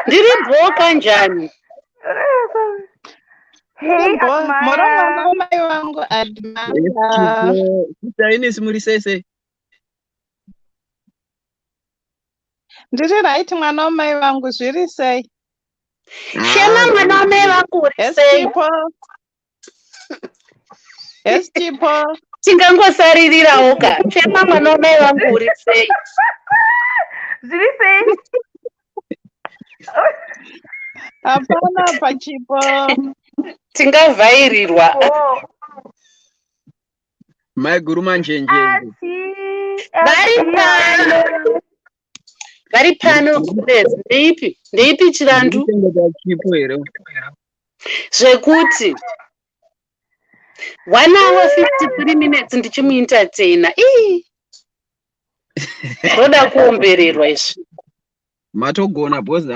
Ndiri bho kanjani? Hey, Moro mwana Admire. wamai vangu Admire. Sister Eunice muri sei sei? Ndiri right mwana wamai vangu, zviri sei? Shema mwana wamai vangu uri Yes, sei? Chipo. Yes, Chipo. Tingangosaririrawo ka. Shema mwana wamai vangu uri sei? Zviri sei? Hapana pachipo. Tingavhairirwa. Oh, Mai guru manjenjenje. Ati, Vari pano. Vari pano Lezi. Ndeipi? Ndeipi Chirandu? Ndikuchengeta chipo here? Zvekuti 1 hour 53 minutes ndichimuentertaina. Ii. Zvoda kuombererwa izvi. Matogona because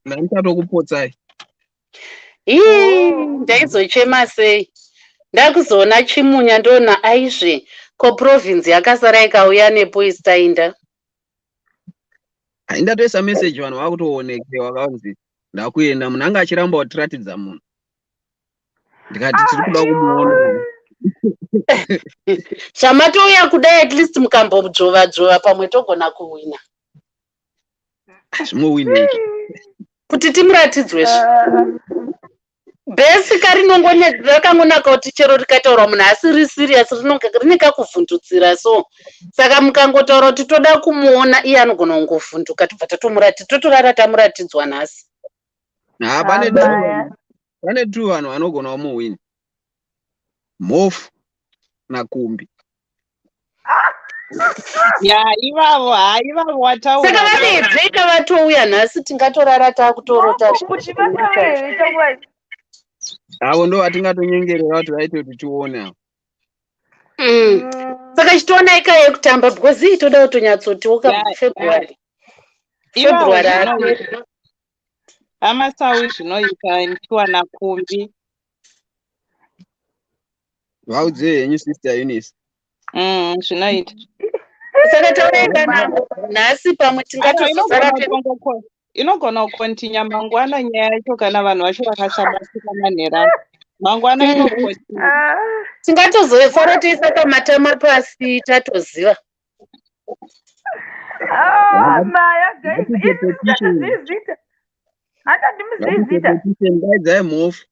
ndandatokupotsai. Ii, ndaizochema sei? Ndakuzoona Chimunya ndoona aizve ko province yakasara ikauya nepo istainda. Ndatoisa message vanhu vakutoonekewa vakanzi ndakuenda, munhu anga achiramba kutiratidza munhu. Ndikati tiri kuda kumuona. Zvamatouya kudai at least mukambodzvova dzvova pamwe togona kuwina. Zvinowinei? Kuti timuratidzwe zve. Bhesi rakangonaka kuti chero rikataurwa munhu asiri serious rine kakuvhundutsira so. Saka mukangotaura kuti toda kumuona iye anogona kungovhunduka tobva tatomuratidza totorara tamuratidzwa nhasi. Ha, pane two vanhu vanogona kumuhwina. Mhofu naKumbi. Ya, ivavo, ha, ivavo wataura. Saka vanedzeka vatouya nhasi tingatorara takutorota. Kuti vasauye chokwadi. Avo ndo vatingatonyengerera kuti vaite kuti tione avo. Saka chitoonai ka yekutamba because iyi toda kutonyatsotiwo ka February. Ivavo February zvinoita. Amasawi zvinoita ndichiwana Kumbi. Vaudzei henyu Sister Eunice. Zvinoita. Saka taurai kana nhasi pamwe tingatozosara Inogona kukontinya mangwana nyaya yacho kana vanhu vacho vakasabatsika manherano. Mangwana inokontinya. Tingatozosara toisa kamatama pasi tatoziva. Ah, maya guys, ini zita. Handati zita. Petition, daidzai Mhofu.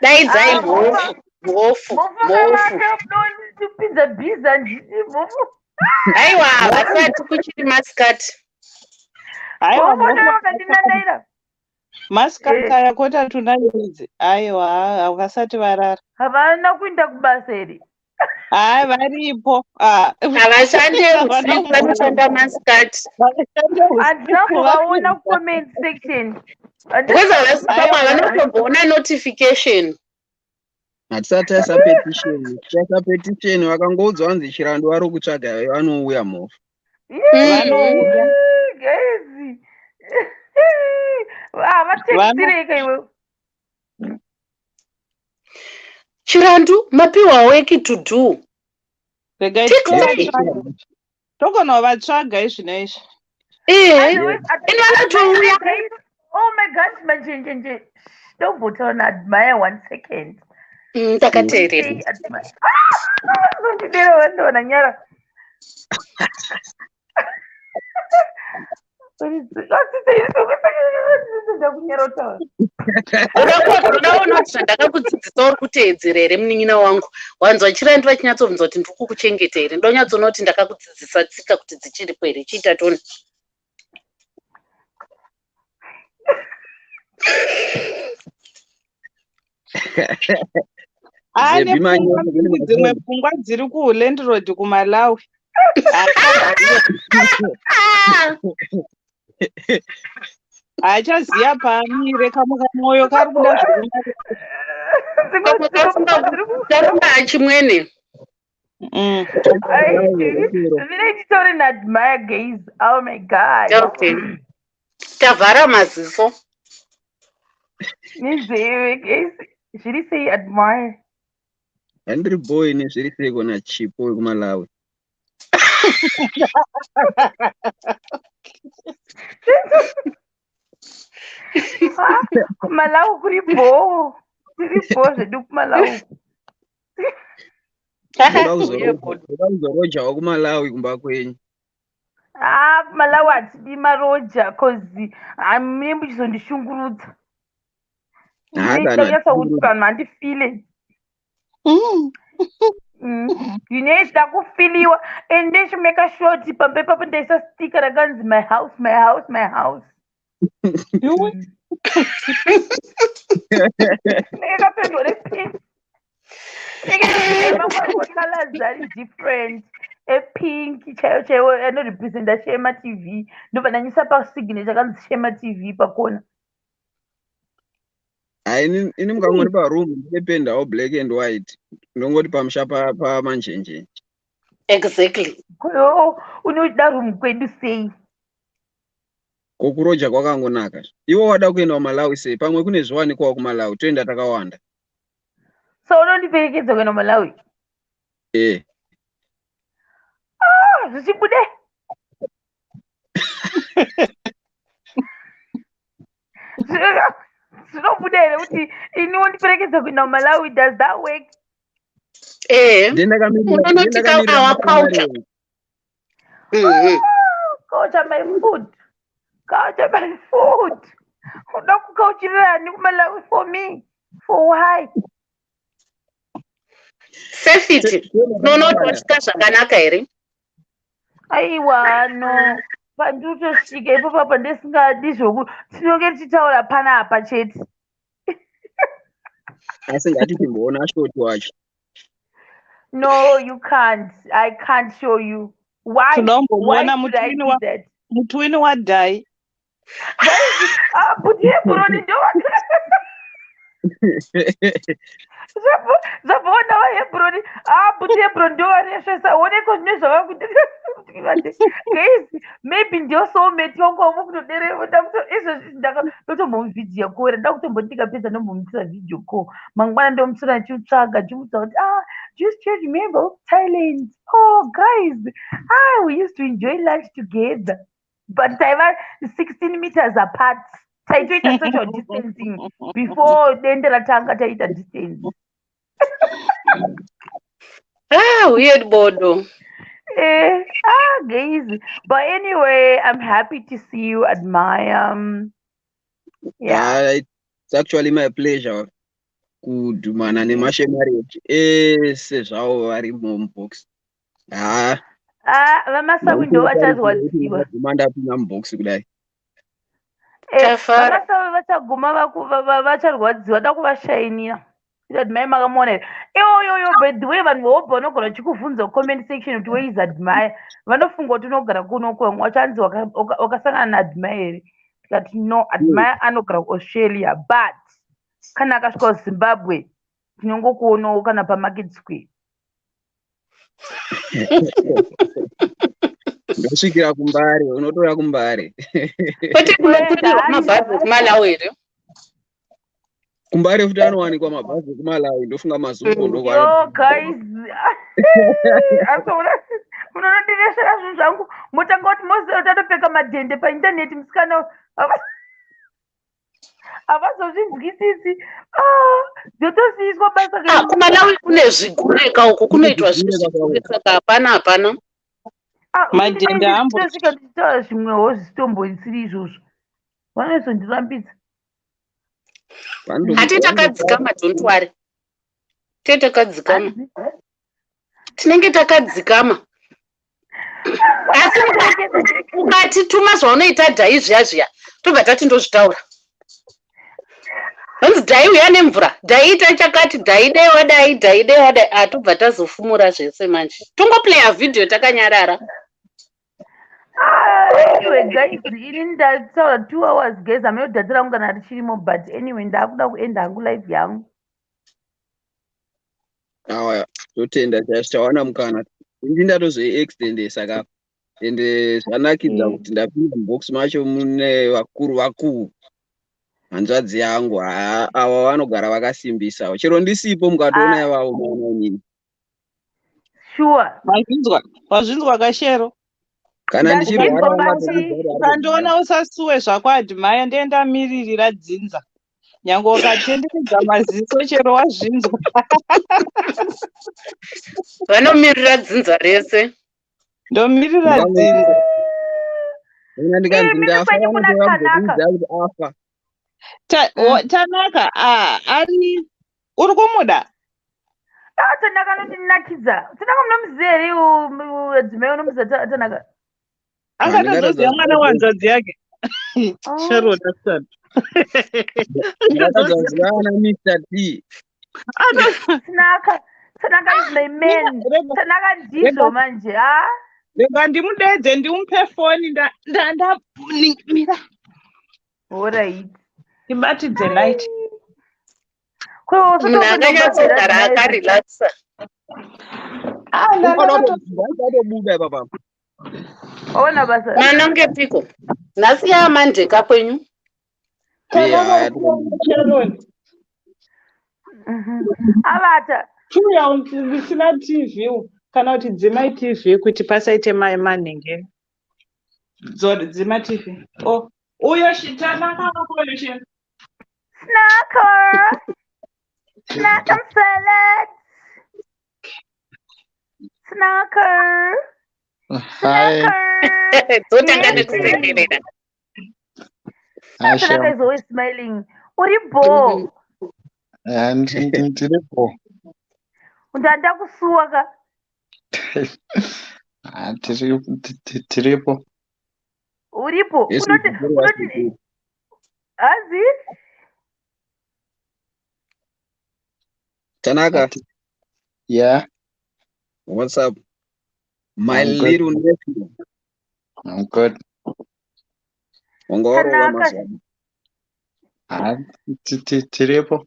Daidzai Ah, Mhofu. Mhofu. Mhofu. Mhofu bhiza nditi mhofu. Aiwa, havasati kuchiri masikati. Haiwa, Mhofu Mhofu vakandinanaira. Masikati aya quarter to nine idzi. Aiwa, havasati varara. Havana kuenda kubasa here? Hai, varipo. Ah. Havashande usiku, vanoshanda masikati. Handina kuvaona kucomment section. Because havasi pamwe havanotomboona notification. Hatisati taisa petition. Taisa petition vakangoudzwa vanzi Chirandu vari kutsvaga vanouya Mhofu. Vanouya. Guys. Ah, vatekisireka iwe. Chirandu, mapiwa work to do. Regai Take time. tivatsvaga. Togona kuvatsvaga izvino izvi. Ini vanotouya. Oh my gosh, manjenjenje. Dombotaura naAdmire one second. Ndakateerera. Hey, Admire. Ah, ndidero vandoona nyara. Ndakunyara kutaura. Uda kuona kuti zvandakakudzidzisa uri kuteedzera here munin'ina wangu. Wanzwa Chirandu vachinyatsobvunza kuti ndiri kukuchengeta here. Ndonyatsoona kuti ndakakudzidzisa tsika kuti dzichiripo here. Chiita toni. Ane Zebi pfungwa Manyoka, mbiri, dzimwe pfungwa dziri kuLand Road kuMalawi. Haachaziya paamire, kamwe kamwoyo kari kuda zvekumalawi. Kamwe kafunga achimwene. Vinechitaure naAdmire guys. Oh my God. Okay. Tavhara maziso. Nenzeve guys. Zviri sei Admire? Handiri boy nezviri sei kona Chipo wekuMalawi. Ah, kuMalawi kuri bhoo. Tiri bhoo zvedu kuMalawi. Ndoda kuzorojawo kuMalawi kumba kwenyu. Ah, kuMalawi hatidi maroja cause mune muchizondishungurudza. Haa, kana Ndanyatsa kuti vanhu vandifile. Ndine kufiliwa and ndechimeka sure kuti pamba ipapo ndaisa sticker rakanzi my house, my house, my house. Ndakapendwa nepink. Colors ari different epink chaiwo chaiwo anorepresenta Shema TV, ndobva ndanyisa pasignature kanzi Shema TV pakona. Hai, ini mukangoti paroom ndinopendawo black and white, ndongoti pamusha pamanjenjenje. Exactly. Yo, unoda room kwedu sei? Kokuroja kwakangonaka. Iwo wada kuenda kuMalawi sei? Pamwe kune zviwanikwawo kuMalawi, toenda takawanda. So unondiperekedza kuenda kuMalawi? Eh. Ah, zvichibude. Zvinobuda here kuti ini wondiperekedza kuenda kuMalawi? Does that work? Eh. Ndendakamirira Unonotika ndendakamirira our culture. Culture my food. Culture my food. Uda kukauchirira ani kuMalawi for me? For why? Safety. Unonotosvika zvakanaka here? Aiwa, no. Pandinotosvika ipapo apa ndisingadi zvoku tinonge tichitaura panapa chete. Asi ngatichimboona short wacho. No, you can't. I can't show you. Why? Toda Why kumbomuona should I mutwini do wa that? mutwini wadhai. Ah, but Hebroni ndo zvabvaona vaHebroni. Ah, but Hebroni ndo varesvesa. Oneko zvine zvavakuti guys, maybe ndio soulmate wangu wavo kutodereva. Ndakuto izvezvi ndotombomuvideo call. Ndakutomboti ndikapedza ndombomuitira video call. Mangwana ndomutsura ndichimutsvaga ndichimuudza kuti, ah, do you still remember Thailand? Oh guys, ah, we used to enjoy lunch together. But taiva 16 meters apart. Taitoita social distancing before dende ratanga, taita distance. Ah, weird bodo. Eh, ah, guys. But anyway, I'm happy to see you, Admire. Yeah. Ah, it's actually my pleasure kudhumana nemashemareti ese zvavo varimo mubox. Ha. Ah, vamasawi ndo vachazwadziwa. Guma ndapinda mubox kudai. Eh, Tafara. vamasawi vachaguma vacharwadziwa da kuvashainira. Admire makamuona here? Iyoyoyo, by the way, vanhu vobva vanogara vachikubvunza comment section kuti where is Admire. Vanofunga kuti unogara kuno kwamwe vachanzi wakasangana naAdmire here? Tikati no, Admire anogara kuAustralia, but kana akasvika kuZimbabwe tinongokuonawo kana paMarket Square. Ndosvikira kuMbare, unotora kuMbare. Kwete kunokwirwa mabhazi ekuMalawi here? Kumbare futi anowanikwa mabhazi ekuMalawi, ndofunga mazuko ndokwa. Yo guys, munonondiresvera zvinhu zvangu, motanga kuti mozero tatopfeka madhende paindaneti, musikana havazozvinzwisisi. Ah, zvotosiiswa basa. Ah, kuMalawi kune zvigureka uko kunoitwa zvezvigure, saka hapana hapana. Ah, Madhende ndosvika ndichitaura zvimwewo zvisitombosiri izvozvo, vanozondirambidza. Hati takadzikama, don't worry. Tee takadzikama. Tinenge takadzikama. Asi ukatituma zvaunoita dhai zviya zviya, tobva tati ndozvitaura. Hanzi dhai uya nemvura, dhai ita chakati, dhai dai wadai, dhai dai wadai. Ah, tobva tazofumura zvese manje. Tongoplaya video takanyarara. Ah, anyway guys, ini ndataura 2 hours guys, hameno data rangu kana richirimo, but anyway ndakuda kuenda hangu live yangu. Awa, totenda chaizvo tawana mukana. Ini ndatozoiextendesa ka, ende zvanakidza kuti ndapinda mubox macho mune vakuru vakuru, hanzvadzi yangu. Haa, ava vanogara vakasimbisa chero ndisipo, mukatoona Ah. ivavo maona inini. Sure. Wazvinzwa, wazvinzwa kashero. Kana ndichirwara Ndazvinzwa. vangatokudza kuti ari kurwara. Ukandiona usasuwe zvako Admire, ndenda miririra dzinza. Nyange ukatenderedza maziso chero wazvinzwa. Vanomirira dzinza rese. Ndomirira dzinza. Kana ndikanzi Imi ndafa, kwenyu kuna vanotouya Tanaka. kumbokuudza kuti afa. Tanaka, ah, ari uri kumuda? Ah, Tanaka anondinakidza. Tanaka munomuziva here? Adzimai unomuziva Tanaka? Angatozoziva mwana wanzvadzi yake. Oh. Sharon Aston. Ndakatoziva ana Mr T. Tanaka, Tanaka is my man. Tanaka ndizvo manje, ah. Rega ndimudedze ndimupe foni mira. Alright. Ndibatidze light. Munhu akanyatsogara akarelaxa. Ah, Ndatobuda ipapa. Waona basa. Manongepiko nhasi yaamandeka kwenyu? Yeah. Sharon. Avata. Chiuya ndisina TV kana kuti dzimai TV kuti pasaite manhengeri. Dzima TV. Oh, uyo Tanaka wako uyo Sharon. Snacker. Snack salad. Snacker. Hi. Snacker. Dzotanga nekusekerera. Hi, Tanaka Shem. is always smiling. Uri bho. And tiripo. Ndandakusuwa ka. Ah, tiripo. Uripo. Yes, Unoti muzukuru unoti wasekuru. hanzi Tanaka, Yeah, what's up? My I'm good. little nephew. I'm good. Wanga warova Tanaka. mazuva ano. Ah, tiripo.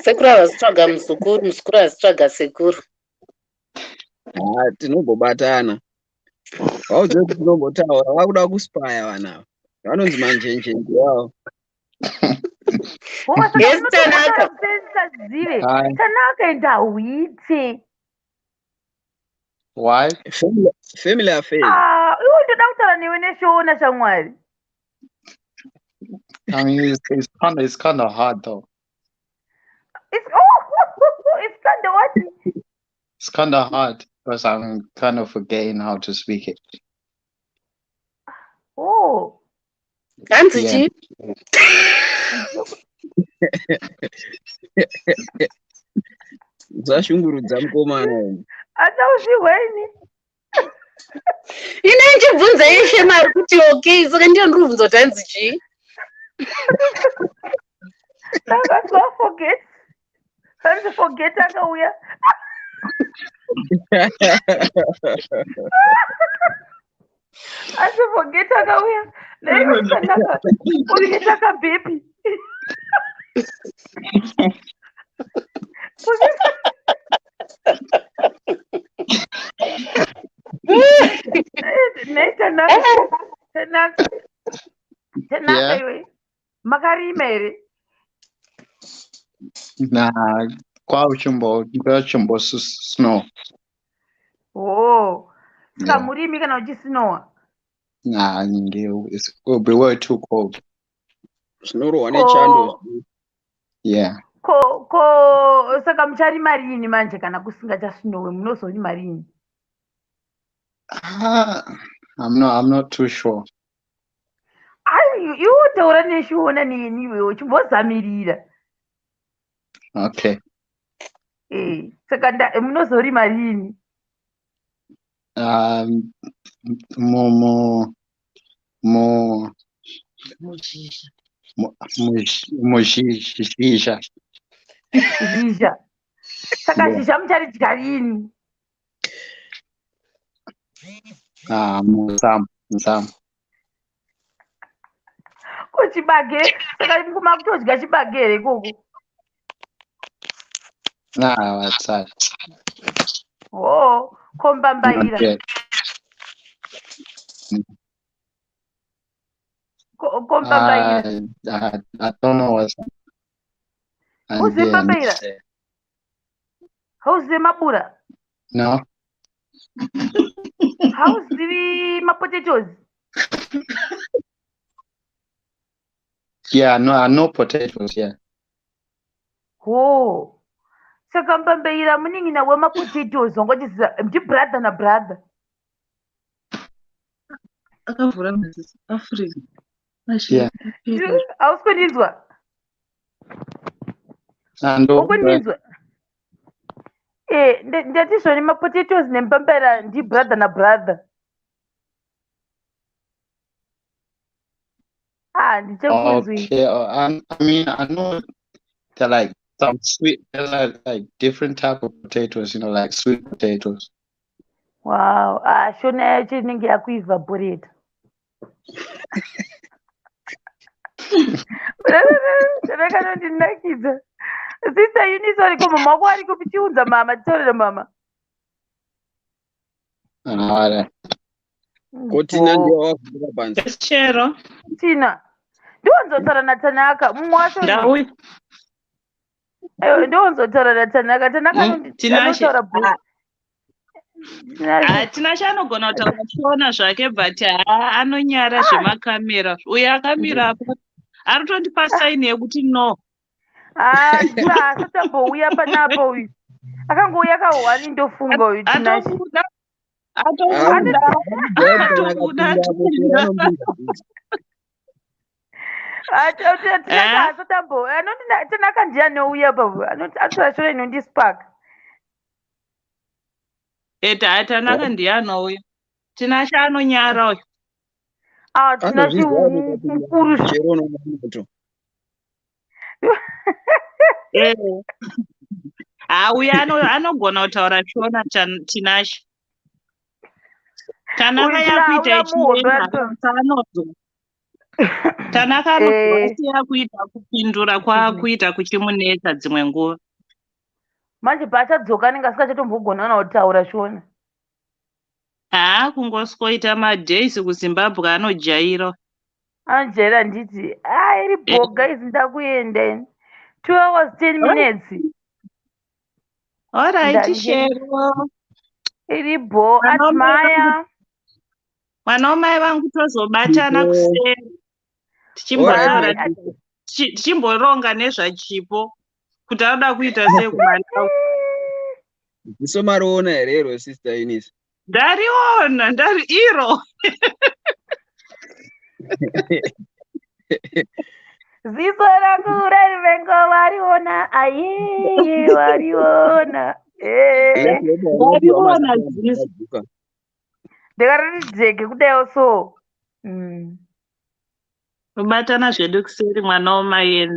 Sekuru havazitsvaga muzukuru, muzukuru hazitsvaga sekuru. Ah, tinombobatana. Vaudze kuti tinombotaura, vakuda kuspaya vana ava. Vanonzi manjenjenje wavo. Hova saka Yes, munotombotaura Tanaka. musingazive. Hi. Tanaka enda hauite. Why? Family affairs. Ah, iwe ndoda kutaura newe neshona shamwari. I mean, it's kind of hard though. It's oh, it's kind of what? It's kind of hard because I'm kind of forgetting how to speak it. Oh. Hanzi Yeah. chii? Usashungurudza mukomana uyu. Atauzihwa ini. Ine ndichibvunza ishe mari kuti okay, saka ndiyo ndiri kubvunza kuti hanzi chii? Ndakazwa forget. Hanzi forget akauya. Hanzi forget akauya. Naiwe Tanaka. Forget akabhepi. Forget. Nei Tanaka. Tanaka. Tanaka Yeah. iwe. Makarima here. Nah, kwauchimbo snow. Oh. Saka Yeah. murimi kana uchisinowa. Nah, it'll be way too cold. Zvinorohwa nechando. Ko Yeah. ko saka mucharima rini manje kana kusingachasinowe munozorima rini? Ah, I'm not too sure. Ai, iwe taura neshona neni iwewe chimbozamirira. Okay. Eh, saka munozorima rini? Mu mu mu mu muzhizha. Zhizha. Saka Yeah. zhizha mucharidya rini? Ah, musummer, musummer. Ko chibage, saka makutodya chibage here ikoko? Nah, that's that. Oh, ko Not mbambaira. yet. Ko mbambaira. I don't know what's Hauzivi mbambaira? Hauzivi mabura? No. Hauzivi mapotatoes? Yeah, no, I know potatoes, yeah. Oh. Saka mbambaira munin'ina wemapotatoes wangochiziva ndibrother nabrother. Akavhura maziso Africa. Yeah. Hausi kundinzwa? And Ukundinzwa? Eh, ndati zvoni mapotatoes nembambaira ndibrother nabrother. Ah, ndichakunzwi. Okay, I mean, I know they're like some sweet, they're like different type of potatoes, like sweet potatoes. Wow, ah, shona yacho inenge yakuevaporate. Shona kanondinakidza. Sister Eunice ariko mama wako ariko pichiunza mama, titorere mama. Alright. Ko Tina Oh. ndiye wavhura panze. Chero. Tina. Ndiwanzotaura naTanaka, mumwe wacho Ndauya. Aiwa, ndiwanzotaura naTanaka. Tanaka Tinashe. anotaura bhu. Tinashe. Ah, Tinashe anogona kutaura shona zvake but haa anonyara zvemakamera. Uyo akamira apo ari kutondipa saini yekuti no. Ah, asati ambouya panapa uyu. Akangouya kahwani ndofunga uyu Tinashe. Atobuda. Atobuda. Atobuda. Atobuda. Tinaka asotambo anoti Tanaka ndiye anouya papo, anoti atora shona inondispark. Eta, Tanaka ndiye anouya. Tinashe anonyara uyo. Ah, Tinashe Anozviziva mukuru. Chero unomoto. Ha, uyo anogona kutaura Shona, Tinashe. Tanaka Uyu Tina yakuita hauna muhombe ichienda ato. anonzwa. Tanaka anonzwa, asi yakuita kupindura kwaakuita kuchimunetsa dzimwe nguva. Manje paachadzoka anenge asingachatombogona kana kutaura Shona. Haa, kungoswoita madays kuZimbabwe anojaira. Anojaira nditi a iri bho guys, ndakuenda ini. 2 hours 10 minutes. Alright, Shero. Iri bho. Mwana wamai Admire. Mwana wamai vangu, tozobatana Bho. kuseri. Tichimbotaura, Alright. tichimboronga nezvaChipo kuti anoda kuita sei kuMalawi. Ziso mariona here iro, Sister Eunice? Ndariona, ndari iro. Ziso rangu rarivengo wariona, aye, wariona. Eh. Ndariona ziso. Ndakariti jeke kudaiwo so. Kubatana zvedu kuseri, mwana wamai.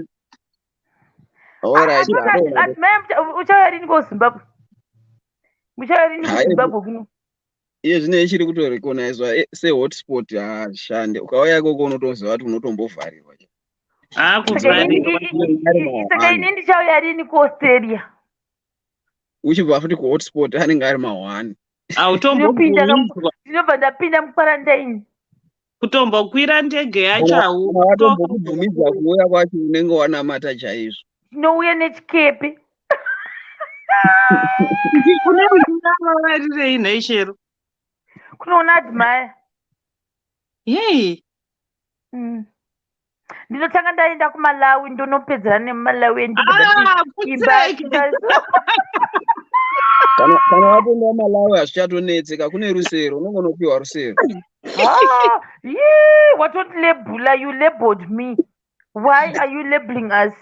Alright. Admire, uchauya rini kuZimbabwe? Muchauya rini Hayi. kuZimbabwe kuno? Iye zvino ichiri kutorecognizwa sehotspot, hashande. Ukauya ikoko unotoziva kuti unotombovharirwa. Haa, Saka ini kuvharirwa. saka ini ndichauya rini kuAustralia? Uchibva futi kuhotspot anenge ari mahwani. Ndinopinda Hautombobvumidzwa ndinobva ndapinda muquarantine. kutombokwira ndege yacho. Kana watombokubvumidza kuuya kwacho, unenge wanamata chaizvo. Tinouya nechikepe. Une uchingavarirei nhai, Shero? Kunoona Admire. Yei. Ndinotanga ndaenda kuMalawi, ndonopedzerana nemuMalawi. Ah, putseke. Kana watoenda Malawi hazvichatonetseka, kune rusero, unongonopiwa rusero. Watotilabela, you labeled me. Why are you labeling us?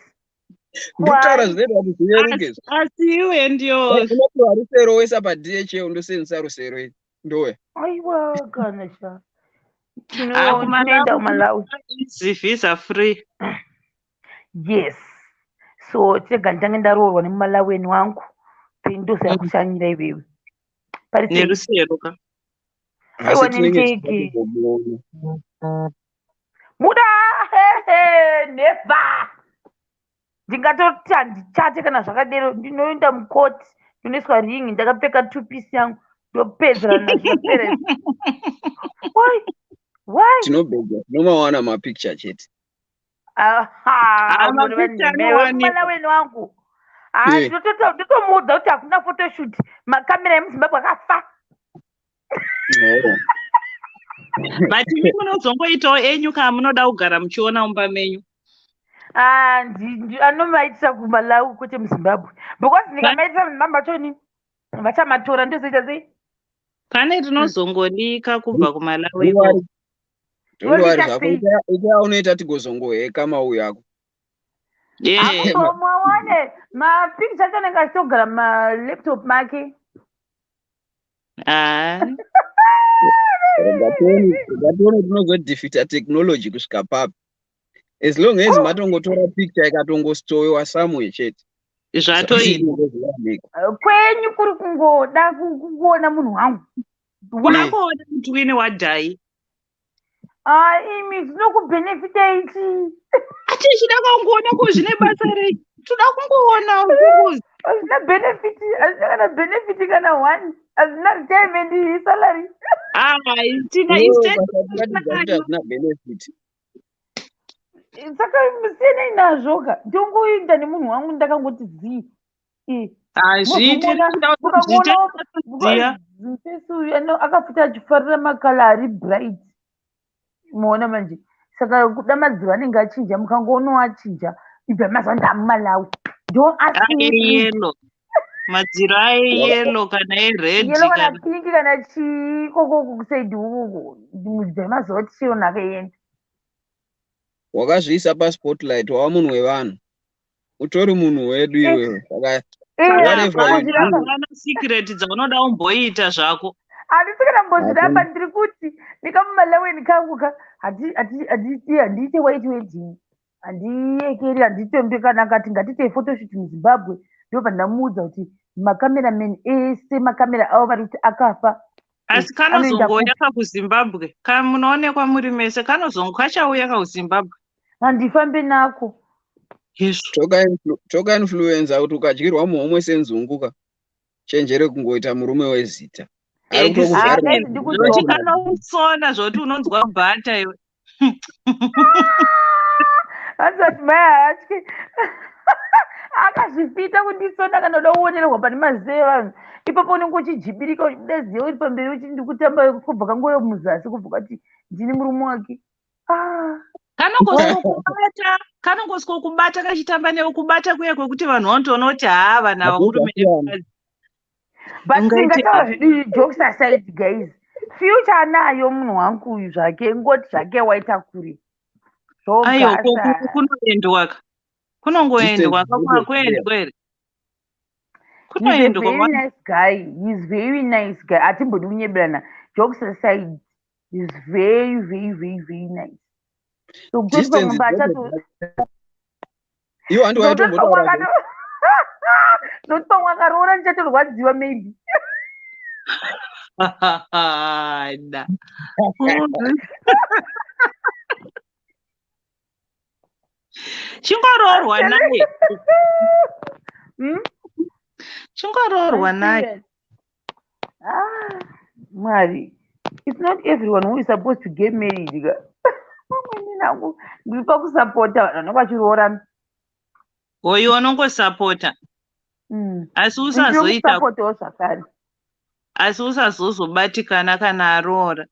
Ndikutaura Why? zvinoita kuti zvireruke. Asi iwe ndiyo Unopiwa rusero, woisa paDHL, undosenzesa rusero iri ndoya. Aiwa, kana sha. Ah, Tinoenda kuMalawi. Easy, visa free. Yes, so tirega nditange ndaroorwa nemumalaweni wangu, then ndozoya kushanyira iwewe. Pari sei? Nerusero ka. Asi Aiwa, tinenge nendege. tichitomuona. Muda never, ndingatoti handichate kana zvakadero. Ndinoenda mukoti, ndinoiswa ring, ndakapfeka two piece yangu, ndopedzerana, zvapera. Why, why? Tinobhega, tinomawana mapicture chete. Ah, mapicture anowanikwa. Malaweni wangu. Ah, ndotomuudza kuti hakuna photoshoot, makamera emuZimbabwe akafa. Oh. But imi munozongoitawo enyu kana munoda kugara muchiona mumba menyu. Ah, anomaitira kuMalawi, kwete muZimbabwe, because ndikamaitira muZimbabwe achoni vachamatora, ndozoita sei? Pane rinozongolika kubva kuMalawi Don't worry. ikoko. Don't worry Lolita zvako. sei? Ita unoita tigozongoheka mauyu ako. Mawane mapicture acho anenge achitogara mumalaptop make. Ah. Ngatione tinozodefeata technology kusvika papi. As long as matongotora picture ikatongostorewa somewhere chete, Zvatoita. Zvizowanikwa. Kwenyu kuri kungoda kuona munhu wangu. Kuda Why? kuona mutwini wadhai. Ah, imi zvinokubhenefita ichi? Atichida kungoona, ko zvine basa rei? Toda kungoona kuzi. Hazvina benefit, hazvina kana benefit kana one, hazvina retirement salary. Ah, tina Iwewe instead ukasatiratidza kuti hazvina benefit. Saka musiyanai nazvo ka, ndongoenda nemunhu wangu ndakangoti zii. Hazviiti. Mukangoona mufesi uyu akapfuta achifarira makala ari bright, muona manje. Saka kuda madziva anenge achinja, mukangoonawo achinja, ibva mazuva ndamuMalawi. Don't ask me, please. Ayellow, madziro ayellow kana ered. Yellow kana Kana pink kana chii, ikoko kusaidi ukoko, mubva mazuva kuti chiro nhaka ienda. Wakazviisa paspotlight, wava munhu wevanhu. Utori munhu wedu iwewe. Saka Eh, whatever you do, Hapana secret dzaunoda kumboita zvako. Handisi kana kumbozviramba. Hakuna. Ndiri kuti nekamuMalaweni kangu ka, handiite white wedding, handiyekeri, handitombi kana akati ngatiitei photoshoot muZimbabwe, ndobva ndamuudza kuti macameraman ese, makamera avo vari kuti akafa. Asi Anoenda kanozongouya kupi? kakuZimbabwe, kamunoonekwa muri mese, kanozongo kachauya kakuZimbabwe. Handifambe nako. Hezvo. Toka influencer kuti ukadyirwa muhomwe senzungu ka, chenjere kungoita murume wezita. Ari Ah, kutokuvharira. guys, ndikujoka. Zvokuti kanousona zvokuti unonzwa bhata iwe. Hanzati mai haatyi, akazvipita kundisona kana uda kuonererwa pane maziso evanhu. Ipapo unenge uchijibirika, uchibuda ziyo uri pamberi, uchiti ndikutamba, kubva kangoyo muzasi, kubva kwati ndini murume wake. Ah. Kanongoswokubata, kanongoswokubata kachitamba newe, kubata kuya kwekuti vanhu vanotoona kuti haa, vanhu ava murume nemukadzi. But Ungaite tingataura zvidu, jokes aside, guys, future anayo munhu wangu uyu zvake, ngoti zvake waita kure. Aiwa, Zvogasa. kunoendwa ka, kunongoendwa ka, Distance. kwakuendwa here? He's a Kunoendwa. very nice guy, he's very nice guy, hatimbodi kunyeberana. Jokes aside, he's very, very, very, very nice. So kutoti Distance pamwe is not a pachato Iwo handi zvokuti pamwe waitombotaura. Zvokuti pamwe akaroora ndichatorwadziwa maybe. Da. Chingoroorwa naye. Chingoroorwa I'm naye. serious. Ah, Mwari, it's not everyone who is supposed to get married ka. Pamweni nangu ndiri pakusapota vanhu vanenge vachiroorana. Oyo unongosapota, asi usazoita Ndinomusapotawo zvakare. Asi usazozobatikana kana aroora.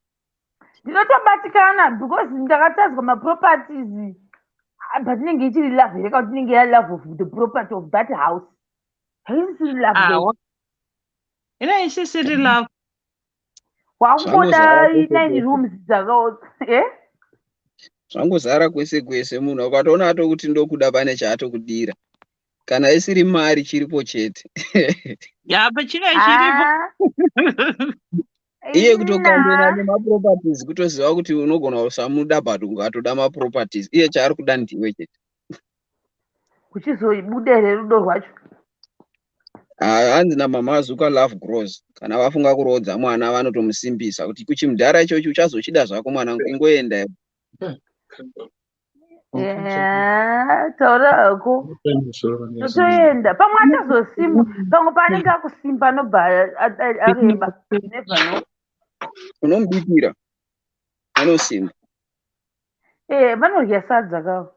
Ndinotobatikana because ndakatadzwa maproperties. Ah, but inenge ichiri love here, kana kuti inenge yalove of the property of that house? Haisisiri love, guys. Awa, ine isisiri love. Wakungoda Zvangozara kwese nine kwese. rooms dzaka eh? Zvangozara kwese kwese. Munhu ukatoona atokuti ndokuda, pane chaatokudira. Kana isiri mari, chiripo chete. Yapa chine chiripo. Ah, Iye ina. kutokambena nemaproperties, kutoziva kuti unogona kusamuda, but ukatoda maproperties, iye chaari kuda ndiwe chete. Kuchizobuda here rudo rwacho? Ah, hanzi namama Azuka, love grows. Kana vafunga kuroodza mwana, vanotomusimbisa kuti kuchimudhara ichochi uchazochida zvako mwanangu, ingoenda. Eh, taura hako, totoenda. Pamwe achazosimba, pamwe paanenge akusimba anobva areba. You never know. Unomubikira, anosimba. Eh, vanorya sadza kavo.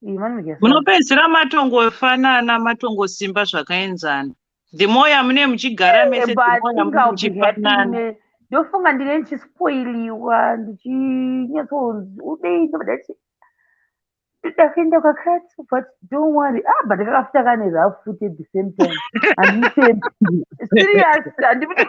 Eh, vanorya sadza. Munopedzisira matongofanana, matongosimba zvakaenzana. The more yamune muchigara mese, the But more think yamune I'll be happy. muchifanana. Ndofunga ndine ndichispoiliwa, ndichinyatsonzi udei, ndoda ndakaenda kwakati, but don't worry. Ah, but kakafuta kane rough foot at the same time. Handitembi, serious, handikuti.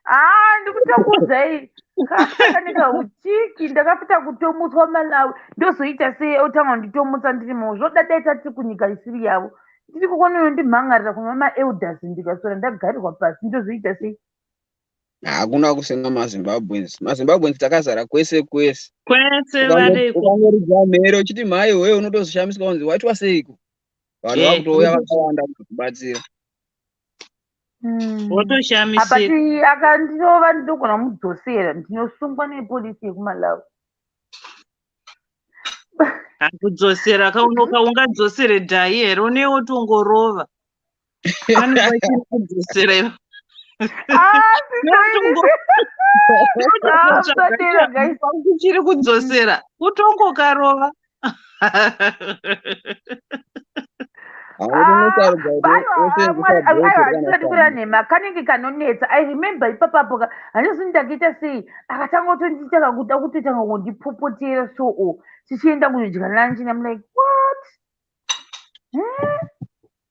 Ah, ndikutokuudzai, kafuta kane kauchiki. Ndakafuta kutomutswa Malawi, ndozoita sei? Otanga nditomutsa ndirimo, zvodadaita tiri kunyika isiri yavo, ndiri kukonoyo, ndimhangarira kuna maelders, ndikaswera ndagarirwa pasi, ndozoita sei? Hakuna kusina maZimbabweans. MaZimbabweans takazara kwese kwese. Kwese variko. Ukangoridza mhere uchiti mhai wewe, unotozoshamiswa kunzi waitwa seiko. Vanhu vakutouya vakawanda kuzokubatsira. Wotoshamisika. Apati akandirova, ndinogona kumudzosera, ndinosungwa nepolisi yekuMalawi. Akudzosera kaunoka, ungadzosere dhai here? Une wotongorova, pane vachiri kudzosera ivo. Ah, musadero, guys. Uchiri kudzosera, kutongokarova. Haunosarudza kuti wosenzesa bhoti Aiwa, kana handisati kureva nhema, kanenge kanonetsa. I remember ipapapo ka, handisi ndakaita sei, akatanga kutondiita kakuda kutotanga kundipopotera, so o tichienda kunodya lunch, and I'm like, what?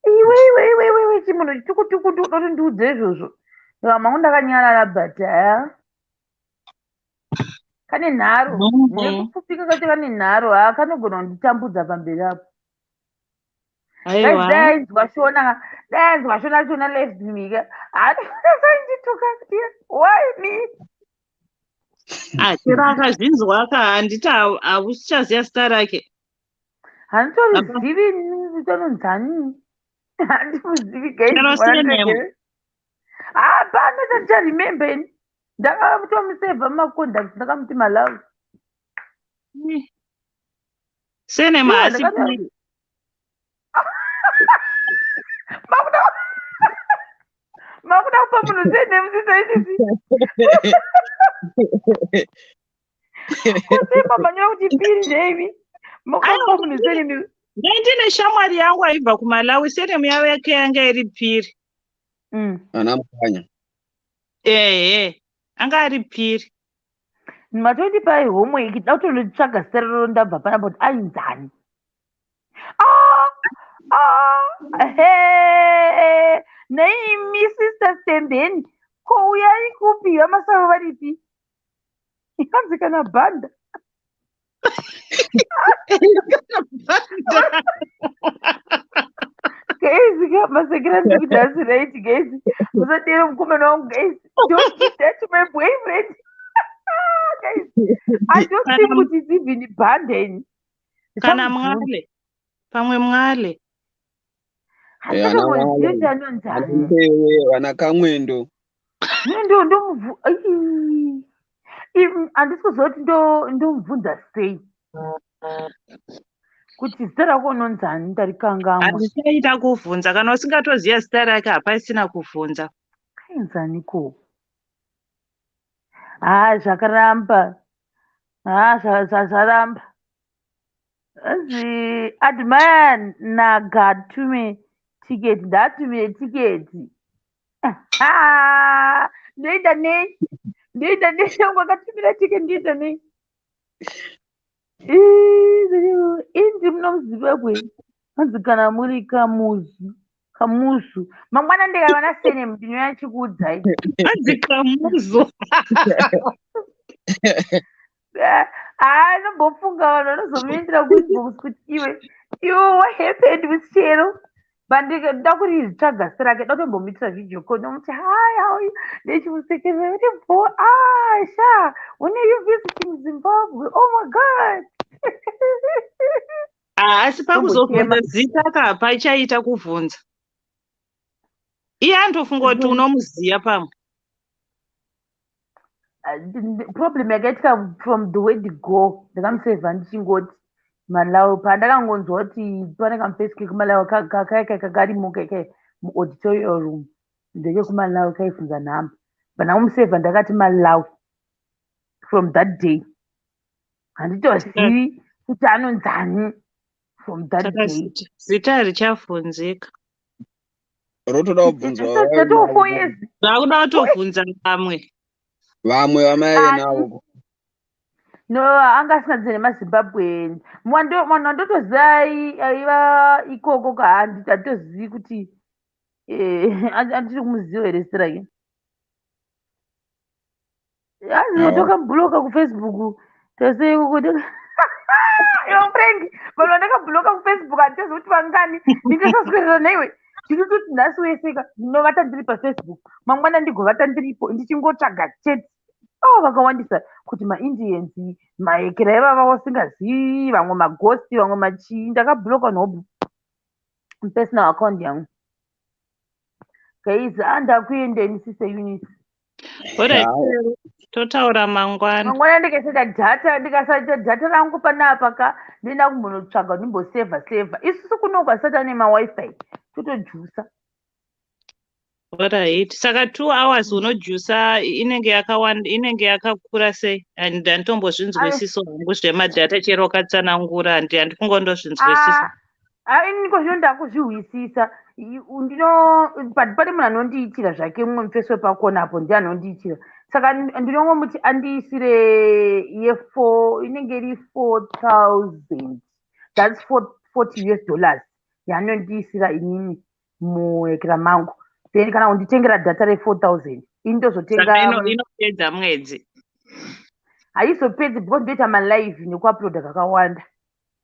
Iwe, iwe, iwe, iwe, iwe, chimunhu chitukutuku, uda kuti ndiudze izvozvo? Ndika mangu ndakanyarara, but haya. Kane nharo. Nekupfupika kacho kane nharo. Ha, kanogona kunditambudza pamberi apo. Aiwa. Dai ainzwa Shona, dai ainzwa Shona, Shona left me ka. Haandituka kuti why me? Ah, chero akazvinzwa ka, handiti hauchaziva zita rake. Handitorizivi kuti anonzani. Handimuzivi guys. Chero surname. Hapana chandicharemember ini. Ndakatomusevha mumacontacts, ndakamuti Malawi. Surname Sure, haasi Phiri. Makuda kupa munhu surname sister isisi. Kusimba manyora kuti Phiri ndeimi. Makuda kupa munhu surname. Ndine shamwari yangu aibva kuMalawi, surname yavo yake yanga iri Phiri. Ana Mukanya. Ehe, anga ari Phiri. Matondipai homework, da kutonotsvaga zita rero ndabva panapa kuti ainzani. Ah, ah, he, neimi Sister Stembeni, ko uyai kupi vaMasavo varipi? Hanzi kana bhanda. Guys, ka masekera ndiri kuti hasi right guys. Musadero mukomana wangu guys. Don't give that to my boyfriend. Guys, I don't think kuti it's even bhanda ini. Kana Mwale. Pamwe Mwale. Ana Mwale. Ana Mbewe, ana Kamwendo. Handisi kuziva kuti ndomubvunza sei kuti zita rako unonzani, ndarikangamwa. Handichaita kuvhunza, kana usingatoziva zita rake hapasina kuvhunza. Kainzani ko? Ha, zvakaramba. Ha, zvaramba. Anzi Admire Nagatume ticket, ndatumire tiketi. Ndoenda nei? Ndoenda nei? Shangu akatumira ticket, ndoenda nei? Indi muno muZimbabwe hanzi kana muri kamuzu, kamuzu. Mangwana ndikavana sene ndinouya chikuudzai. Hanzi kamuzu. Anombofunga vanhu vanozomuendera kuinbox kuti iwe, iwe what happened with Shero? But ndida kuritsvaga zita rake, ndoda kutombomuitira video call, ndomuti hi, how are you? Ndichimusekerera kuti bo, ah, sha, when are you visiting Zimbabwe? Oh my God. Asi pakuzobvunza zita ka hapachaita kuvhunza. Iye anotofunga kuti unomuziya pamwe. Problem yakaitika from the word go, ndakamusevha ndichingoti Malawi, pandakangonzwa kuti pane kamufesi kekuMalawi kakaika kakarimo kaikai muauditorium room ndekekuMalawi kaibvunza nhamba, pandamusevha ndakati Malawi. From that day handitozivi kuti anonzani from that day. Zita richavhunzika. Rotoda kubvunzwa. Tatoo 4 years. Zvakuda kutobvunza vamwe. Vamwe vamaive navo. No, anga asingadzi nemaZimbabwe. Mwanhu wandotoziva aiva ikoko ka, handitozivi kuti andiri kumuziva here zita rake. Hanzi tokamubhuloka kuFacebook tose ikoko. Iwe Frank, vanhu vandakabhuloka kuFacebook handitozivi kuti vangani. Ndingasaswedera naiwe. Ndinototi nhasi weseka ndinovata ndiri paFacebook, mangwana ndigovata ndiripo ndichingotsvaga chete. Oh, vakawandisa kuti maIndians, maekera ivava wasingazivi, vamwe magosti, vamwe machii. Ndakabhuloka nhobu personal account yangu. Guys, andakuendeni Sister Eunice. Alright, totaura mangwana. Mangwana ndikasaita data, ndikasaita data rangu panapa ka, ndinoenda kumbonotsvaga ndimbosevha sevha. Isusu kuno kwasati ane maWi-Fi totojusa. Alright, saka 2 hours unojusa inenge yakawanda, inenge yakakura sei? And handitombozvinzwisiso hangu zvemadhata, chero ukatsanangura handifunga ndozvinzwisisa. Iniko zvino ndakuzvihwisisa. Ndino pane munhu anondiitira zvake, mumwe mufesi wepakona apo ndiye anondiitira. Saka ndinongomuti andiisire ye4, inenge iri 4000, that's 40 US dollars yaanondiisira inini muekera mangu. Then kana kunditengera data re4000, ini ndozotenga. Inopedza mwedzi. Haizopedzi because ndoita malive nekuuploada kakawanda,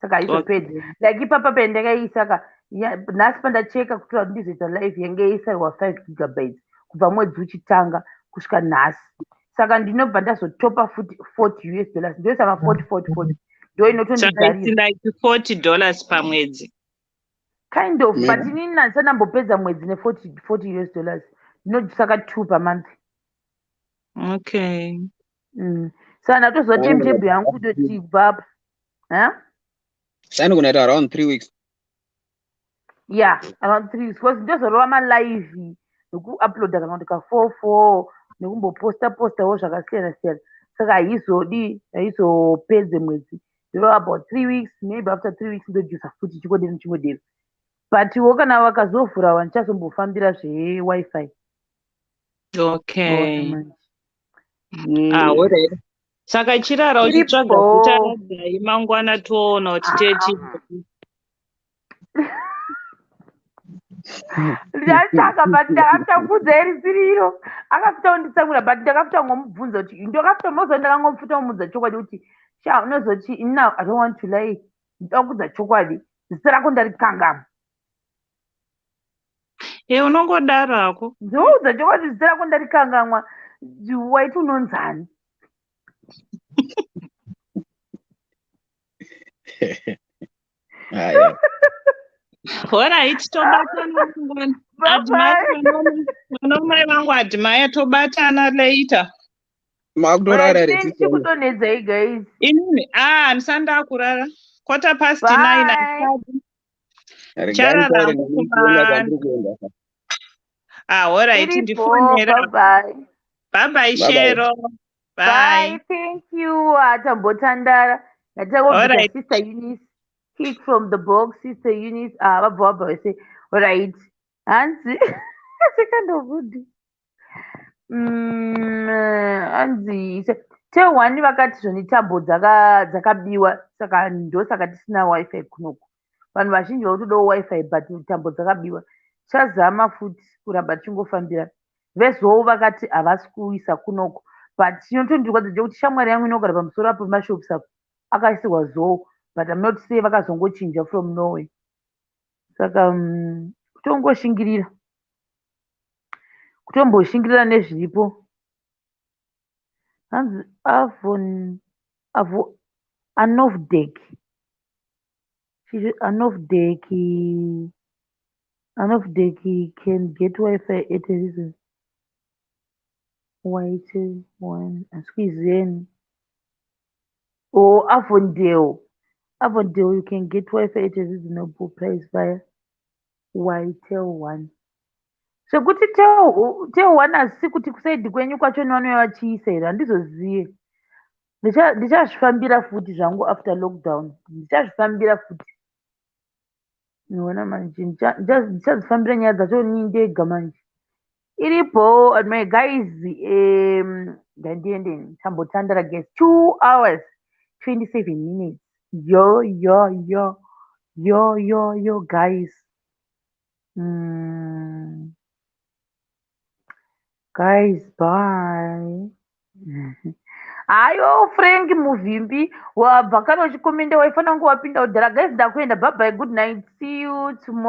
saka haizopedzi. Like ipapa pendakaisa ka, nhasi pandacheka kutora kuti ndizoita live, yange yaisarwa 5 gigabytes kubva mwedzi uchitanga kusvika nhasi. Saka ndinobva ndazotopa futi 40 US dollars, ndoisa ma 40 40 40, ndo Saka it's inotondigarira. like $40 pamwedzi. Kind of, but Maybe. inini handisandambopedza mwedzi ne40 40 US dollars. Ndinobvisaka 2 pamonth. Saka ndatoziva timetable yangu kutoti kubva apa, ha. Sanogona kuita around 3 weeks. Yeah, around 3 weeks, because ndozorova malive nekuuploada kana kuti ka 4 4 nekumboposta postawo zvakasiyana siyana. Saka haizodi, haizopedze mwedzi. Ndorova about 3 weeks, maybe after 3 weeks ndojusa futi chikodini chingodini. But wo kana vakazovhura, vandichazombofambira zveWiFi. Manje. Ah, Yes. alright. Saka chirara uchitsvaga Iripo. zita radhai, mangwana toona kuti teti. Ndichatsvaka, but ndakafuta kubvunza iri iro, akafuta kunditsamwira, but ndakafuta kungomubvunza kuti ndakafuta mozo, ndakangomufuta kumubvunza chokwadi kuti sha, unozoti now I don't want to lie, ndoda kudza chokwadi, zita rako ndarikangama. E, unongodaro hako. Ndoudza chokwadi, zita rako ndarikangamwa, waiti unonzani? Haya. Alright, tobatana mangwana. Bye. Admire vanomai vangu, admire, tobatana later. Makutorara here, sister? Chikudonhedzai guys. Inini ah, handisati ndakurara. 9:15. Bye. Handisati. Regai Charara taure hangu nemi tione kuma kwandiri kuenda. Ah, alright, Iripo. ndifonera. Bye bye. Bye bye. Bye bye. Shero. Bye. Bye. Thank you. Atambotandara ndatangobvisa. Sister Eunice, kick from the box. Sister Eunice, ah, vabva vabva vese. Alright, hanzi sekandobudi. Hanzi te1 vakati zvoni tambo dzakabiwa, saka ndosaka tisina WiFi kunoku. Vanhu vazhinji vakutodawo WiFi, but tambo dzakabiwa. Chazama futi kuramba tichingofambira. Vezou vakati havasi kuisa kunoku, but chinotondirwadza ndechekuti shamwari yangu inogara pamusoro apo pemashops apo akaisirwa Zou, but I'm not say vakazongochinja from nowhere. Saka kutongoshingirira, kutomboshingirira nezviripo. Hanzi Avon, avo Anovdek, Anovdek, Anovdek can get WiFi at a reason white one squeeze. Oh, Avondale, Avondale, you can get WiFi at a reasonable price via Ytel One. Zvekuti Tel One, asi kuti kuside kwenyu kwacho vanouya vachiisa here, handizoziye. Ndichazvifambira futi zvangu after lockdown, ndichazvifambira futi. Niona manje, ndichadzifambira nyaya dzacho ni ndega manje. Iripo my guys. Ngandiende tambotandara guys. 2 hours 27 minutes. Yo yo yo yo yo yo guys. Guys, bye. Hayo, Frank Muvhimbi, wabva kana uchikomenda, waifanira kunge wapinda kudhara. Guys, ndakuenda. Bye bye, good night, see you tomorrow.